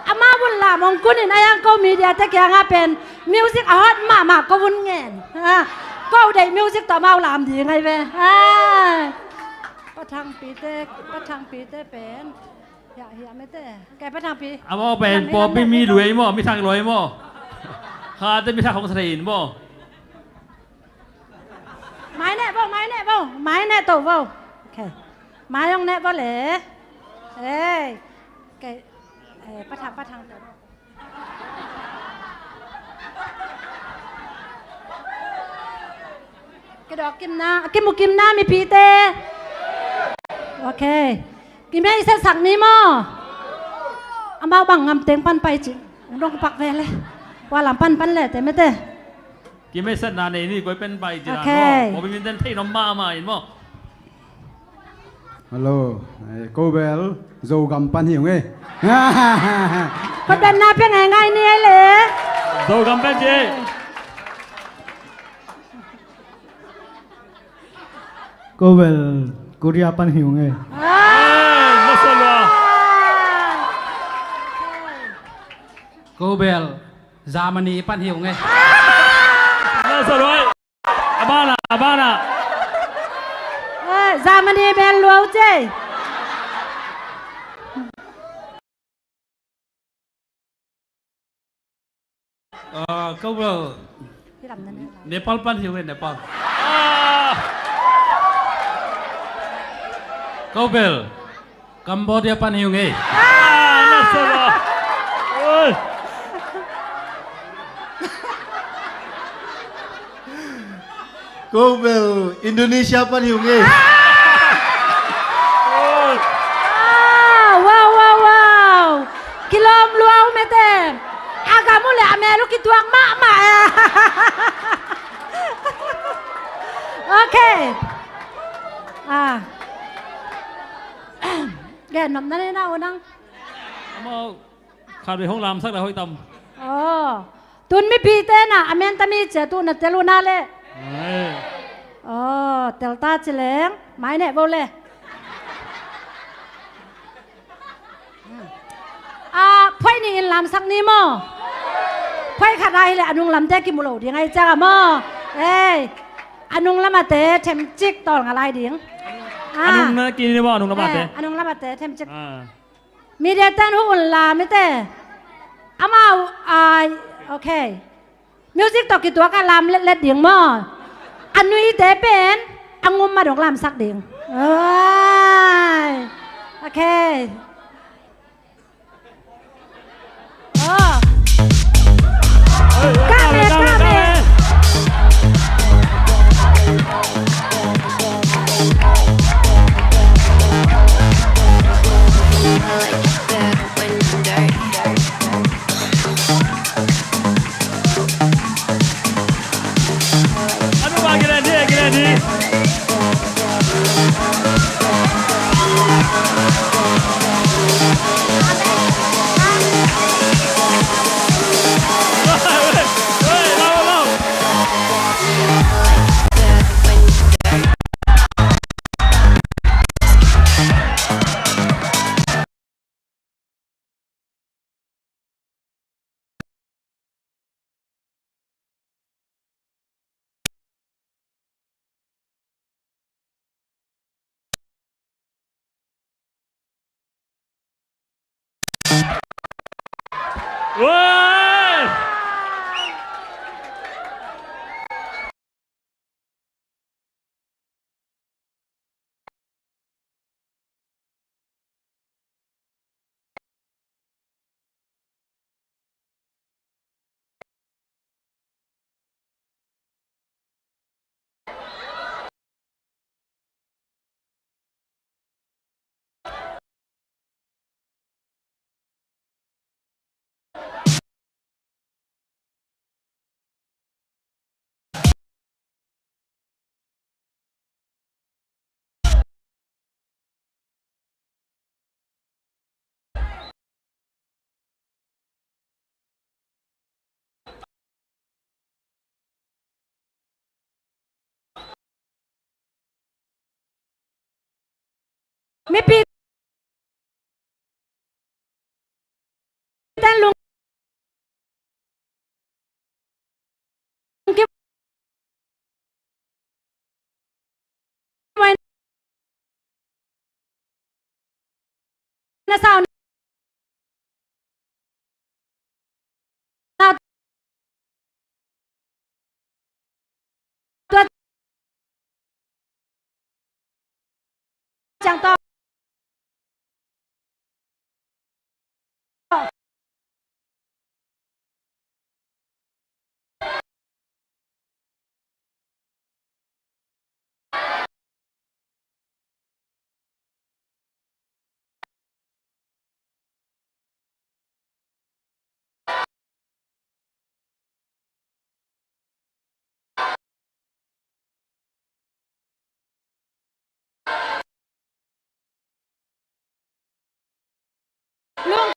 Amau un lam ong kunin a, yang ko media te kiangah pen music a hot mahmah ko un ngen. Ah, ko deih music tawh amau lam ding ai ve. Ah. Pa Thangpi te, Pa Thangpi te pen. Hiah, hiah mete. Kei Pa Thangpi. Amau pen pawlpi mi lui maw, mi thak lui maw. Kha te mi thak hong sa thei in maw. Mai neh vo, mai neh vo, mai neh to vo. Ok. Mai hong neh vo le. Ei. Ok. Eh, Pa Thang, Pa Thang to. Kidawk kim na, kimu kim na mipite. Ok. Kimei set sak ni maw. Amau bang ngam teng pan pai ci. Dong pak ve le. Wa lam pan pan le te mete. Kimei set na nei ni koi pen pai ci na. Ok. Maw. Ko bi min den thei nom mahmah in maw. Hello. Eh, ko bel Zogam pan hi ung e. Ko dan na pe ngai ngai ni ai le. Zogam pan ci. Ko bel Korea pan hi ung e. Ah! Eh, na sa lua. Ko bel Germany pan hi ung e. Na sa lua. A bana, a bana. Eh, Germany bel lua uh cei. Ah, ko bel Nepal pan hi ung e, Nepal. Ah! Ko bel Cambodia pan hi ung e. Ah, na sa lua. Oi. Ko bel Indonesia pan hi ung e. Ah, wow, wow, wow. Kilawm lua uh mete. A gam uh le a mel uh kituak mahmah e. Ok. Ah. Gen nop na ne na uh nang. Amau khat vei hong lamsak le hoih tam. Aw. Tun mipite na a men ta mi cia tu na tel uh na le. Ai. Aw, tel ta ci leng. Mai neh vo le. A, phoih nih in lamsak ni maw. Phoih khat a hi le a nung lamte kimu lo ding ai ciang a maw. Ei. A nung lamate themcik tawl nga lai ding. A nung na kini maw, a nung lamate. Eh, a nung lamate themcik. Ah. Media ten hu un la mite. Amau ai, ok. Music tawh kituak a lam letlet ding maw. A nuite pen a ngum a dong lamsak ding. Ai. Ok. Oh. Kah le, kah le. Oi! Mipi ten lungkim na sau na tua ciang tawh. Lung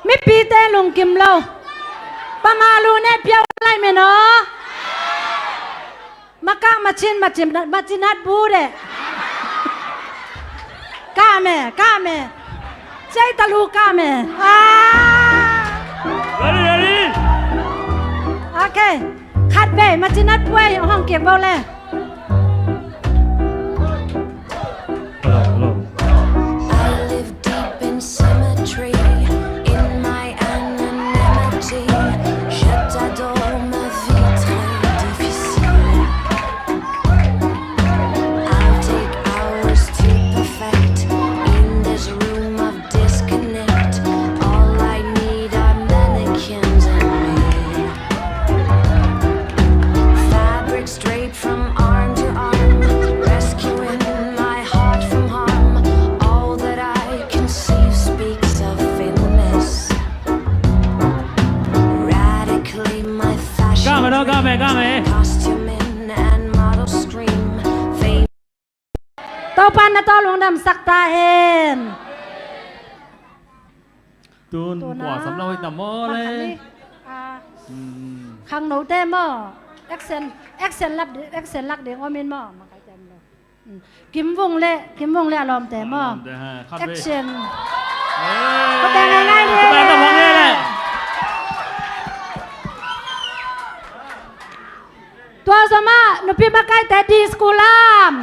Mipite lungkim lo. Panga lu ne piau lai meno. Maka macin macin macin hat bu de. Kame kame. Cei talu kame. Ah. Ready, ready. Okay. Khat vei macin hat bu ei hong kiak bo le. Hello, hello. I live deep in cemetery, in my anonymity. Je t'adore, ma vie très difficile. I'll take hours to perfect in this room of disconnect. All I need are mannequins and me. Fabric straight from arm to arm, rescuing my heart from harm. All that I conceive speaks of fitness. Radically, my fashion, kame no, kame, kame. Costuming and model scream. Fame. Topa na tawh lungdam sak ta hen. Tun kua sam lo hi tam maw le. Khangnote maw. Action, action lak ding, action lak ding om in maw. Makai tem lo. Kimvung le, Kimvung le a lawmte maw. Action. Khuate ngai ngai le. Tua zomah nupi makaite di school lam.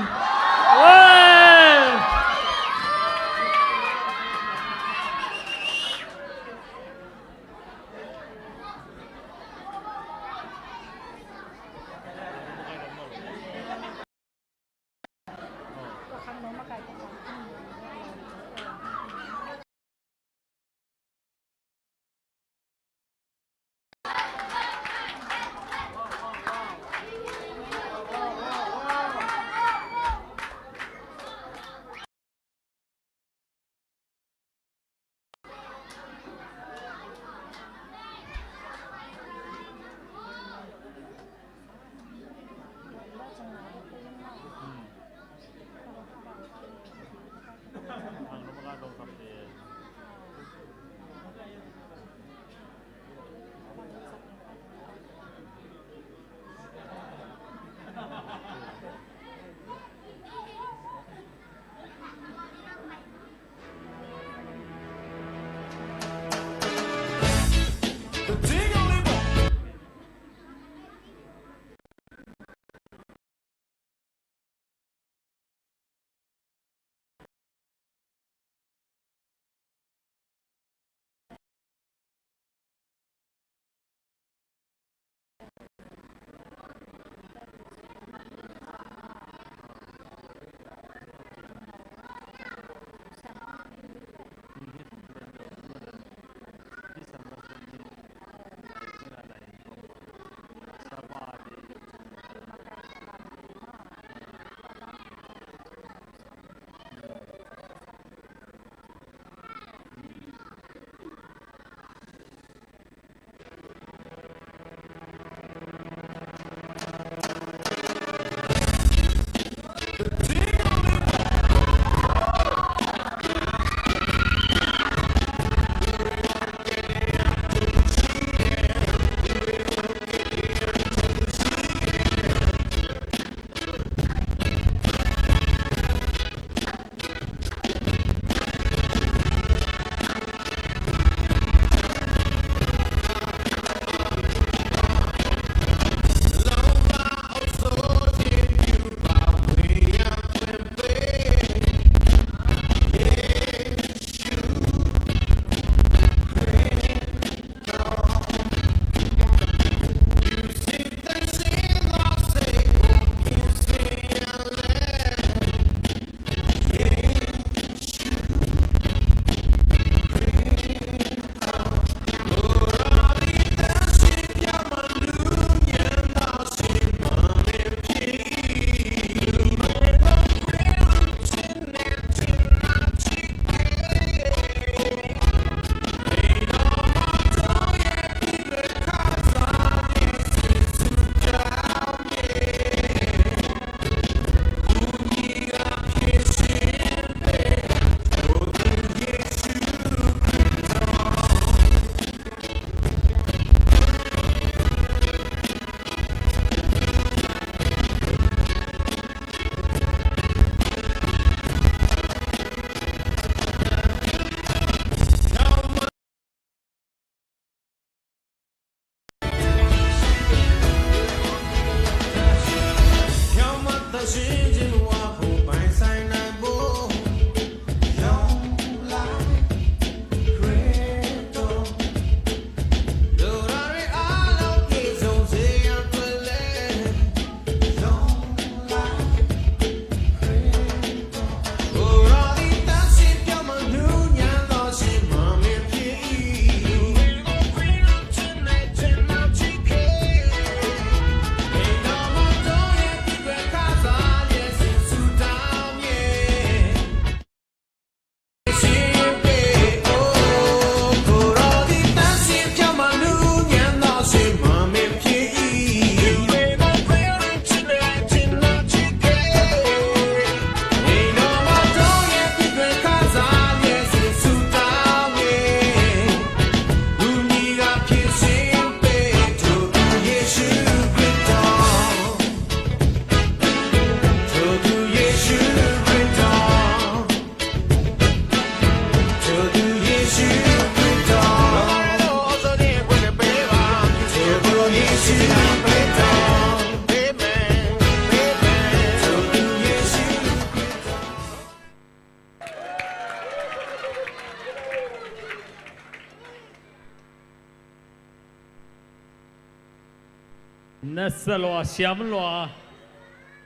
Na sa lua, siam lua.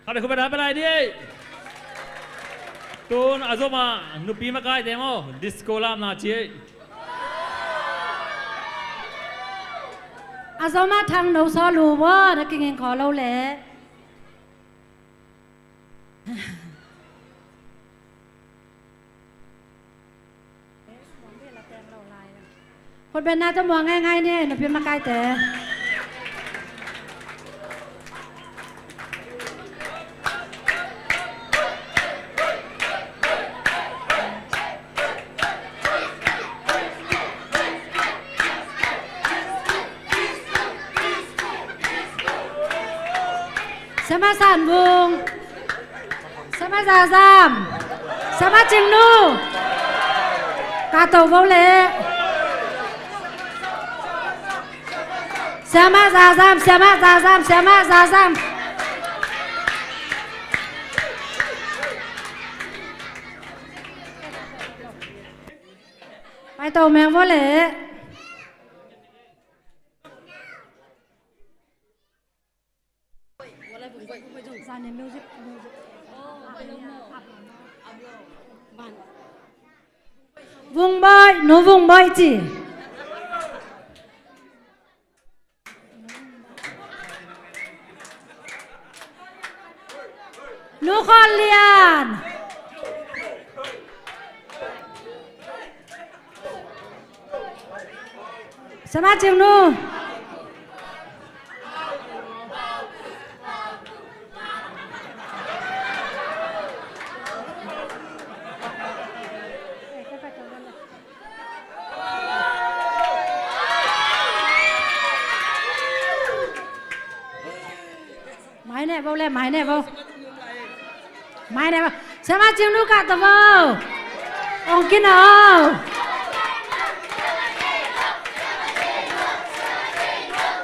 Khat khut beng na pia lai ni. Tun a zom a nupi makaite maw, disco lamna ci. A zom a Thang No Saw Lu maw, na kinging khaw lo leh. Khut beng na tawh muang ngaingai ni, nupi makaite. Siamah San Vung. Siamah Za Zam. Siamah Cing Nu. Ka to vo leh. Siamah Za Zam, Siamah Za Zam, Siamah Za Zam. Pai to meng vo leh. Vung Bawi, Nu Vung Bawi ci. Nu Khawl Lian. Siamah Cing Nu. Mai ne vo leh, mai ne vo. Mai ne vo. Siamah Cing Nu kah ta vo. Ong kin o.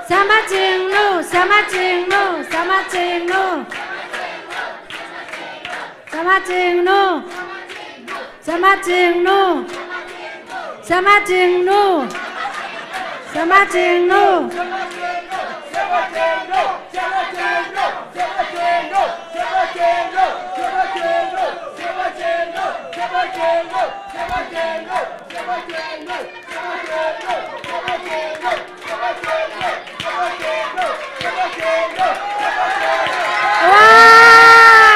Siamah Cing Nu, Siamah Cing Nu, Siamah Cing Nu. Siamah Cing Nu. Siamah Cing Nu. Siamah Cing Nu. Siamah Cing Nu. Wow!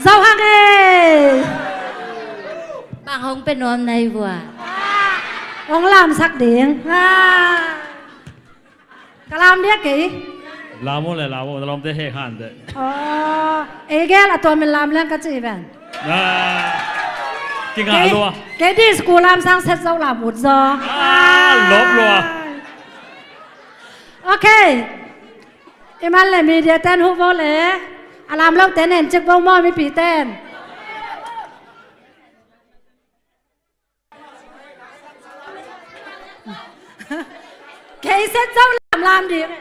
Zo hang e. Bang hong pia nuam na hi vua. Hong lamsak ding. Ka lam diak kei. Lam uh le lam uh, na lawmte hek han teh. Aw, ei gel a tua min lam leng ka ci ven. Ah, kingah lua. Kei di school lam sang set zo lam ut zaw. Ah, lawp lua. Ok. I man le media ten huh vo le. A lam lo ten en cik vo maw mipi ten. Kei set zo lamlam ding.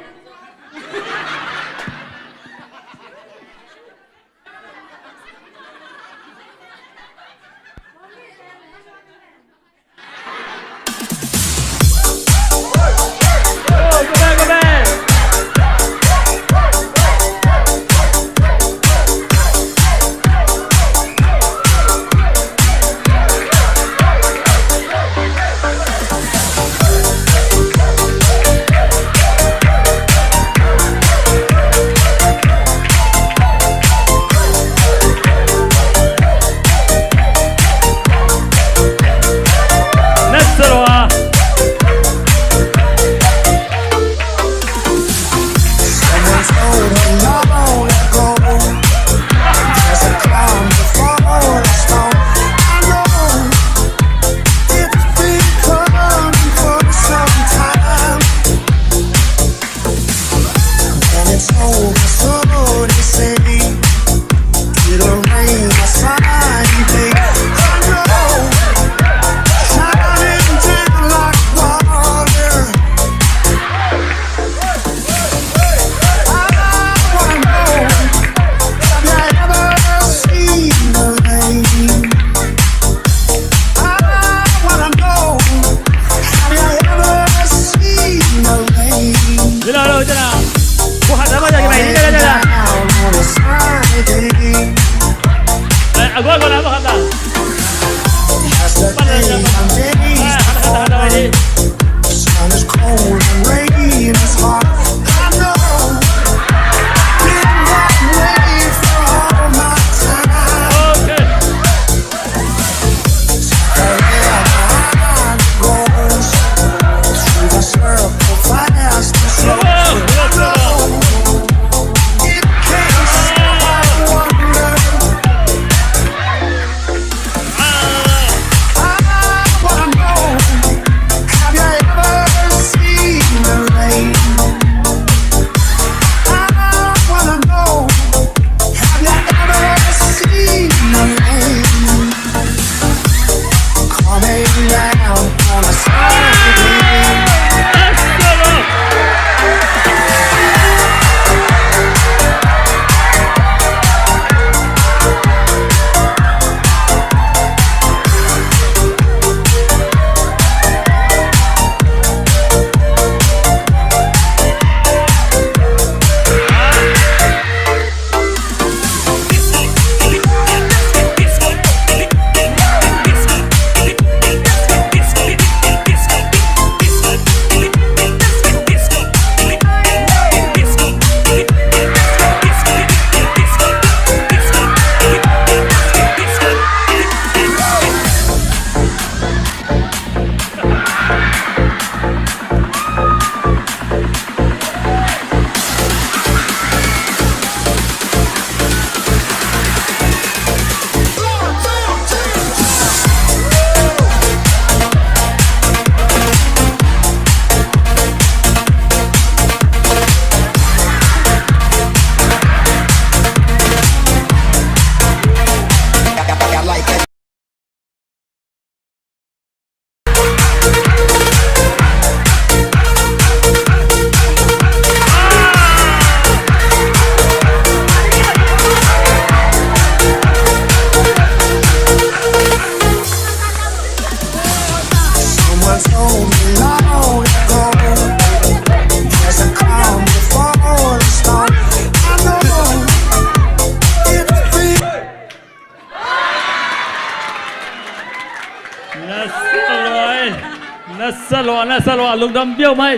Nasa lua, nasa lua, nasa lua, lungdam biau mai.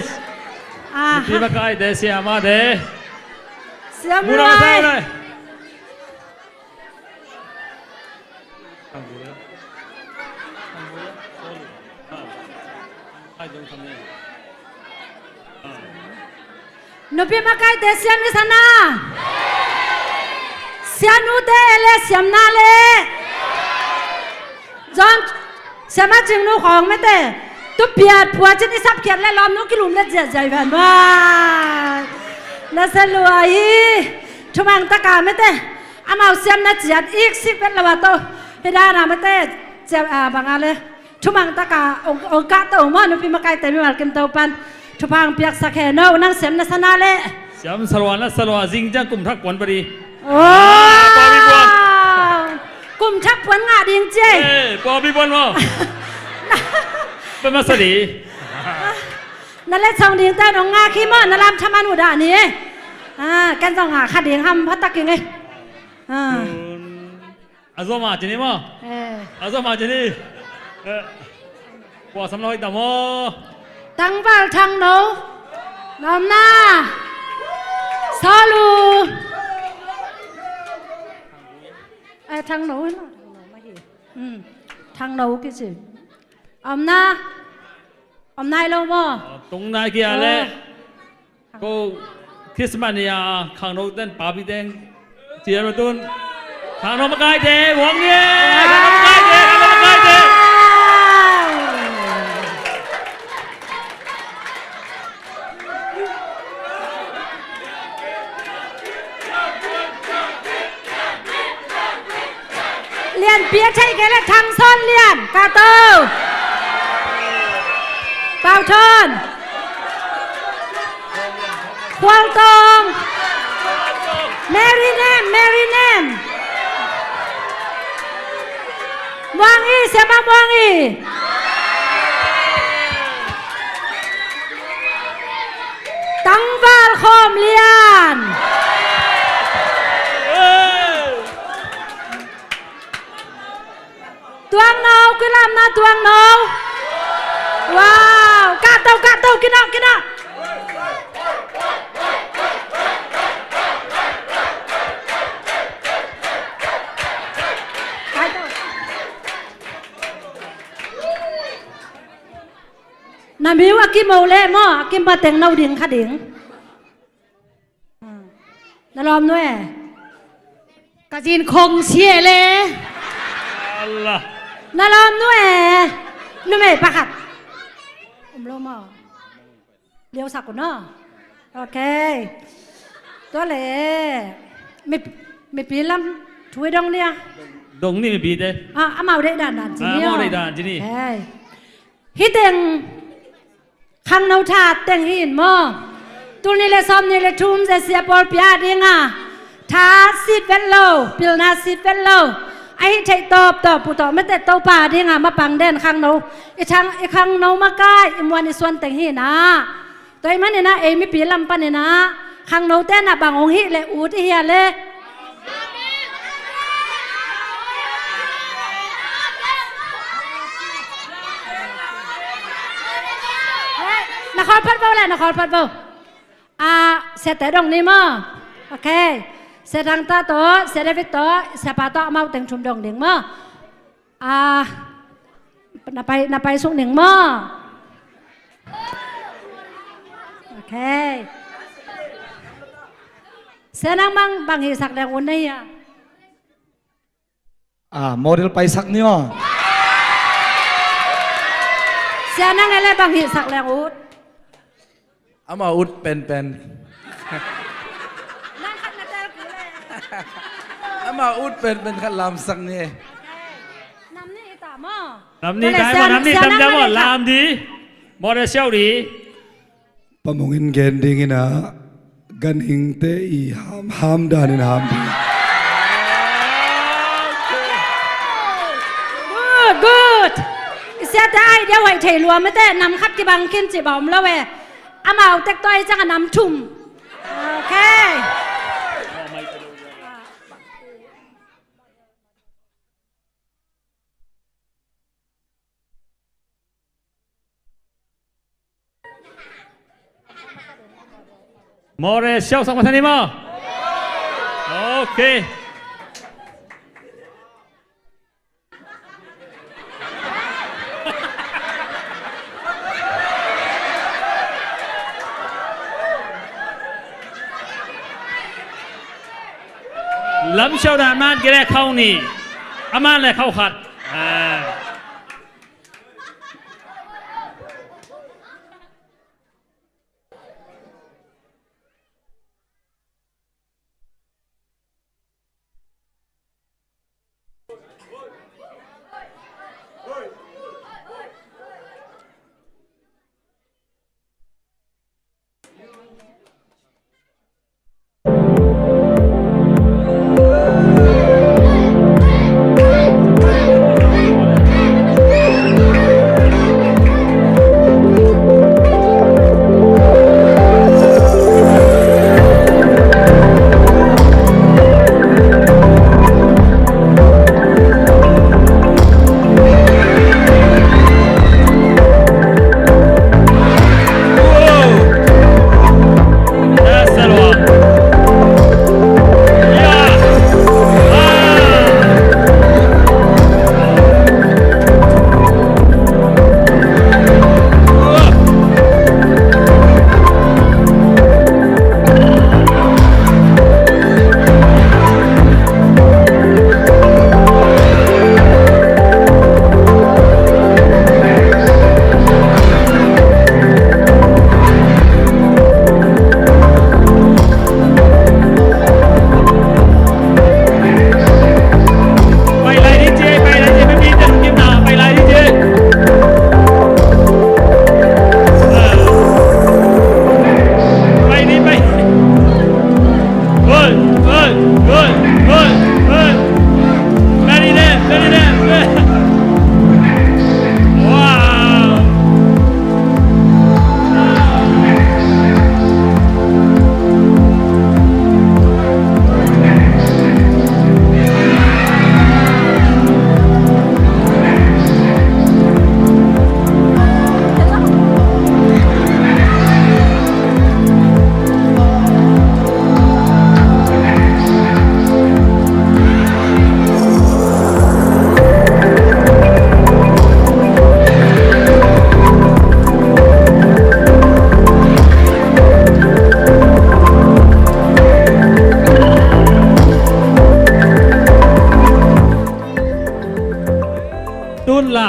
Aha. Nupi makaite, siamate. Siam lai. Nupi makaite siam ni sana. Siamnute le siamna le. Zong siama cingnu khawng mete. Tupiat phuacin i sapkiat le lawmnu kilum le ziahziah i van vai. Nasa lua hi. Thumang taka mete. Amau siamna ciat iksik vet lo a to. Hidana mete. Ciat a banga le. Thumang taka ong, ong kah to maw, nupi makaite mimal kim to pan. Thupha piaksak hen aw, nang siam nasa na le. Siam sa lua, nasa lua, zing ciang kum thak puan padi. Aw. Ah, pua bi puan. Kum thak puan ngah ding ci ei. Eh, pua bi puan maw. Pe masa di. Na le chong ding ta nong ngah khi maw, na lam thaman uh dah ni. Ah, kan zong ngah kha ding ham pha tak ing ei. Ah. A zuama ci ni maw? Eh. A zuama ci ni. Eh. Pua sam lo hi ta maw? Tangval Thangno. Nom na. Salu. Eh, Thangno hi maw? Thangno mah hi. Hmm. Thangno kici. Om na. Om nai lo maw? Tung nai kia le. Eh. Ko Christmas ni a khangno ten papi teng cian ma tun. Khangno makaite, wang ye. Khangno makaite, khangno makaite. Lianpi a thei kei le Thang Sawn Lian, ka to. Pau Thawn. Khual Tawng. Mary Nem, Mary Nem. Muang I, siapa Muang I. Tangva Khawm Lian. Tuang No, kilamna Tuang No. Wow, kah to, kah to, kinawh, kinawh. Na miu a kim o leh maw, a kim pateng no ding kha ding. Na lawm nu e. Ka zin khong sia le. Allah. Na lawm nu e. Numei pakhat. Um lo maw. Liausak uh no. Ok. Tua le. Mi, mipi lam thu i dong ni a. Dong ni mipite. Ah, amau deih dandan ci ni. Ah, amau deih dandan ci ni. Hei. Hih teng khangno that teng hi in maw. Tul nih le sawm nih le thum ZCA pawlpi a ding a tha sit vet lo, pilna sit vet lo, a hih theih tawptawp uh tawh mete Topa a ding a mapang den khangno. I khang, i khangno makai, i muan i suan teng hi na. Tua ahih manin ah ei mipi lam panin ah khangnote na bang hong hih leh ut i hia le. Hei, na khawl phot vo le, na khawl phot vo. Ah, siate dong ni maw. Ok. Sia Thang ta tawh, Sia David tawh, siapa tawh amau teng thum dong ding maw. Ah, na pai, na pai suk ning maw. Ok. Sia nang mang bang hihsak leng ut na hia. Ah, model paisak ni maw. Sia nang e le bang hihsak leng ut. Amah ut penpen. Nang khat na tel kul e. Amah ut penpen khat lamsak ni e. Nam nih i ta maw. Nam nih i ta maw, nam nih i ta maw, lam di. Model siau di. Pamungin gen dingin ah ganhingte i hamham danin ham ding. Good, good. I siate idea hoih thei lua mete, nam khat kibang khin cih bawm lo e. Amau tek tua i ciang a nam thum. Ok. More siausak masa ni maw. Ok. Lam siau dan man gere khau ni. Aman le khau khat. Ah.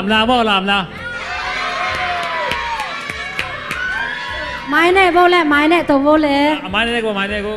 Lamna maw, lamna. ไม้แน่ vô leh, ไม้แน่ ตัว vô leh. ไม้แน่ กู ไม้แน่ กู.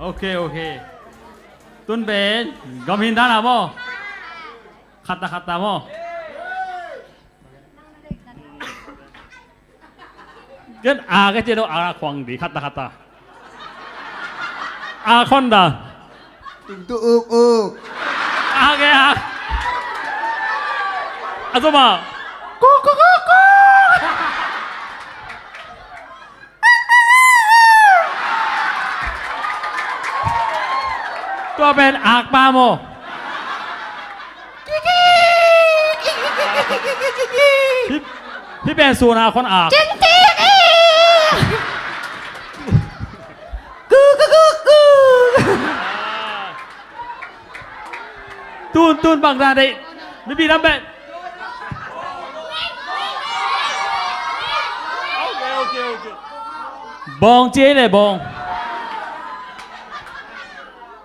Ok, ok. Tun pen gam hin dan a maw? Khat ta, khat ta maw? Ken a ke ci lo, a khuang di, khat ta, khat ta. A khon da. Tuk tuk uk uk. A ke a. A zom a. Kuk kuk kuk kuk. Tua pen akpa maw? Hih, hih pen sun a khon ak. Tun, tun, bang dan deih. Mipi nam pen. Ok, ok, ok. Bawng ci ei le bawng.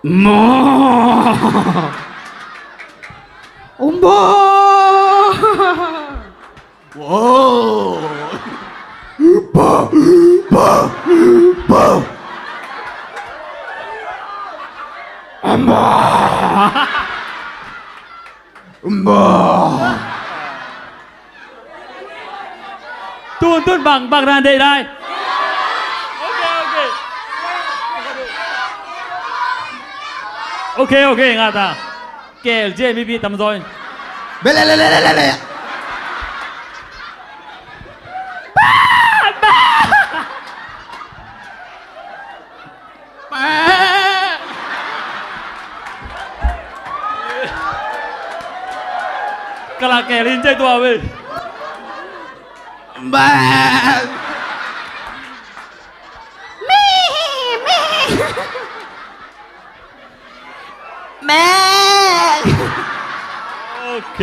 Maw. Um, bawng. Wow. Ba, ba, ba. Amba. Amba. Tun, tun, bang, bang dan deih lai. Ok, ok. Ok, ok, ngah ta. Kel cia mipi tamzaw in. Be le le le le le le. Ka la kel in cia tua ve. Ba. Mi, mi. Meng. Ok.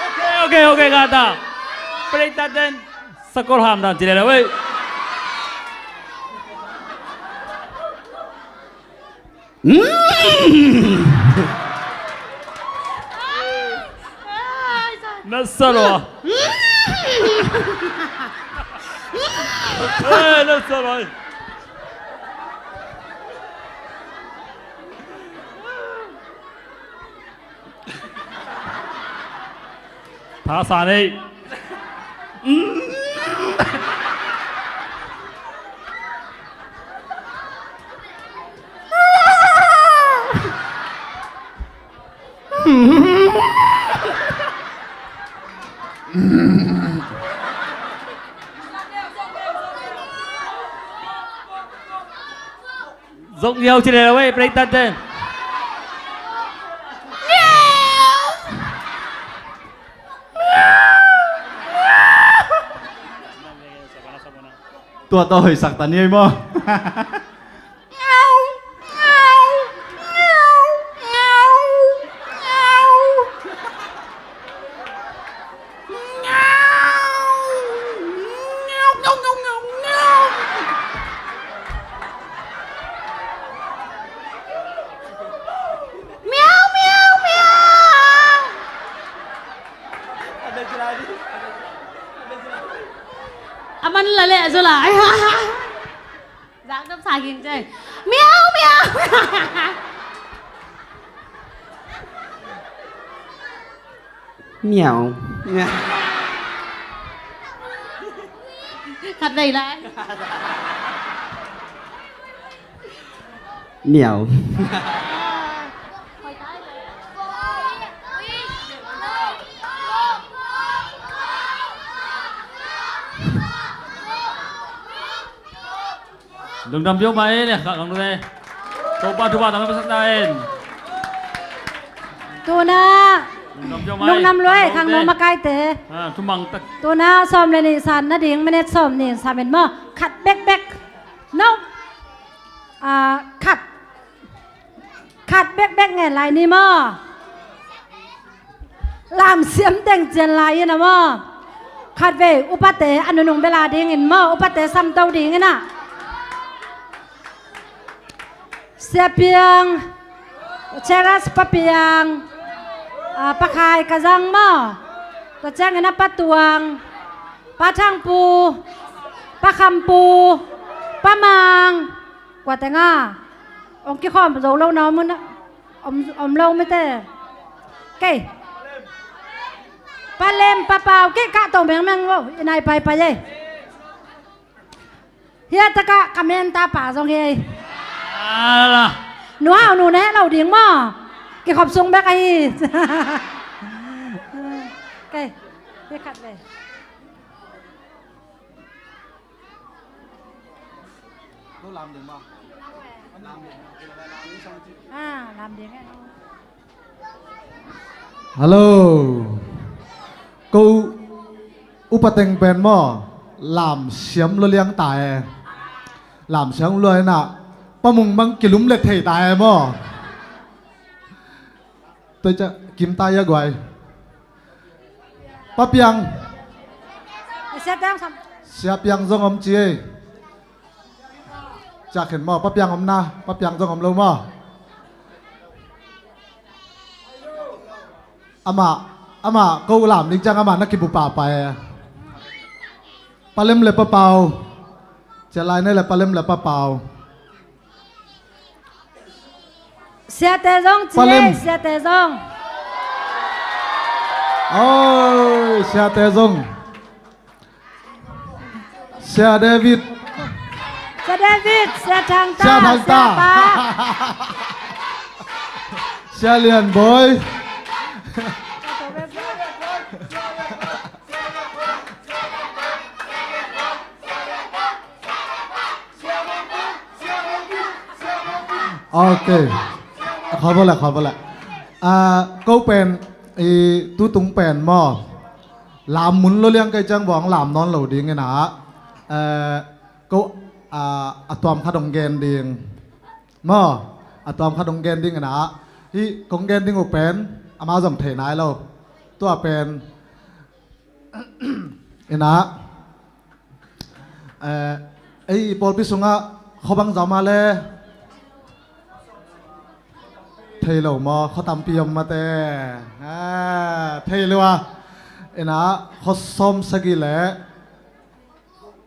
Ok, ok, ok, ngah ta. Pray ta den. Sakol ham dan ci le le wei. Mm. Na sa lo. Eh, na sa lo. Tha sa nei. Zong ngiau ci le lo ei, break tan ten. Tua tawh hoihsak ta ni ei maw? Miau, miau, miau. A man la leh a zu lai. Zak dam sa ging cei. Miau, miau. Miau. Khat vei lai. Miau. Lungdam peuhmah ei le, ka kang lute. Topa thupha tangah pasak ta in. Tuna. Lungdam peuhmah ei. Lungdam lua ei, khangno makaite. Ah, thumang tak. Tuna sawm le nih san nading minute sawm nih sam in maw. Khat bekbek. No. Ah, khat. Khat bekbek ngen lai ni maw? Lamsiam teng cian lai in a maw? Khat vei upate a nunung bela dingin maw? Upate samto dingin ah. Sia Piang, Cheras Pa Piang, ah, Pa Khai Ka Zang maw? Tua ciangin a Pa Tuang, Pa Thang Pu, Pa Kham Pu, Pa Mang, kua teng a, ong kikhawm zo lo na om un a, om, om lo mite. Kei. Pa Lem, Pa Pau, kei kah to mengmeng vo, i nai paipai ei. Hia takah ka menta pa zong hi ei. Ala. Nu hau nu ne lo ding maw. Kikhop sung bek ahi. Kei. Hia khat ve. Hello. Ko upa teng pen maw, lam siam lua liang ta e. Lam siam lua inah Pa Mung bang kilum let thei ta e maw. Toi ca kim ta ia guai. Pa Piang. Sia Piang zong om ci ei. Ciak khen maw, Pa Piang om na, Pa Piang zong om lo maw. Amah, amah ko lam ding ciang amah na kibu pahpah e. Pa Lem le Pa Pau. Cia lai ne le Pa Lem le Pa Pau. Siate zong ci ei, siate zong. Oi, siate zong. Sia David. Sia David, Sia Thang Ta, Sia Thang Ta. Sia Pa. Sia Lian Boy. Ok. Khol bawleh, khol bawleh. Ah, ko pen i tutung pen maw, lam mun lo liang kei ciang bawng lam nawn lo ding inah, eh, ko, ah, a tuam khat hong gen ding maw, a tuam khat hong gen ding inah, hih kong gen ding uh pen ama zong thei nai lo. Tua pen inah, eh, ei pawlpi sungah khuabang zau mah le thei lo maw, khua tampi om mate. Ah, thei lo a. Inah khua sawm sagih le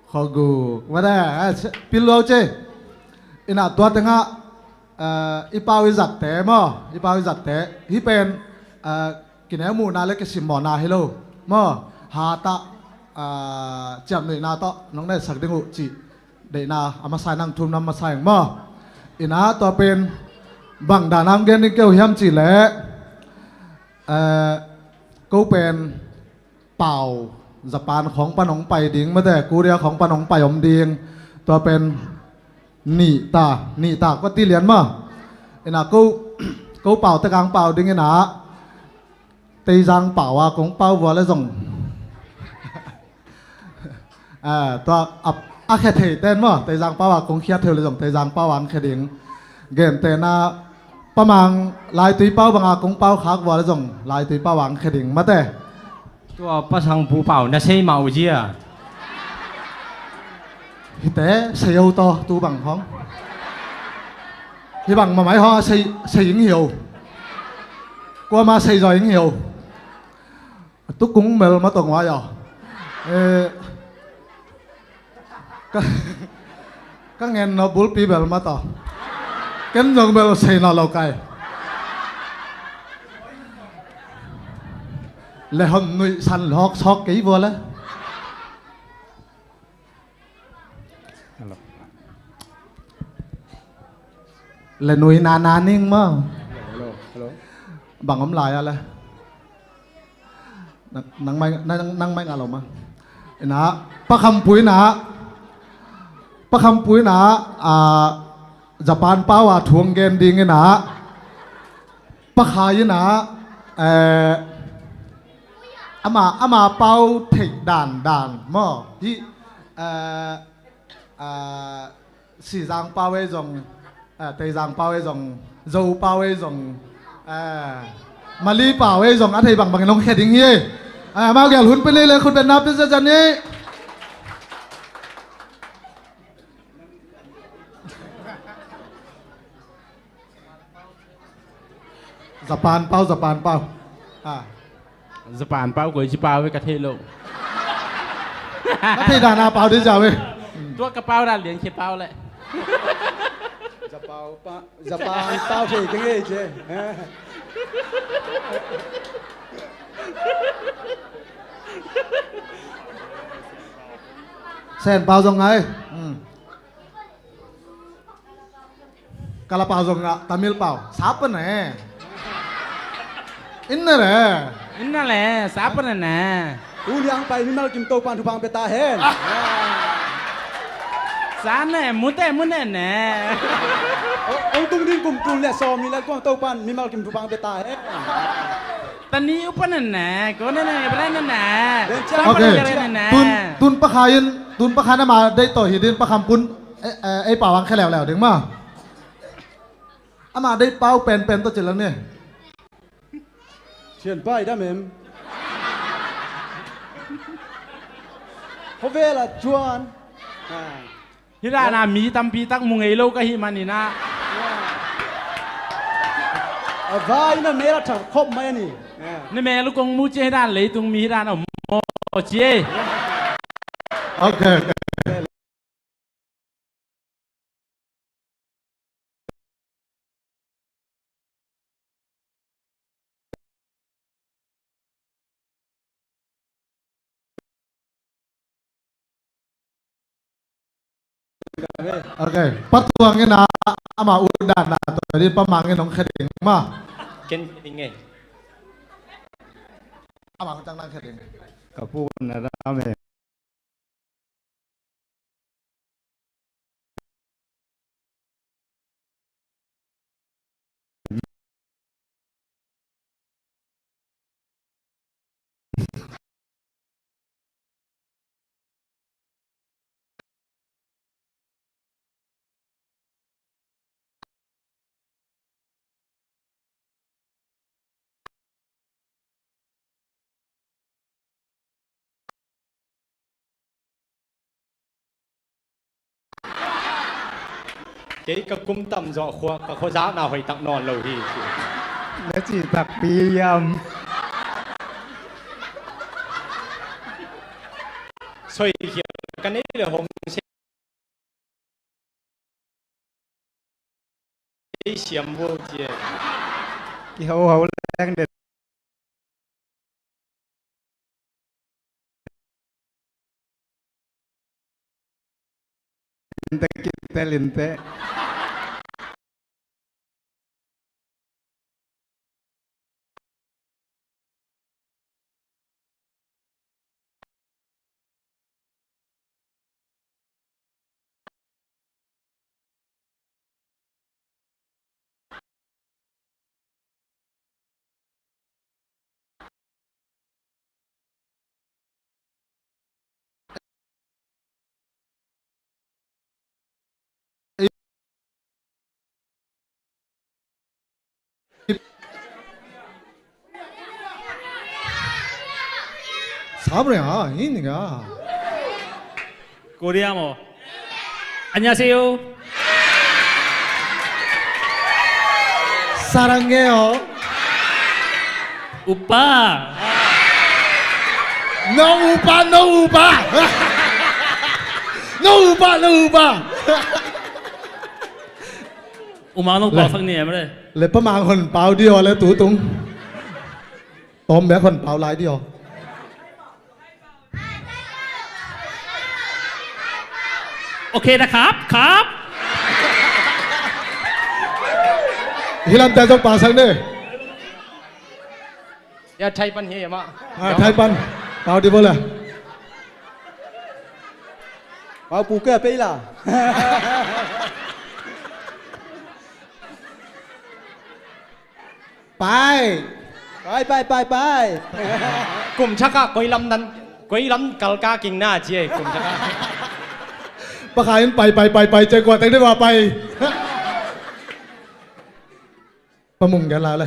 khua guk mate. Ah, pil lo ce. Inah tua tengah, ah, i pau i zatte maw, i pau i zatte. Hih pen, ah, kineu muhna le kisimmawhna hi lo. maw, hatah, ah, ciamnuihna tawh nong neihsak ding uh cih deihna a masa in, nang thumna masa in maw. Inah tua pen bang dan a hong gen ding kei uh hiam cih leh, eh, ko pen pau Japan khawng pan hong pai ding mate, Korea khawng pan hong pai om ding. Tua pen nih ta, nih ta kua ti lian maw. Inah ko, ko pau te kang pau ding inah Teizang pau a kong pau vua le zong. Ah, tua a, a khia thei ten maw, Teizang pau a kong khia thei le zong Teizang pau a ang khia ding. Gentehna Pa Mang Laitui pau bang a kong pau khak vua le zong Laitui pau a ang khia ding mate. Tua Pa Sangpu pau na sei mah uh zia. Hite sei uh tawh tu bang hong. Hi bang mamai hong a sei, sei ing hi uh. Kuama sei zaw ing hi uh. Tukung bel ma tong wai aw. Eh, ka, ka ngen no bulpi bel ma tawh. Ken zong bel sei no lo kai. Le hon nuih san lawk sawk kei vua le. Hello. Le nui na na ning maw. Hello, hello. Bang om lai a le. Nang, nang mai, nang, nang mai nga lo ma. Ina, Pa Kham Pui na. Pa Kham Pui na, ah, Japan pau a thu hong gen ding ina. Pa Khai ina, eh, ama, ama pau theih dan dan maw. Hi, eh, ah, Sizang pau ei zong, ah, Teizang pau ei zong, Zo pau ei zong, ah, Mali pau ei zong, a thei bangbang in hong khia ding hi. Ah, amau gel hun pia ni le khut beng na pia zazan ni. Japan pau, Japan pau. Ah. Japan pau koi ci pau ve ka thei lo. Ka thei dan a pau ding zia ve. Tua ka pau dan lian khia pau le. Japan pau, Japan pau thei keng ei ce. Sen pau zong ngai. Hmm. Kala pau zong ngah, Tamil pau. Sapa ne? Inna le. Inna le, sapa ne ne? Tuni ang pai mimal kim Topan thupha pia ta hen. Sa ne, mute, mune ne. Ong tung ding kum tul le sawm ni le kuang Topan mimal kim thupha pia ta hen. Tani upa ne ne, ko ne ne, bra ne ne. Sapa ne ne. Tun, tun Pa Khai in, tun Pa Khai in ama deih tawh hi ding, Pa Kham Pui in. Eh, eh, ei pau ang khia leuleu ding maw. Ama deih pau penpen tawh ci lang ni. Thian pai dam em. Khuavel a cuan. Ah. Hi dan a mi tampi tak mu ngei lo ka hih manin ah. A vai na mel a thak khop mai a ni. Ah. Na mel uh kong mu ciang hi dan leitung mi hi dan a om maw ci ei. Ok, ok. Ok, Pa Tuang in ah, ama ut dan na tawh ding Pa Mang in hong khia ding maw. Ken khia ding ei. Ama hong cang nang khia ding. Ka pu na dam e. Kei ka kum tam zawh khua, ka khuazakna hoih tak nawn lo hi ci. Na cih takpi hiam? Soi khial ka nei le hong ei siam vo cia. Kiho ho leng den. Te kitel in te. Sabria, ini ga. Korea mo. 안녕하세요. 사랑해요. 오빠. No upa, no upa. No upa, no upa. Umang nong pau sang ni em le. Le pa mang hon pau dio le tu tung. Tom bek hon pau lai dio. OK นะครับ ครับ Hilam ta jong pau sang ni. Ya, Thai pan hi ma. Ah, Thai pan. Pau di bola. Pau pu ke pe la. Pai. Pai, pai, pai, pai. Kum thak ah koi lam nan, koi lam kal ka king na ci e, kum thak ah. Pa kha in pai, pai, pai, pai, cek kua teng de wa pai. Pa mung gen la le.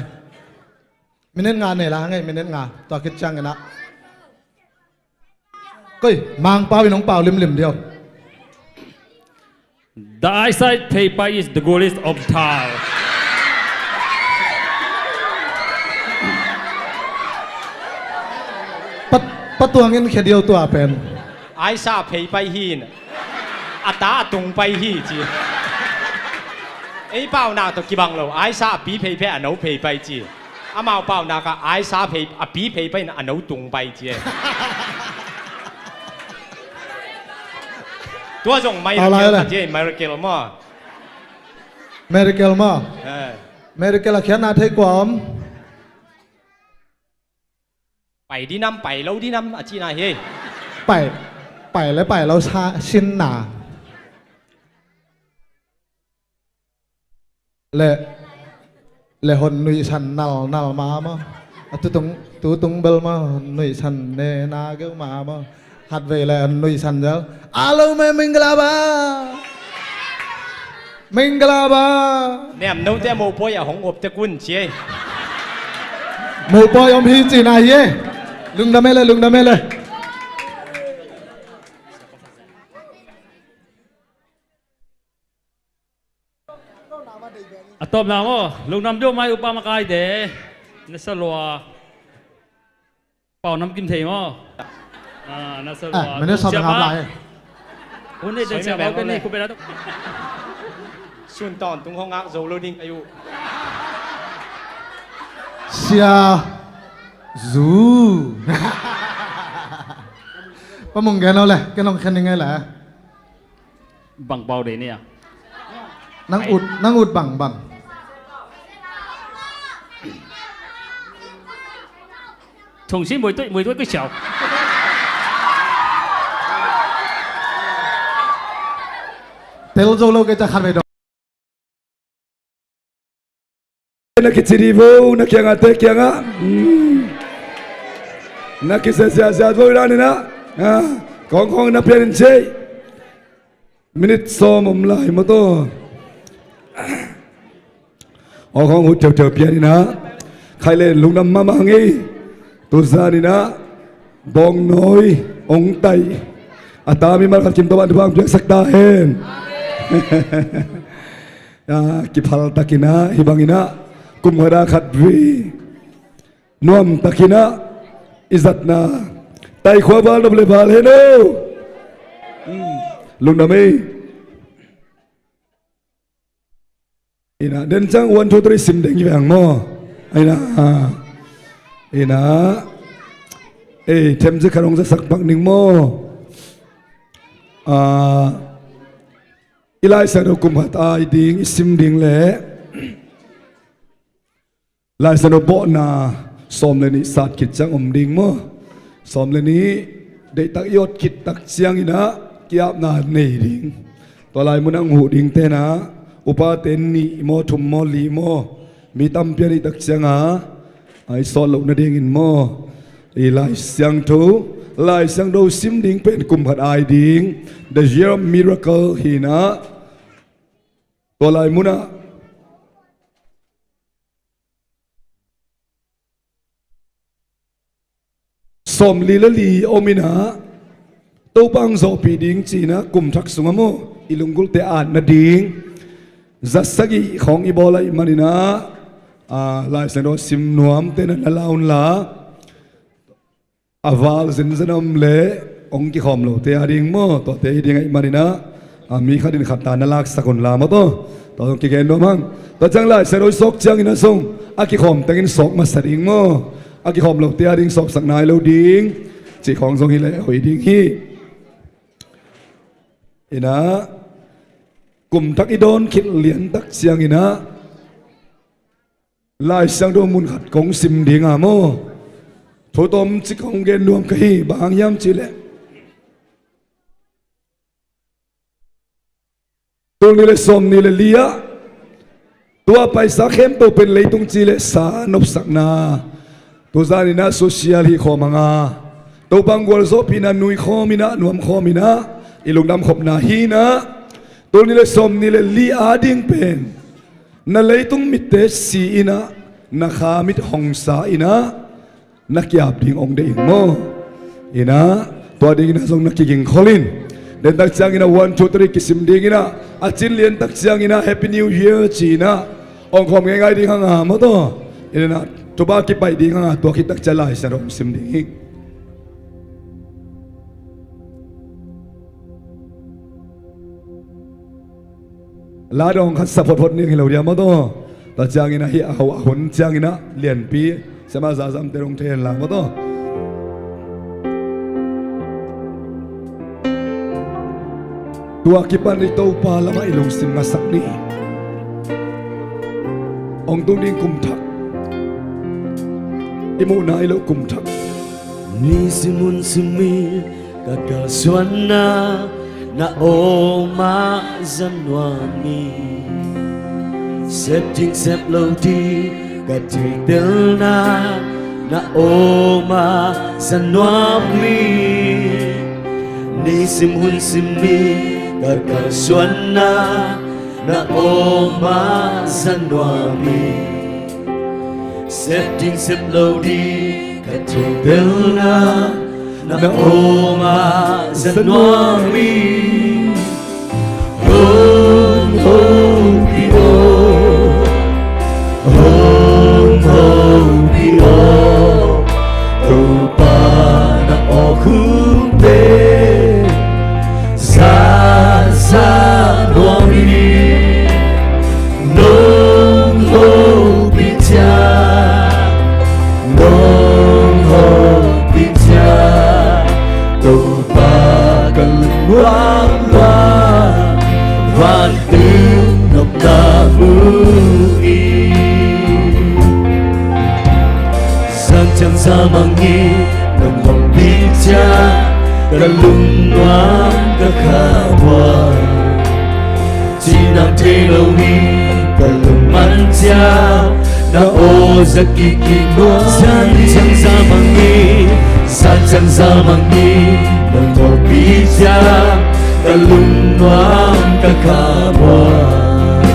Minute nga nei la ngai, minute nga. Tua khit ciang ina. Koi, Mangpau in hong pau limlim dio. The eyesight pheipai is the goodest of the. Pat, patuang in khe dio tua pen. Eyesight pheipai hi in. A ta a tung pai hi ci. Ei pau nak to kibang lo. Eyesight a pi pheipai a no pheipai ci. Amau pau nak a eyesight phei, a pi pheipai in a no tung pai ci. Tua zong mai miracle maw. Miracle maw. Eh. Miracle a khiatna thei kua om. Pai dinam, pai lo dinam a cina hi. Pai, pai le pai lo sa sinna. Le, le hon nuihsan nal, nal ma maw. A tutung, tutung bel maw, nuihsan ne na geu ma maw. Hatvei le hon nuihsan zel. Alo me minglaba. Minglaba. Niam no te mo poi a hong op te kun ci e. Mo poi om hi cina hi e. Lungdam e le, lungdam e le. A tawpna maw, lungdam duh mai upa makaite. Na sa lua. Pau nam kim thei maw. Ah, na sa lua. Mene sa ngap lai. Hun nei den sia mau ke ni ku bela tu. Sun tawn tung hong ak zo lo ding ayu. Sia zu. Pa mung gen lo le, ken hong khen ning ngai la. Bang pau de ni a. Nang ut, nang ut bang bang. Thong si mui tui, mui tui kui siau. Tel zo lo ke ca khat ve dong. Na kici di vo, na kiangah te kiangah. Hmm. Na kisiasiasi vo ina nina. Ah, kong kong na pian in cei. Minute sawm om lai maw taw. Aw kong hut teuteu pian ina. Khai len lungdam mahmah ngei. Tuzan ina. Bawngnawi ong taih a ta mimal khat kim tawh ban thupha ang piaksak ta hen. A, kiphal takin ah hih bangin ah kum khat a khat vei nuam takin ah i zatna taikhua val nop le val hen o. Lungdam ei. Ina den ciang one two three sim deng hi veng maw. Ina, ina, ei themci khat hong zasak pak ning maw. A, I Lai Siangtho kum khat ai ding i sim ding leh Lai Siangtho bawhna sawm le nih sat khit ciang om ding maw? Sawm le nih deihtak i awt khit tak ciangin ah ki-apna nei ding. Tua lai munah hong huh dingte in ah upate nih maw, thum maw, li maw, mi tampi a neih tak ciangin ah i sawt loh nadingin maw? I Lai Siangtho, Lai Siangtho sim ding pen kum khat ai ding, the year of miracle hi in ah, tua lai munah sawmli le li om in ah, Topa hong zawhpih ding ci-in ah kum thak sungah maw, i lunggulte at nading za sagih khawng i bawl ahih manin ah, a, Lai Siangtho sim nuamte in ah na la un la, a val zenzen om leh hong kikhawm lote a ding maw, tuate hi ding ahih manin ah, a, mi khat in khat ta na laksak un la maw, tua, tua zong kigen nuam hang. Tua ciang Lai Siangtho i sawk ciangin ah zong a kikhawm tengin sawk masa ding maw, a kikhawm lote a ding sawksak nai lo ding cih khawng zong hi leh hoih ding hi. In ah kum thak i dawn khit liantak ciangin ah Lai Siangtho mun khat kong sim ding a maw? Thu tomcik kong gen nuam ka hi, bang hang hiam cih leh tul nih le sawmnih le li ah tua paisa khempeuh pen leitung ci leh sa nopsakna, tuzan in ah social hih khawm hang a, Topa hong gualzawhpihna nui khawm in ah, nuam khawm in ah, i lungdam khopna hi in ah, tul nih le sawmnih le li a ding pen na leitung mitte si in ah, na kha mit hong sa in ah, na ki-ap ding hong deih ing maw? In ah tua dingin ah zong na kigingkhol in. Dentak ciangin ah one, two, three kisim dingin ah, a cin liantak ciangin ah Happy New Year ci-in ah hong khawm ngeingai ding hang a maw, tua in ah thupha kipaih ding hang a, tua khit tak ciang Lai Siangtho hong sim ding hi. La dawng khat sa photphot ning hi lo dia maw, tua. Tua ciangin ah hih a, a hun ciangin ah lianpi siamah Za Zamte dong thei hen la maw, tua. Tua kipan i Topa lamah i lungsim ngasak ni. Hong tung ding kum thak, i muhna i loh kum thak. Nisim hun sim ni ka kalsuanna na om a za nuam hi. Sep ding sep lo ding ka theihtelna na om a za nuam hi. Nisim hun sim ni ka kalsuanna na om a za nuam hi. Sep ding sep lo ding ka theihtelna na om a za nuam hi. Hong hopih aw, hong hopih aw, Topa na awk hun pen za za nuam hi. Nong hopih ciang, nong hopih ciang, Topa ka lungnuam luang, vantung nopna mu hi. Za ciang za mang hi, nong hopih ciang ka lungnuam ka khabuang. Cinam thei lo hi ka lungman ciang, na aw za kik kik nuam hi. Za ciang za mang hi, za ciang za mang hi, nong hopih ciang ka lungnuam ka khabuang.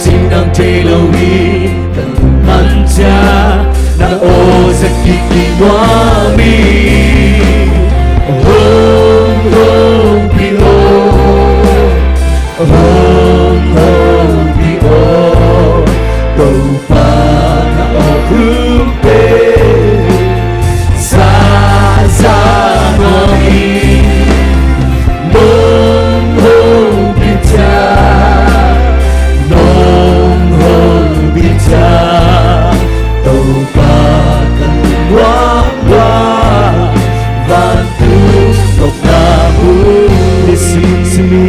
Cinam thei lo hi ka lungman ciang, na aw za kik kik nuam hi. Hong hopih aw, hong hopih aw, Topa na awk hun pen za za nuam hi. Nong hopih ciang, nong hopih ciang, Topa ka lungnuam luang, vantung nopna mu hi. Nisim hun sim ni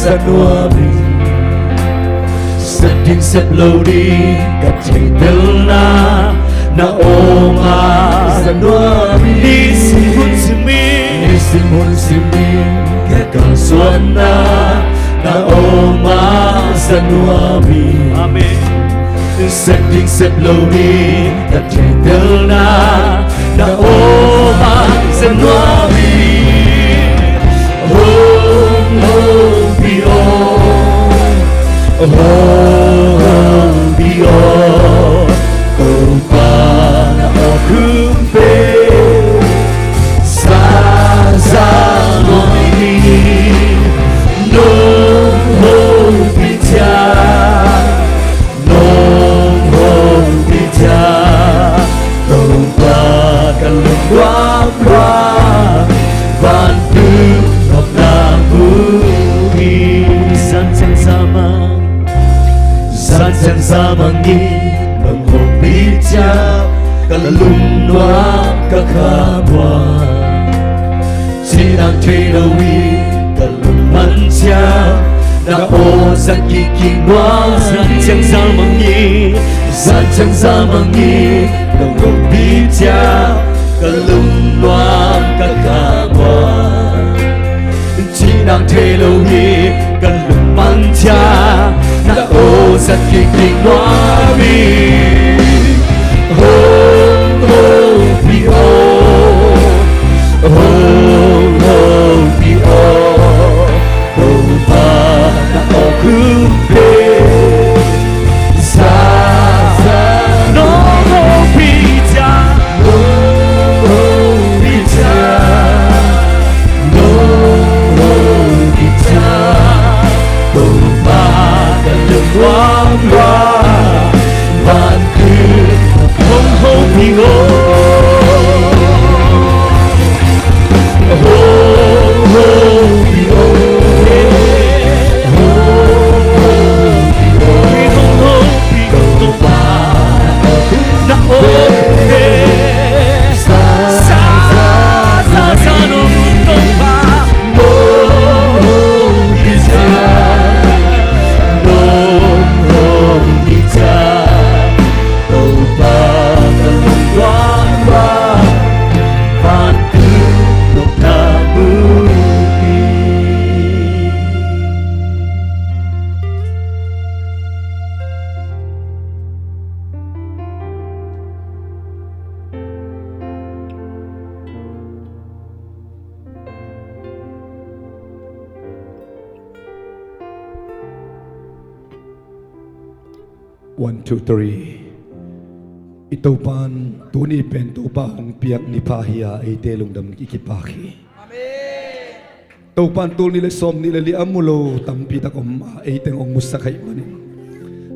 za nuam ing. Sep ding sep lo ding ka theihtelna na om a za nuam ing. Nisim hun sim ing. Nisim hun sim ing ka kalsuanna na om a za nuam ing. Amen. Sep ding sep lo ding ka theihtelna na om a za nuam ing. Hong hopih aw, hong hopih aw, Topa na awk hun pen sa za nuam ing. Nong hopih ciang, nong hopih ciang, Topa ka lungnuam lua, vantung nopna mu hi. Zan ciang za mang, zan ciang za mang ing, nong hopih ciang ka lungnuam ka khamuan. Cih nang thei lo hi, ka lungman ciang na aw zat kik nuam. Zan ciang za mang ing, zan ciang za mang ing, nong hopih ciang ka lungnuam ka khamuan. Cih nang thei lo hi, ka lungman ciang na aw zat kik nuam ing. Hong hopih aw, hong hopih aw, Topa na awk hun pen sa za nuam ing. Nong hopih ciang, nong hopih ciang, nong hopih ciang, Topa ka lungnuam lua, vantung nopna mu hi. Hong hopih aw, hong hopih aw, hong hopih aw, Topa na awk hun pen sa za nuam ing. Topa nong hopih ciang, nong hopih ciang, Topa ka lungnuam lua, vantung nopna mu hi. One, two, three. I Topa'n tuni pen Topa hong piak ni pha hi a, eite lungdam i kipak hi. Amen. Topa'n tul nih le sawm nih le li a mu lo tampi tak om a, ei teng hong musak ahih manin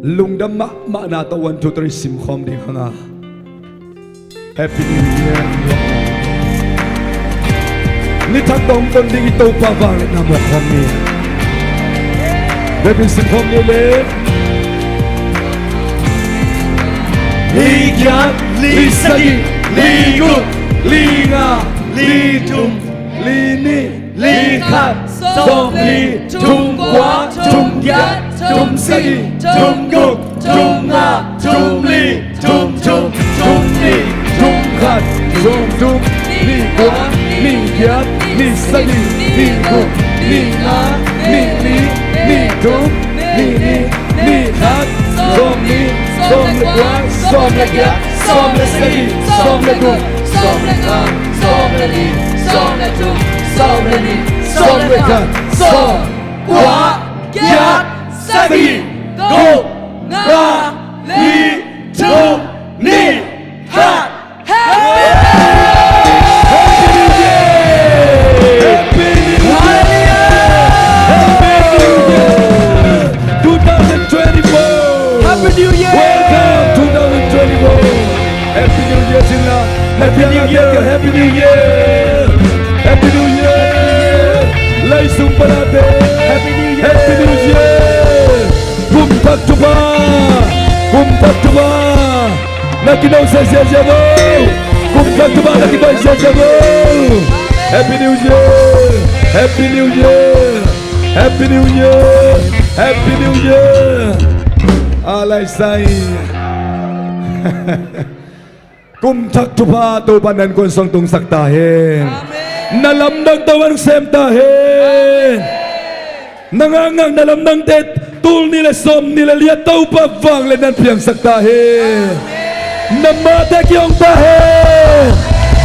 lungdam mahmahna tawh one, two, three sim khawm ding hang a. Happy New Year. Ni thak tawh hong ton ding i Topa vangliatna muak khawm ni. Bek in sim khawm ni le. Li giat, li sagih, li guk, li nga, li thum, li nih, li khat, sawm li, thum kua, thum giat, thum sagih, thum guk, thum nga, thum li, thum thum, thum nih, thum khat, sawm thum, nih kua, nih giat, nih sagih, nih guk, nih nga, nih li, nih thum, nih nih, nih khat, sawm nih, sawm le kua, sawm le giat, sawm le sagih, sawm le guk, sawm le nga, sawm le li, sawm le thum, sawm le nih, sawm le khat, sawm, kua, giat, sagih, guk, nga, li, thum, nih, khat. Happy New Year! Happy New Year! Happy New Year! Two thousand twenty-four! Happy New Year! Welcome, two thousand twenty-four! Happy New Year, Sina! Happy New Year! Happy New Year! Happy New Year! Lai sung palate! Happy New Year! Happy New Year! Kum thak thupha! Kum thak thupha! Na kino sia sia sia bo. Kum thak thupha na kibai sia sia bo. Happy New Year. Happy New Year. Happy New Year! Happy New Year! A lai sai. Kum thak thupha Topa nan kuan suang tungsak ta hen. Amen. Na lamdang Topa hong sem ta hen. Amen. Na ngakngak na lamdangte tul nih le sawm nih le li ah Topa vangliatna in piangsak ta hen. Amen. Na mate kihong ta hen.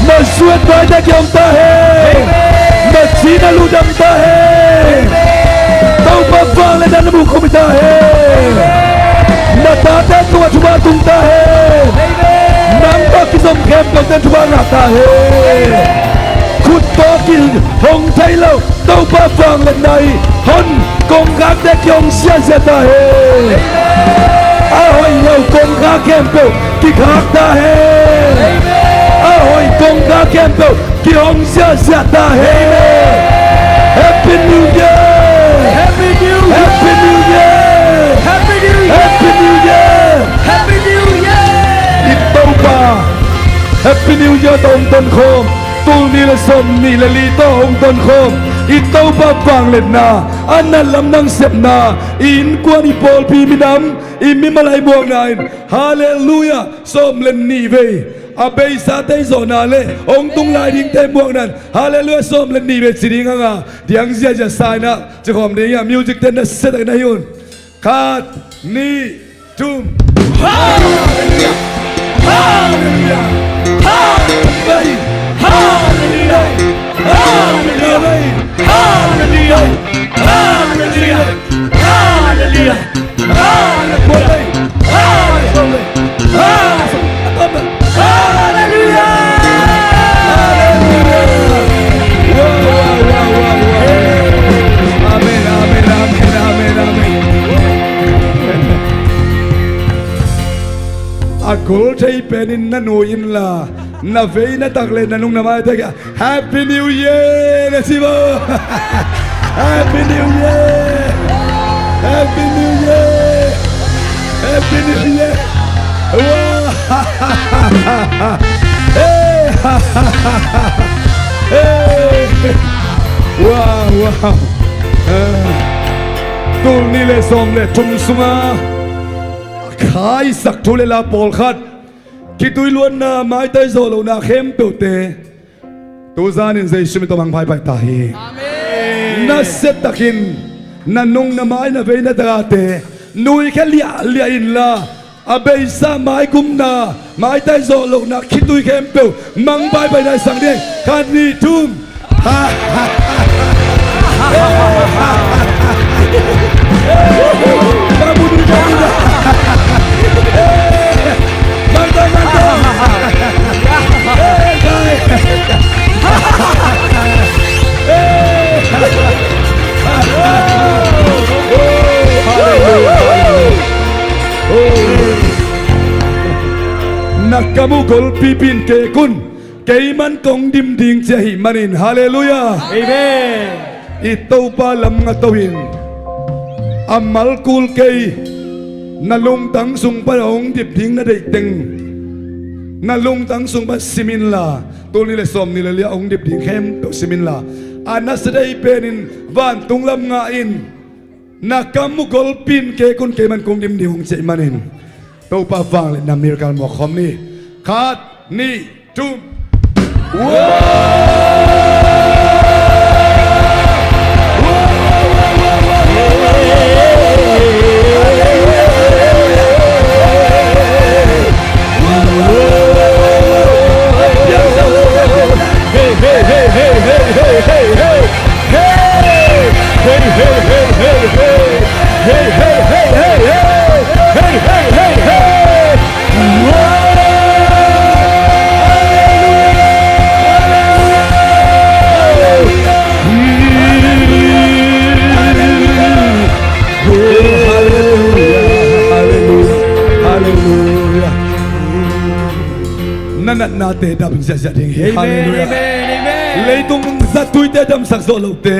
Na zuat vaite kihong ta hen. Amen. Na ci na lungdam ta hen. Amen. Topa vangliatna in na mukhawm ta hen. Amen. Na tate tungah thupha tung ta hen. Amen. Nang tawh kizom khempeuhte in thupha ngah ta hen. Amen. Khut tawh kihong thei lo Topa vangliatna in hon kongkhakte kihong ziahziah ta hen. A hoih lo kongkhak khempeuh kikhak ta hen. A hoih kongkhak khempeuh kihong ziahziah ta hen. Happy New Year! Happy New Year! Happy New Year! Happy New Year! Happy New Year! Happy New Year! I Topa Happy New Year tawh hong tonkhawm, tul nih le sawm nih le li tawh hong tonkhawm i Topa vangliatna, a natlam nang sepna, i innkuan, i pawlpi minam, i mimal a i muakna in, Halleluiah, sawm le nih vei a beisa tei zawhna le hong tung lai dingte muakna in, Halleluiah, sawm le nih vei ci ding hang a, diang ziahziah sa in ah, cikhawm ding hi a, music te na siatak na hi un. Khat, nih, thum. Halleluiah! Halleluiah! Halleluiah! Halleluiah! Halleluiah! Halleluiah! Halleluiah! Wow, wow, wow, wow, wow. Amen, amen, amen, amen, amen. A gol thei penin na nui inla, na veina tak le na nung na maite kiangah Happy New Year na ci maw. Happy New Year! Happy New Year! Happy New Year! Wow! Hey! Hey! Wow, wow! Eh, tul nih le sawm le thum sungah khaisak thu le la pawlkhat, khitui luanna, maitai zawh lohna khempeuhte tu zanin Jesu min tawh mangpaipai ta hi. Amen. Nasia takin na nung na mai na veina tak a te nuikhia liahliah inla, a beisa, maikumna, maitai zawh lohna, khitui khempeuh mangpaipai na sang ding. Khat, nih, thum. Na kam uh golpipi in kek un. Keiman kong dim ding ci ahih manin, Halleluiah. Amen. I Topa lam ngato in, a malkul kei, na lungtang sung pan a hong dip ding na deih teng, na lungtang sung pan sim inla, tul nih le sawm nih le li a hong dip ding khempeuh sim inla, a nasia thei penin vantung lam ngah in. Na kam uh golpi in kek un, keiman kong dim ding hong ci ahih manin, Topa vangliatna miracle muak khawm ni. Khat, nih, thum. Hey, hey, hey, hey, hey. Hey, hey, hey, hey, hey. Hey, hey, hey, hey, hey. Hey, hey, hey, hey. Wow! Hallelujah! Hallelujah! Hallelujah! Hallelujah! Na natnate dam ziahziah ding hi. Amen, hallelujah. Amen, amen. Leitung zatuite damsak zawh lote,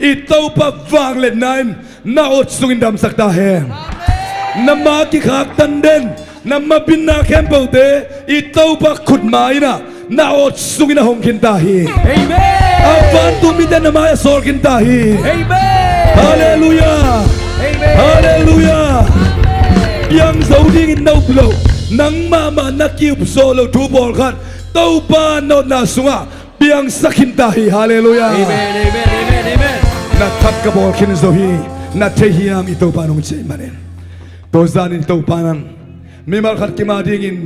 i Topa vangliatna in na awt sungin damsak ta hen. Amen. Na ma kikhaktan den, na mabinna khempeuhte i Topa khutma in ah na awt sungin a hong khin ta hi. Amen. A vantung mite na mai a sawl khin ta hi. Amen. Halleluiah. Halleluiah. Piang zo dingin na up loh, nangmah mah na ki-up zawh loh thu pawlkhat Topa nawtna sungah piangsak khin ta hi. Halleluiah. Amen, amen, amen, amen. Na thak ka bawl khin zo hi. Na thei hiam? I Topa nong ciah manin. Tuzan in i Topa nang mimal khat kim a dingin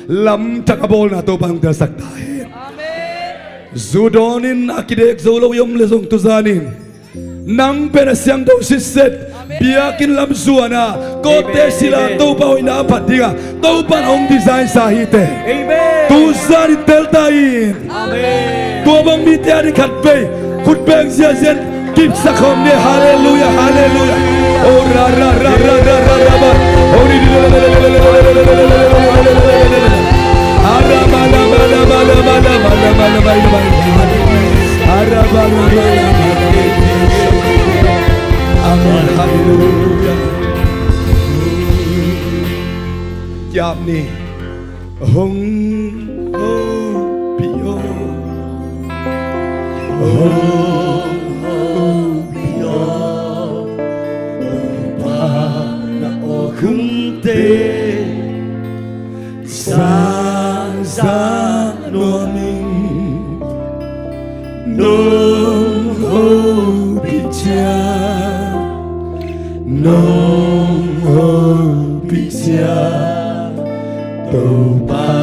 lamthak a bawlna Topa nong telsak ta hi. Amen. Zu dawnin a kidek zo lo i om le zong tuzan in nang pen a siangtho sitset. Amen. Biakinn lam zuan a, kawtte sila, Topa hoihna a phat dingah Topa in hong design sa hi teh. Amen. Tuzan in tel ta in. Amen. Tua bang mite a ding khat vei khut beng ziazian kipsak khawm ni. Halleluiah, halleluiah. Oh, ra, ra, ra, ra, ra, ra, ra, ba. Oh, ni, ni, ni, ni, ni. Ara, ma, la, ma, la, ma, la, ma, la, ma, la, ma, la, ma, la, ma, la, ma. Ara, ba, ra, ma, la, ma, la. Amen. Halleluiah. Kiap ni. Hong hopih aw. Hong hopih aw. Topa na aw khunte za za nuam ing. Nong hopih ciang, nong hopih ciang, Topa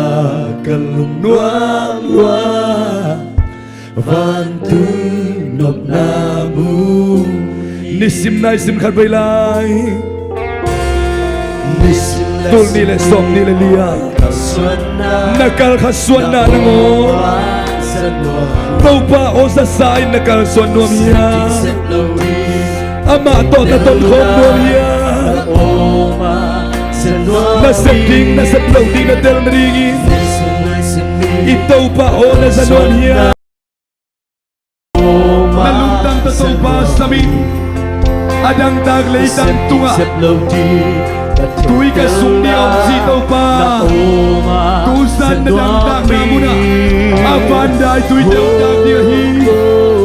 ka lungnuam lua, vantung nopna mu. Nisim naisim khat vei lai. Tul nih le sawm nih le li-ah na kalkhat suanna nangawn Topa aw zasa in na kalsuan nuam hiam? Amah tawh na tonkhawm nuam hiam? Na sep ding, na sep loh ding, na tel nadingin i Topa aw na za nuam hiam? Na lungtang tawh Topa sam in. A dangtak leitang tungah tui ka sung ding a om ci Topa. Tuzan na dangtakna munah a vandai tui dangtak ding ahi.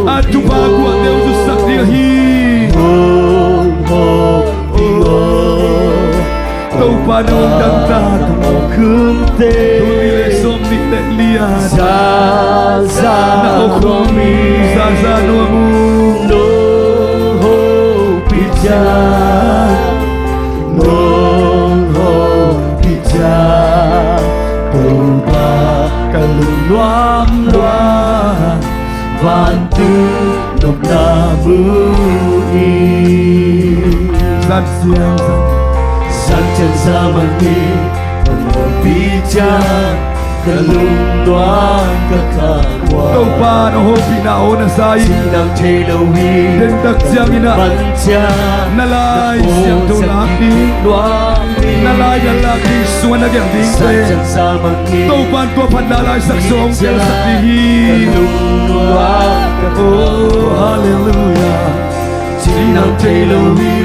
A thupha guahte hong zutsak ding ahi. Topa nong dangtak. Tul nih le sawm nih le li-ah na aw khun za za nuam uh. Nong hopih ciang, nong hopih ciang, Topa ka lungnuam lua, vantung nopna mu hi. Zan ciang zan, zan ciang zan mah hi. Nong hopih ciang ka lungnuam ka kha. Topa nong hopihna aw na za in. Dentak ciangin ah na Lai Siangtho lak ding, na lai na lak ding, sungah na gelh dingte Topa in tua phatna laisak sung hong gelsak ding hi. Oh, halleluiah. Cinau thei lo hi.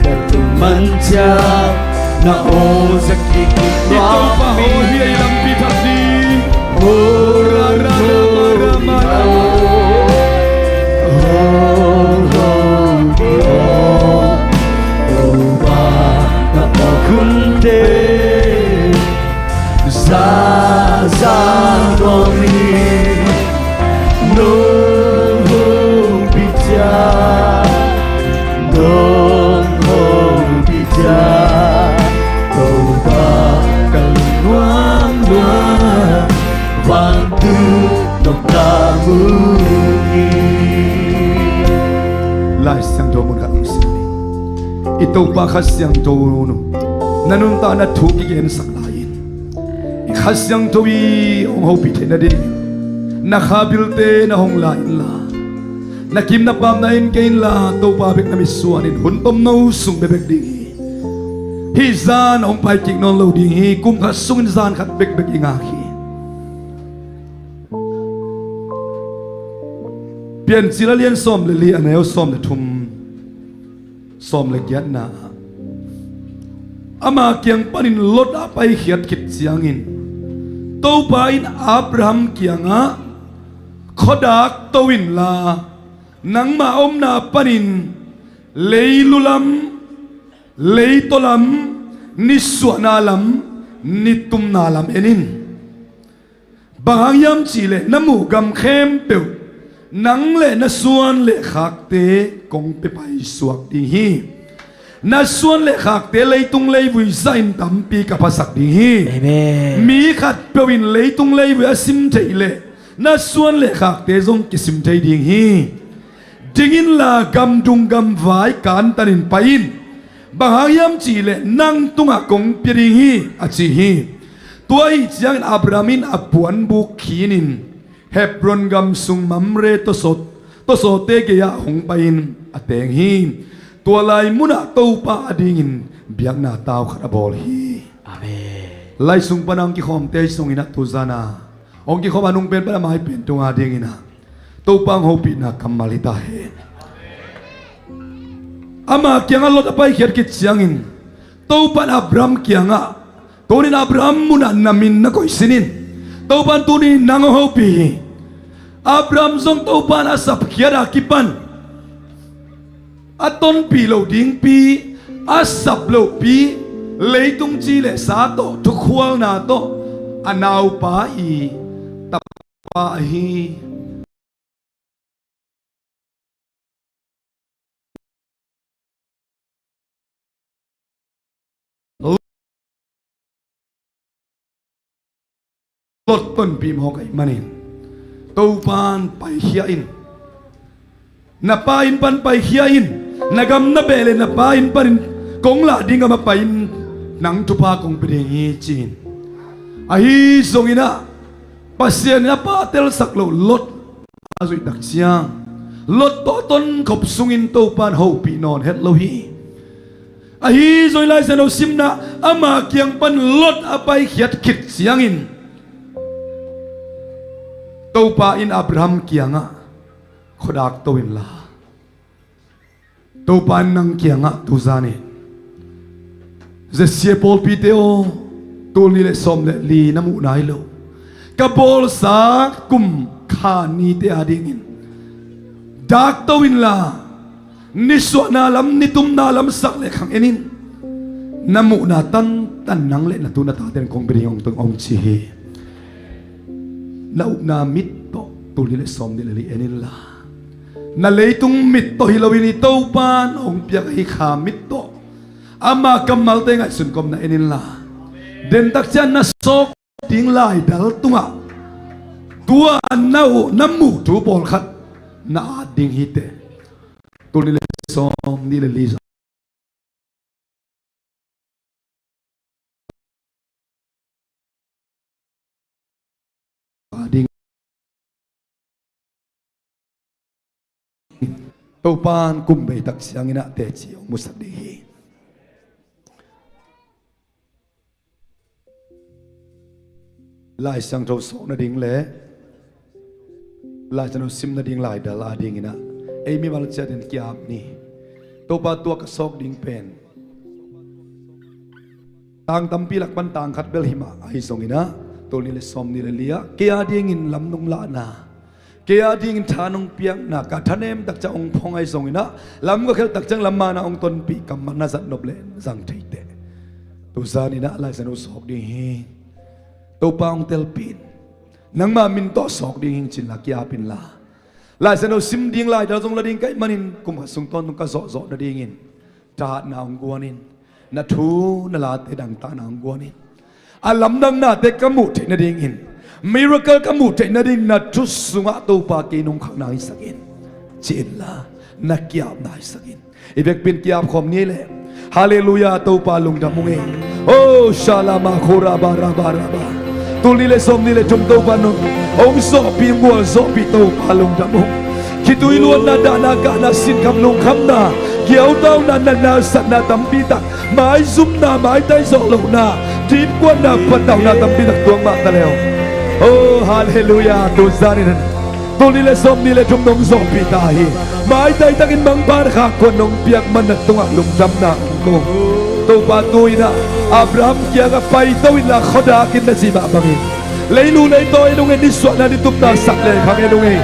Ka tung man ciang na aw zak kik kik. I Topa aw hi a, i lampi thak ding. Oh, ra, ra, ra, ma, ra, ma, ra, ma. Oh, oh, oh, oh. Topa na aw khunte za za nuam hi. Nong hopih ciang, nong hopih ciang, Topa ka lungnuam lua, vantung nopna mu hi. Lai Siangtho mun khat hong sim ni. I Topa Kha Siangtho na nuntakna thu kigensak lai-in, i Kha Siangtho i hong hopih theih nading na kha bilte na hong la inla, na kim na pam na en kei inla, Topa bek na mitsuan in hun tomno sung bekbek ding hi. Hih zan hong pai kik nawn lo ding hi. Kum khat sungin zan khat bekbek i ngak hi. Piancil a lian sawm le li, a neu sawm le thum, sawm le giatna ah, ama kiang panin Lot a paikhiat khit ciangin Topa in Abraham kiangah, khuadak to inla, nangmah omna panin Leilu lam, leitaw lam, nisuahna lam, nitumna lam en in. Bang hang hiam cihleh na muh gam khempeuh nang le na suan le khakte kong pia paisuak ding hi. Na suan le khakte leitung leivui zahin tampi ka phasak ding hi. Amen. Mi khatpeuh in leitung leivui a sim theih leh na suan le khakte zong kisim thei ding hi. Ding inla gamdung gamvai kantanin pai in. Bang hang hiam cihleh nang tungah kong pia ding hi, a ci hi. Tua ahi ciangin Abraham in a puanbuk khinin Hebron gam sung Mamre tawsaw, tawsawte gei-ah hong pai-in a teng hi. Tua lai munah Topa adingin biakna tau khat a bawl hi. Amen. Lai sung pana hong kikhawmte ahi zongin ah tuzan a hong kikhawm a nung pen pan a mai pen tung adingin ah Topa hong hopihna kammal hi ta hen. Ama kiangah Lot a paikhiat khit ciangin Topa in Abraham kiangah, "Tunin Abraham munah na min na koih sin in. Topa in tunin nang hong hopih hi." Abraham zong Topa in a sapkhiat a kipan a tonpih loh dingpi, a sap lohpi, leitung ci le sa tawh, thukhualna tawh a naupa hi, tapa hi. Lot tonpih mawk ahih manin Topa in paikhia in. Na pa inn pan paikhia in. Na gam na beh le na pa inn panin kong lah ding gam ah pai in, nang thupha kong pia ding hi, ci-in. Ahi zongin ah Pasian in a pa telsak loh Lot a zuih tak ciang Lot tawh a tonkhop sungin Topa in hopih nawn het lo hi. Ahi zongin Lai Siangtho simna ama kiang pan Lot a paikhiat khit ciangin Topa in Abraham kiangah, "Khuadak to inla, Topa in nang kiangah tuzan in, Zesia pawlpite aw, tul nih le sawm le li na muhna hi lo, ka bawlsa kum kha nite adingin dak to inla, nisuahna lam, nitumna lam sak le khang en in. Na muhna tantan nang le na tu na tate in kong pia ding," hong ci hi. Na upna mit tawh tul nih le sawm nih le li en inla, na leitung mit tawh hi loin i Topa in hong piak ahi kha mit tawh ama kammalte ngaihsun kawmna en inla, den tak ciang na sawk ding laidal tungah tua na uh, na muh thu pawlkhat na at ding hi teh. Tul nih le sawm nih le li zong ading Topa in kum bei tak ciangin ah teci hong musak ding hi. Lai Siangtho sawk nading le Lai Siangtho sim nading laidal adingin ah ei mimal ciatin ki-ap ni. Topa, tua ka sawk ding pen tang tampi lak pan tang khat bel hi mah ahi zongin ah, tul nih le sawm nih le li ah kei adingin lam nong lahna, kei adingin tha nong piakna, ka thanem tak ciang hong phong ahi zongin ah, lam ka khelh tak ciang lam manah hong tonpih kammal na zat nop leh zang thei teh. Tuzan in ah Lai Siangtho sawk ding hi. Topa hong telpih in. Nangma min tawh sawk ding hi, ci inla ki-ap inla. Lai Siangtho sim ding laidal zong la ding ka hih manin kum khat sung tawntung ka zawhzawh nadingin thahatna hong guan in. Na thu na late dangtakna hong guan in. A lamdangnate ka muh theih nadingin, miracle ka muh theih nadingin na thu sungah Topa kei nong khakna hisak in, ci inla na ki-apna hisak in. I vekpi in ki-ap khawm ni leh. Halleluiah, Topa lungdam ung ei. Oh, shalama khuraba raba raba. Tul nih le sawm nih le thum Topa nong hong zawhpih, gualzawhpih Topa lungdam ung. Khitui luanna, dahna, kahna, sinkham, lungkhamna, kiautauna, natna, satna tampi tak, maizumna, maitai zawh lohna, dipkuanna, patauhna tampi tak tuang mah ta leh. Oh, halleluiah, tuzan in tul nih le sawm nih le thum nong zawhpih ta hi. Maitai takin mangpha khak kuan nong piak man na tungah lungdamna hong ko. Topa, tu-in ah Abraham kiangah paito inla khuadak in na cih mah bangin leilu leitaw en ung ei, nisuahna nitumna sak le khang en ung ei.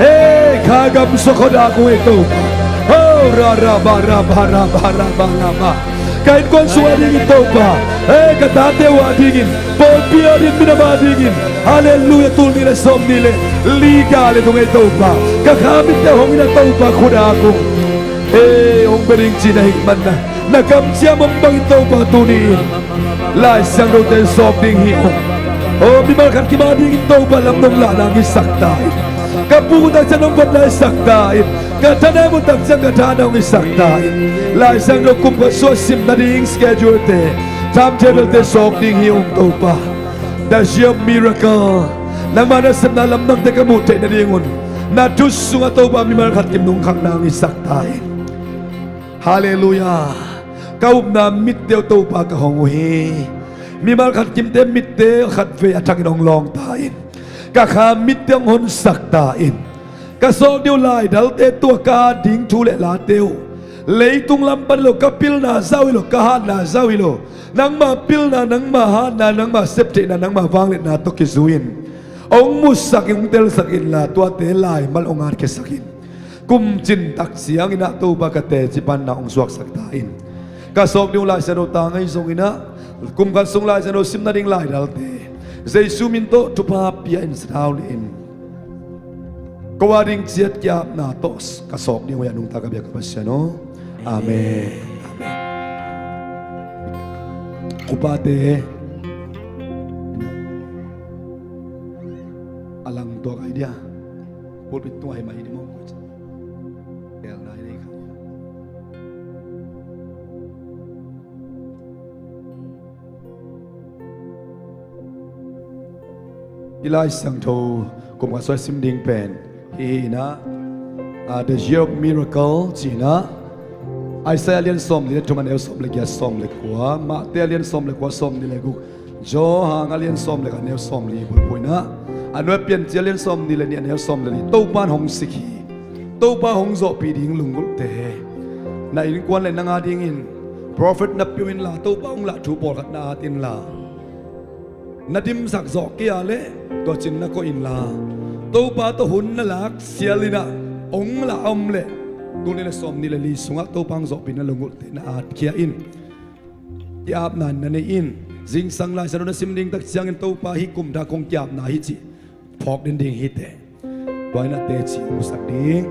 Hei, kha gam sung khuadak ung ei Topa. Ho, Ra, ra, ba, ra, ba, ra, ba, ra, ba, ra, ba. Ka innkuan sung a dingin Topa, eh, ka tate uh a dingin, pawlpi a dingin, minam a dingin, halleluiah, tul nih le sawm nih le li ka le tung ei Topa. Ka kha mitte hong in a Topa, khut a kung, eh, hong bia ding cih na hih man na, na kamciam om bangin Topa tuni in Lai Siangthote sawk ding hi ung. Oh, mimal khat kim a dingin Topa lamdang lahna hong hisak ta in. Ka puk uh tak ciang hong phatna hisak ta in. Ka thanem uh tak ciang ka thanem hong hisak ta in. Lai Siangtho kum khat sung a sim nading schedule-te, timetable-te sawk ding hi ung Topa. The year of miracle. Nangma nasepna lamdangte ka muh theih nadingun na thu sungah Topa mimal khat kim nungkhakna hong hisak ta in. Halleluiah. Ka upna mitte uh Topa ka hong uh hi. Mimal khat kimte mitte khatvei a thangin hong lawng ta in. Ka kha mitte hong honsak ta in. Ka sawk ding uh laidalte, tua ka at ding thu le late uh leitung lam pan hi lo, ka pilna zah uh hi lo, ka hatna zah uh hi lo, nangma pilna, nangma hatna, nangma septheihna, nangma vangliatna tawh kizui in hong musak in, hong telsak inla, tuate laimal hong atkhiasak in. Kum cin tak ciangin ah Topa ka teci panna hong suaksak ta in. Ka sawk ding uh Lai Siangtho tang ahi zongin ah, kum khat sung Lai Siangtho sim nading laidalte Jesu min tawh thupha pia in, sathau lih in. Ko a ding ciat ki-apna tawh ka sawk ding uh hi a, nungta ka biak ka Pasian aw. Amen. Amen. Upate a lang tuak ai dia. Pulpit tung ai mai di maw. Tel nai nei kha. I Lai Siangtho kum khat sung a sim ding pen hih hi in ah, ah, The Year of Miracle ci-in ah, Isaiah a lian sawmli le thum, a neu sawm le giat, sawm le kua, Matthai a lian sawm le kua, sawmni le guk, Johan a lian sawm le khat, a neu sawmli bulphuh in ah, a nuai Piancil a lian sawmni le nih, a neu sawm le li, Topa in hong sik hi. Topa hong zawhpih ding lunggulhte, na innkuan le nang a dingin prophet na pia uh inla, Topa hong lah thu pawlkhat na at inla, na dimsak zawh kei a leh tua cin na koih inla, Topa tawh hun na lak sial in ah hong lah a om leh, tul nih le sawmni le li sungah Topa hong zawhpih na lunggulhte na atkhia in. Ki-apna na nei in. Zingsang Lai Siangtho na sim ding tak ciangin Topa hih kum dak kong ki-apna hi cih phawk den ding hi teh. Tua in ah teci hong musak ding.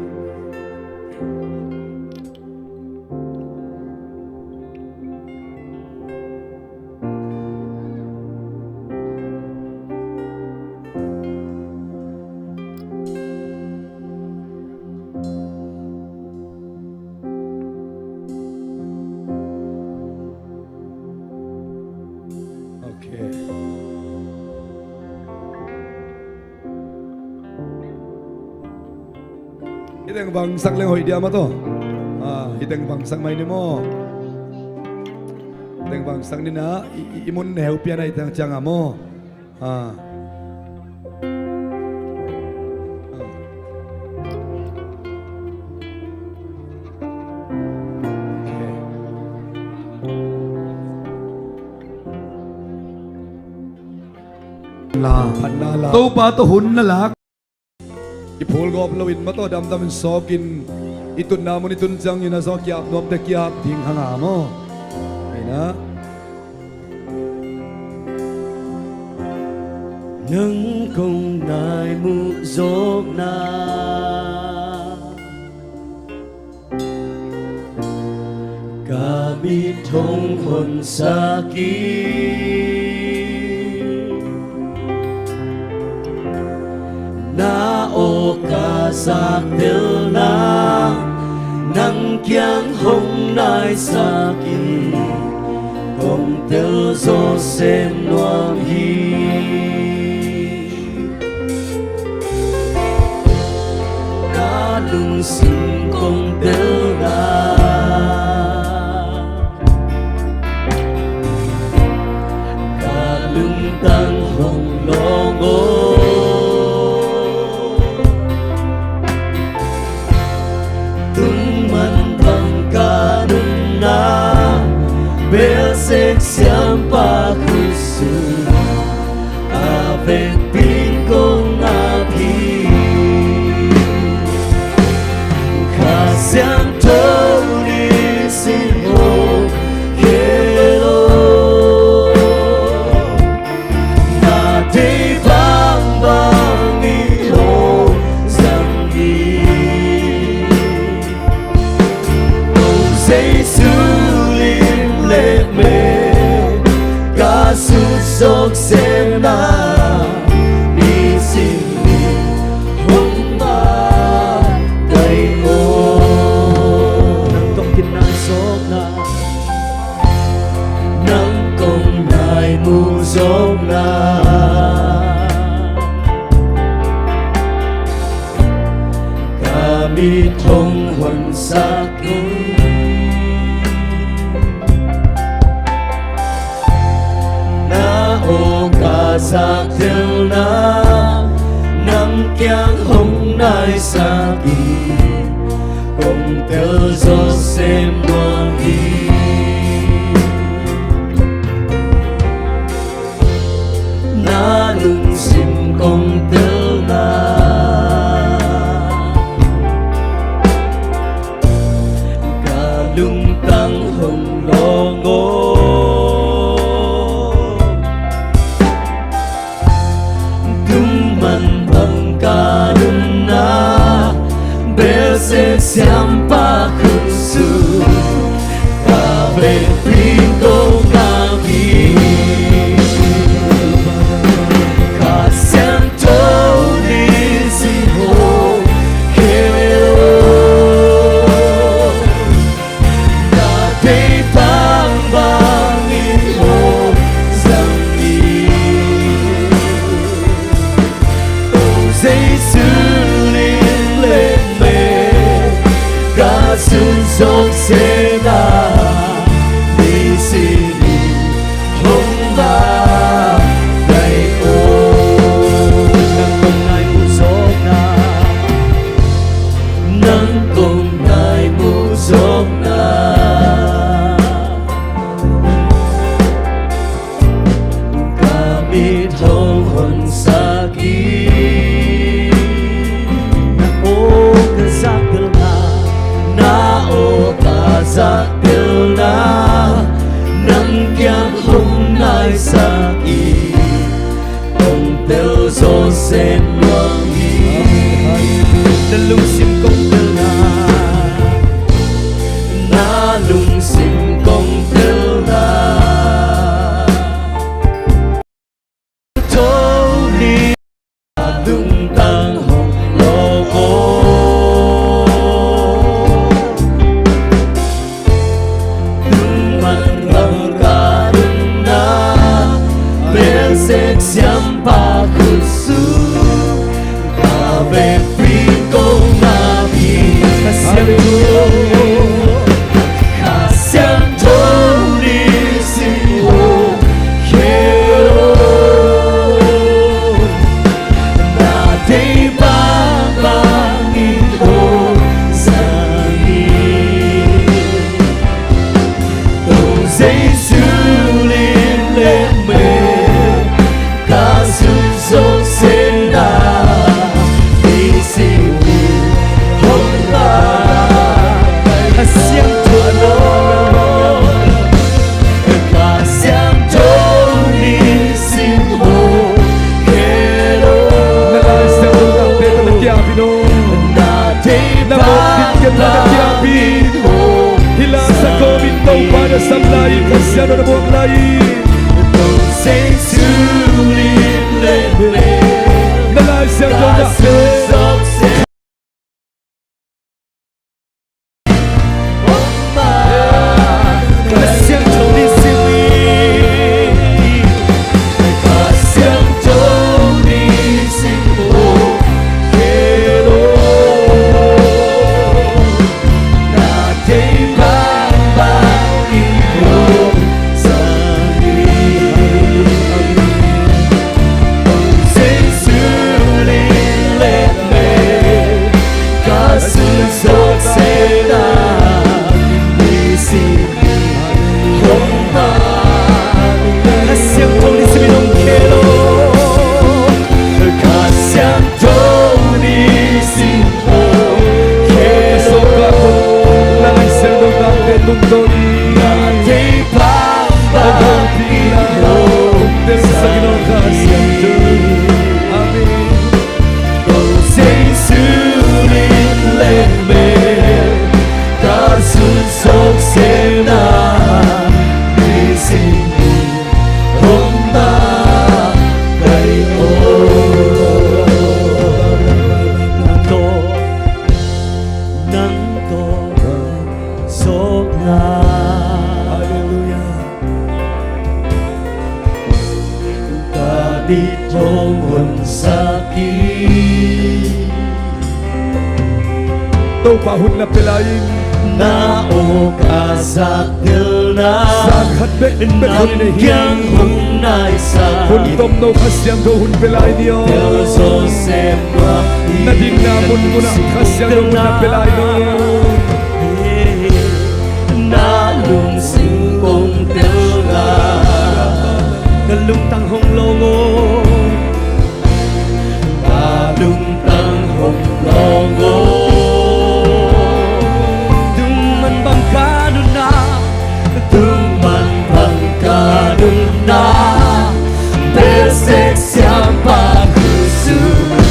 Ok. Hih teng vangsak leng hoih dia maw taw. Ah, hih teng vangsak mai ni maw. Hih teng vangsak ni na, i, i, i mun neu pian a hih teng ciang a maw. Ah. Ah. Ok. La. Phatna la. Topa tawh hun na lak. I phul gawp loin maw taw, damdamin sawkin, i tutna mun i tun ciangin a zawh ki-ap nuamte ki-ap ding hang a maw. Hi na. Nang kong nai muh zawkna ka mit hong honsak in, na aw ka zaktelna nang kiang hong naisak in, kong tel zawh sem nuam hi. Ka lungsim kong telna, ka lungtang hong lawng aw. Tung man bang ka nunna, belsek siampa khut sung a vekpi kong ap hi. Kha Siangtho Hong honsak in, na aw ka zaktelna, nang kiang hong naisak in, kong tel zawh sem nuam hi. Na lungsim kong telna, ka lungtang hong lawng aw. Tung man bang ka nunna, belsek siampa khut sung, ka vekpi kong ngak hi. Kha Siangtho Nisim hong khel aw. Na deih bangbang in hong zang in. O Jesu, lim le mel ka sun zawh sem na, nisim in hong makaih aw. Nang kong nai mu zawhna, nang kong nai mu zawhna, ka mit hong honsak in. Na aw ka zaktelna, na aw ka zaktelna, nang kiang hong naisak in, kong tel zawh sem nuam hi. Na lungsim kong telna, na lungsim kong telna, Tony, a lungtang hong lawng aw. Tung man bang ka nunna, belsek siampa khut sung, ka vekpi kong ngak hi. Kha Siangtho, Kha Siangtho Nisim hong khel aw. Na deih bangbang in hong zang in. O Jesu, lim le mel ka sun zawh sem na, nisim in hong makaih aw. Kha Siangtho, Kha Siangtho Nisim hong khel aw. Na laisiangtho na pia ta na kiapin aw. Na deih bangbang in hong zang in. Hih la sa kawmin Topa na sam lai, Kha Siangtho na buak lai. O Jesu, lim le mel na laisiangtho na pia. Kha Siangtho Nisim in, Kha Siangtho Nisim hong khel aw. Na deih bangbang in hong zang in. O Jesu, lim le Pa hun na pia lai in. Na awk a zak delna. Zak khat bek bek hun in ei hi. Nang kiang hong naisak. Hun tomno Kha Siangtho hun pia lai ni aw. Tel Joseph mah. Na dingna munmun ah Kha Siangtho hun na pia lai ni aw. Na lungsim kong telna. Ka lungtang hong lawng aw. Ka lungtang hong lawng aw. Tung man bang ka nunna. Tung man bang ka nunna. Belsek siampa khusu.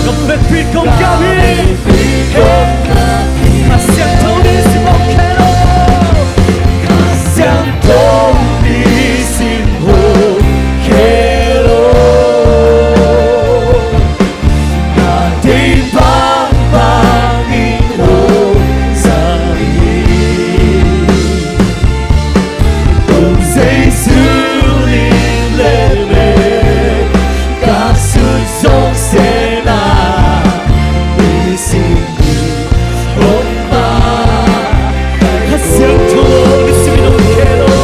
Ka vekpi kong kiam hi. Ka vekpi kong kiam hi. Kha Siangtho Nisim hong khel aw. Kha Siangtho Nisim hong khel aw. Na deih bangbang in hong zang in. Kong Jesu lim le mel ka sut zawk sehna. Nisim hong mah. Kha Siangtho Nisim in hong khel aw.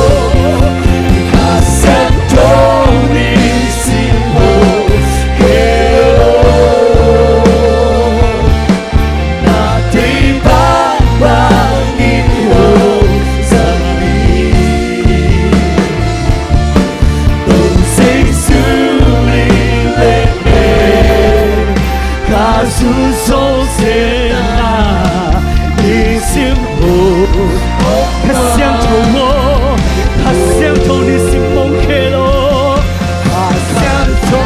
Kha Siangtho Nisim hong khel aw. Na deih bangbang in hong zang in. Kong Jesu lim le mel ka sut zawk sehna. Nisim hong. Kha Siangtho aw. Kha Siangtho Nisim hong khel aw. Kha Siangtho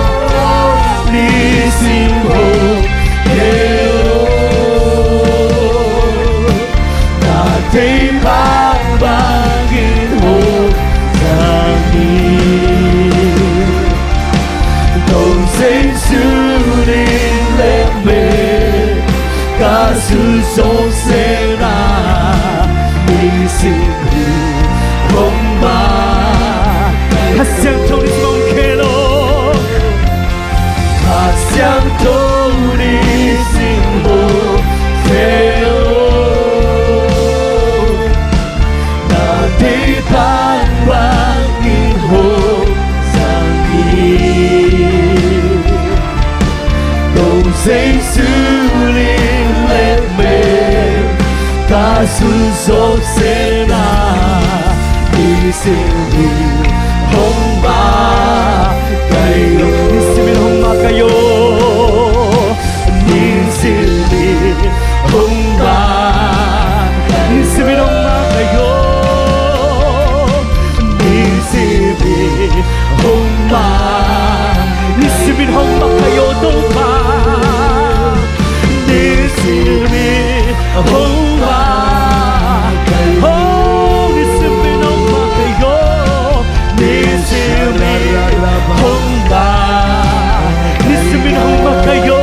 Nisim hong khel aw. Na deih bangbang in hong zang in. Kong Jesu lim le mel ka sut zawk sehna. Nisim hong mah. Kha Siangtho Nisim hong khel aw. Kha Siangtho Nisim hong khel aw. Na deih bangbang in hong zang in. Kong Jesu lim le mel ka sut zawk sehna. Nisim in hong mah kai aw. Nisim in hong mah kai aw. Nisim in hong mah. Nisim in hong mah kai aw. Nisim in hong mah. Nisim in hong mah kai aw Topa. Nisim in hong mah. Oh, nisim in hong mah kai aw. Nisim in hong mah. Nisim in hong mah kai aw.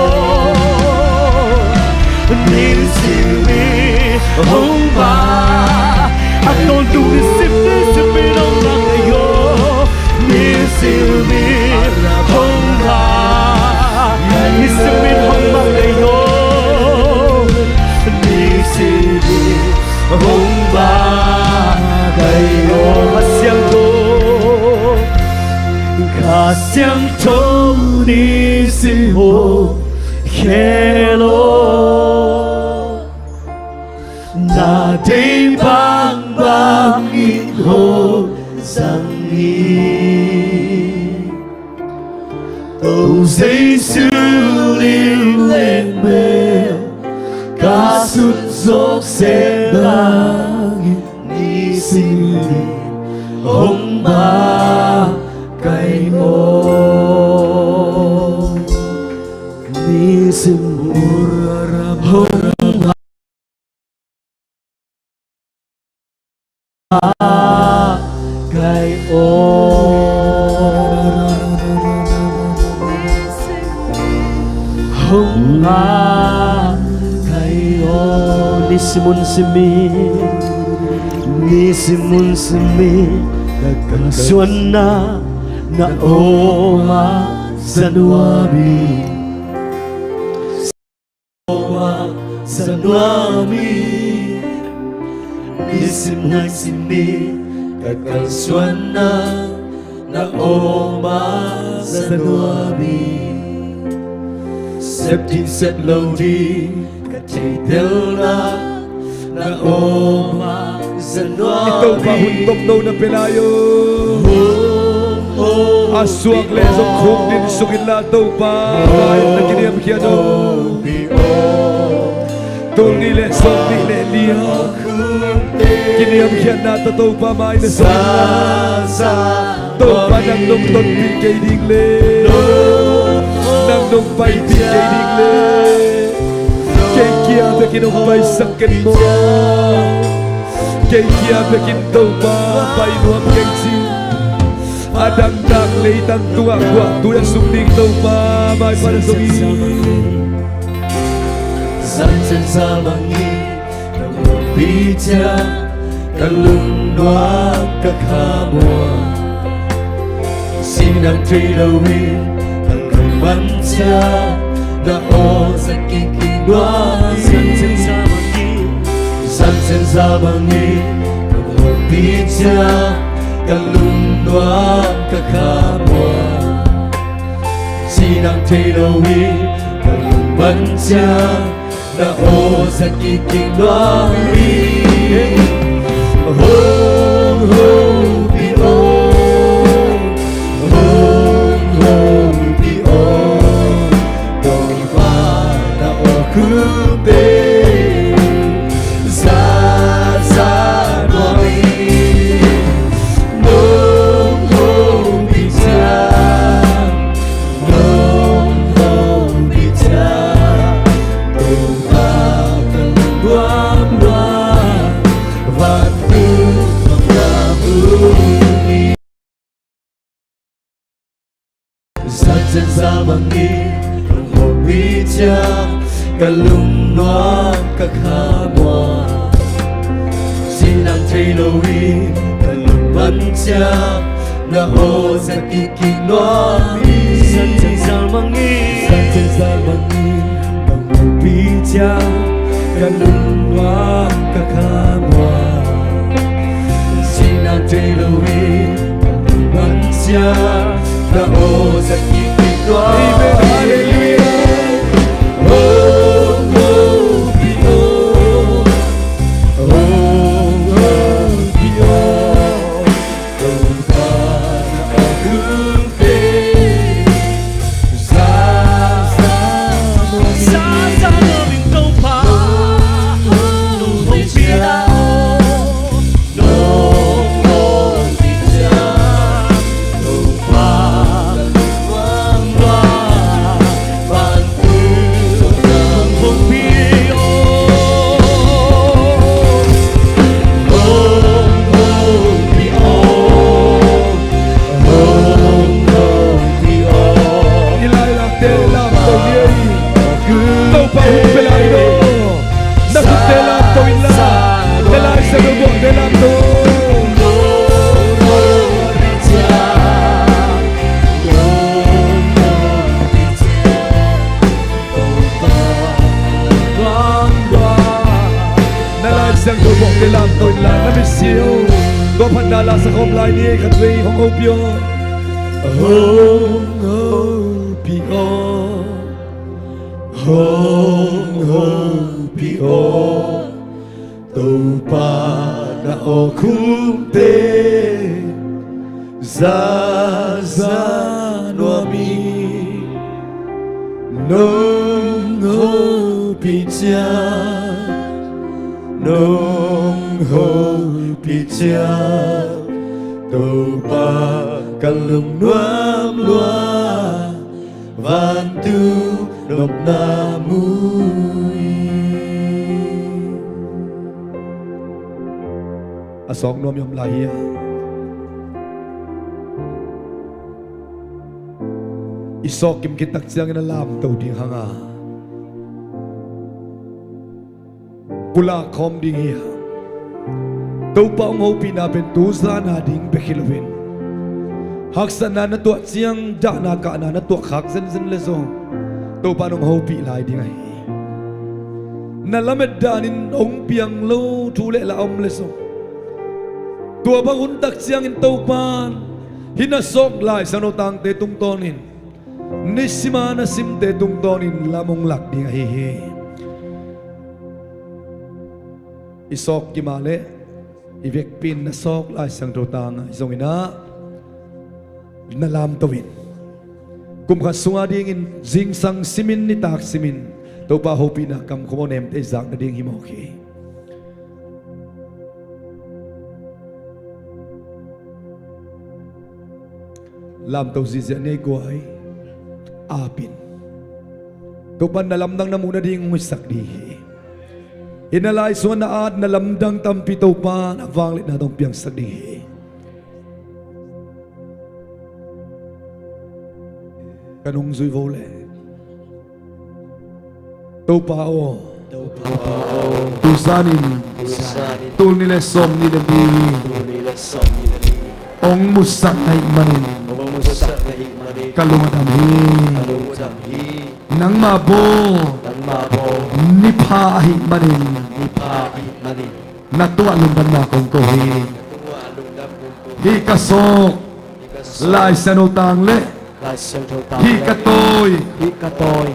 Nisim in hong mah. A tawntung nisim, nisim in hong mah kai aw. Nisim in hong mah. Nisim in hong mah kai aw. Nisim in hong mah kai aw. Kha Siangtho, Kha Siangtho Nisim hong khel aw. Na deih bangbang in hong zang in. Kong Jesu lim le mel ka sut zawk sehna. Nisim in hong mah kai aw. Nisim in hong mah kai aw. Hong mah kai aw. Nisim hun simin, nisim hun simin ka kalsuanna na om a January. Za nuam hi. Nisim naisim ni ka kalsuanna na om a za nuam hi. Sep ding sep lo ding ka theihtelna na om a za nuam hi. I Topa hun tawmno na pia lai uh. A suak le zong khuk din suk inla Topa mai na kiniamkhiat uh. Tul nih le sawm nih le nih a kiniamkhiatna tawh Topa mai na suk inla. Topa nang nong tonpih kei ding le, nang nong paipih kei ding le, kei kia bekin hong paisak ken maw. Kei kia bekin Topa pai nuam kei ci. A dangtak leitang tungah guahtui a sung ding Topa mai pan a sung hi. Zanzen za bang hi. Ka hopih ciang ka lungnuam ka khamuang. Sinang thei lo in ka lungman ciang na aw za kik kik nuam hi. Zanzen za bang hi. Zanzen za bang hi. Ka hopih ciang ka lungnuam ka khamuang. Sinang thei lo in ka lungman ciang na aw za kik kik nuam hi. Hong hopih aw, hong hopih aw, Topa na aw khukte za za nuam hi. Nong hopih ciang, nong hopih ciang, Topa ka lungnuam nuam, vantung nuamna mun hi. Zanzen za bang hi. Nong hopih ciang ka lungnuam ka khamuang. Sinang thei lo in ka lungman ciang na aw za kik kik nuam hi. Zanzen za bang hi. Zanzen za bang hi. Nong hopih ciang ka lungnuam ka khamuang. Sinang thei lo in ka lungman ciang na aw za kik kik nuam hi. Amen. Hallelujah. Hong hopih aw, hong hopih aw, Topa na aw khukte za za nuam hi. Za za nuam hi Topa. Nong hopih ciang, nong hopih ciang, Topa ka lungnuam nuam, vantung nuamna mun hi. Hong hopih aw, hong hopih aw. I lailakte lamto ni ei. Topa hun pia lai lo. Na khukte lamto inla, na Lai Siangtho buakte lamto. Na Lai Siangtho buakte lamto inla, na misi uh tua phatna la sa khawm lai ni ei. Khatvei hong hopih aw. Hong hopih aw, hong hopih aw, Topa na aw khukte za za nuam hi. Nong hopih ciang, nong hopih ciang, Topa ka lungnuam lua, vantung nopna mun hi. A sawk nuam i om lai hi a, i sawk kim khit tak ciangin a lamto ding hang a, pulak khawm ding hi a. Topa hong hopihna pen tu zan a ding bek hi loin, haksatna na tuah ciang, dahna kahna na tuah khak zenzen le zong Topa in hong hopih lai ding ahi hi. Na lamet danin hong piang lo thu le la om le zong, tua bang hun tak ciangin Topan hih na sawk Lai Siangtho tangte tungtawnin, nisima na simte tungtawnin lam hong lak ding ahi hi. I sawk kimah leh i vekpi in na sawk Lai Siangtho tang ahi zongin ah, na lamto in, kum khat sung adingin zingsang simin nitak simin Topa hopihna kamkhua nemte i zak nading hi mawk hi. Lamto ziahziah ni ei guai, ap in. Topa in na lamdang na muh nading hong hisak ding hi. Hih na lai sungah na at na lamdang tampi Topa in a vangliatna tawh hong piangsak ding hi. Ka nungzui vo leh, Topa aw, Topa aw, tu zanin, tu zanin, tul nih le sawmnih le li, tul nih le sawmnih le li, hong musak na hih manin, hong musak na hih manin, ka lung a dam hi, ka lung a dam hi. Nangmah bawl, nangmah bawl, ni pha ahih manin, ni pha ahih manin, na tungah lungdamna kong ko hi. Na tungah lungdam kong ko hi. Hih ka sawk, hih ka sawk, Lai Siangtho tang le, Lai Siangtho tang le, hih ka tawi, hih ka tawi,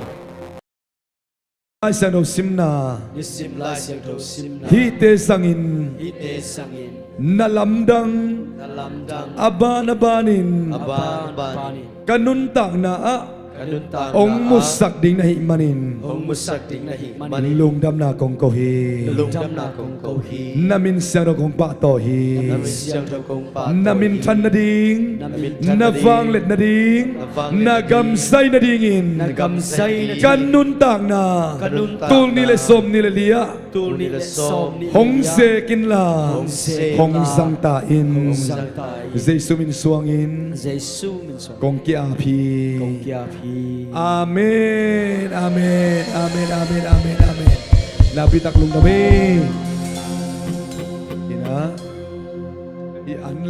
Lai Siangtho simna, nisim Lai Siangtho simna, hihte zangin, hihte zangin, na lamdang, na lamdang, a ban a banin, a ban a banin, ka nuntakna ah, ka nuntakna ah, hong musak ding na hih manin, hong musak ding na hih manin, lungdamna kong ko hi. Lungdamna kong ko hi. Na min siangtho kong pahtawi hi. Na min siangtho kong pahtawi hi. Na min than nading, na min than nading, na vangliat nading, na vangliat nading, na gamzai nadingin, na gamzai nadingin, ka nuntakna, ka nuntakna, tul nih le sawmnih le li ah, tul nih le sawmnih le li ah, hong zek inla, hong zek inla, hong zang ta in. Hong zang ta in. Jesu min suangin, Jesu min suangin kong ki-ap hi. Kong ki-ap hi. Amen, amen, amen, amen, amen, amen. Nakpi tak lungdam hi.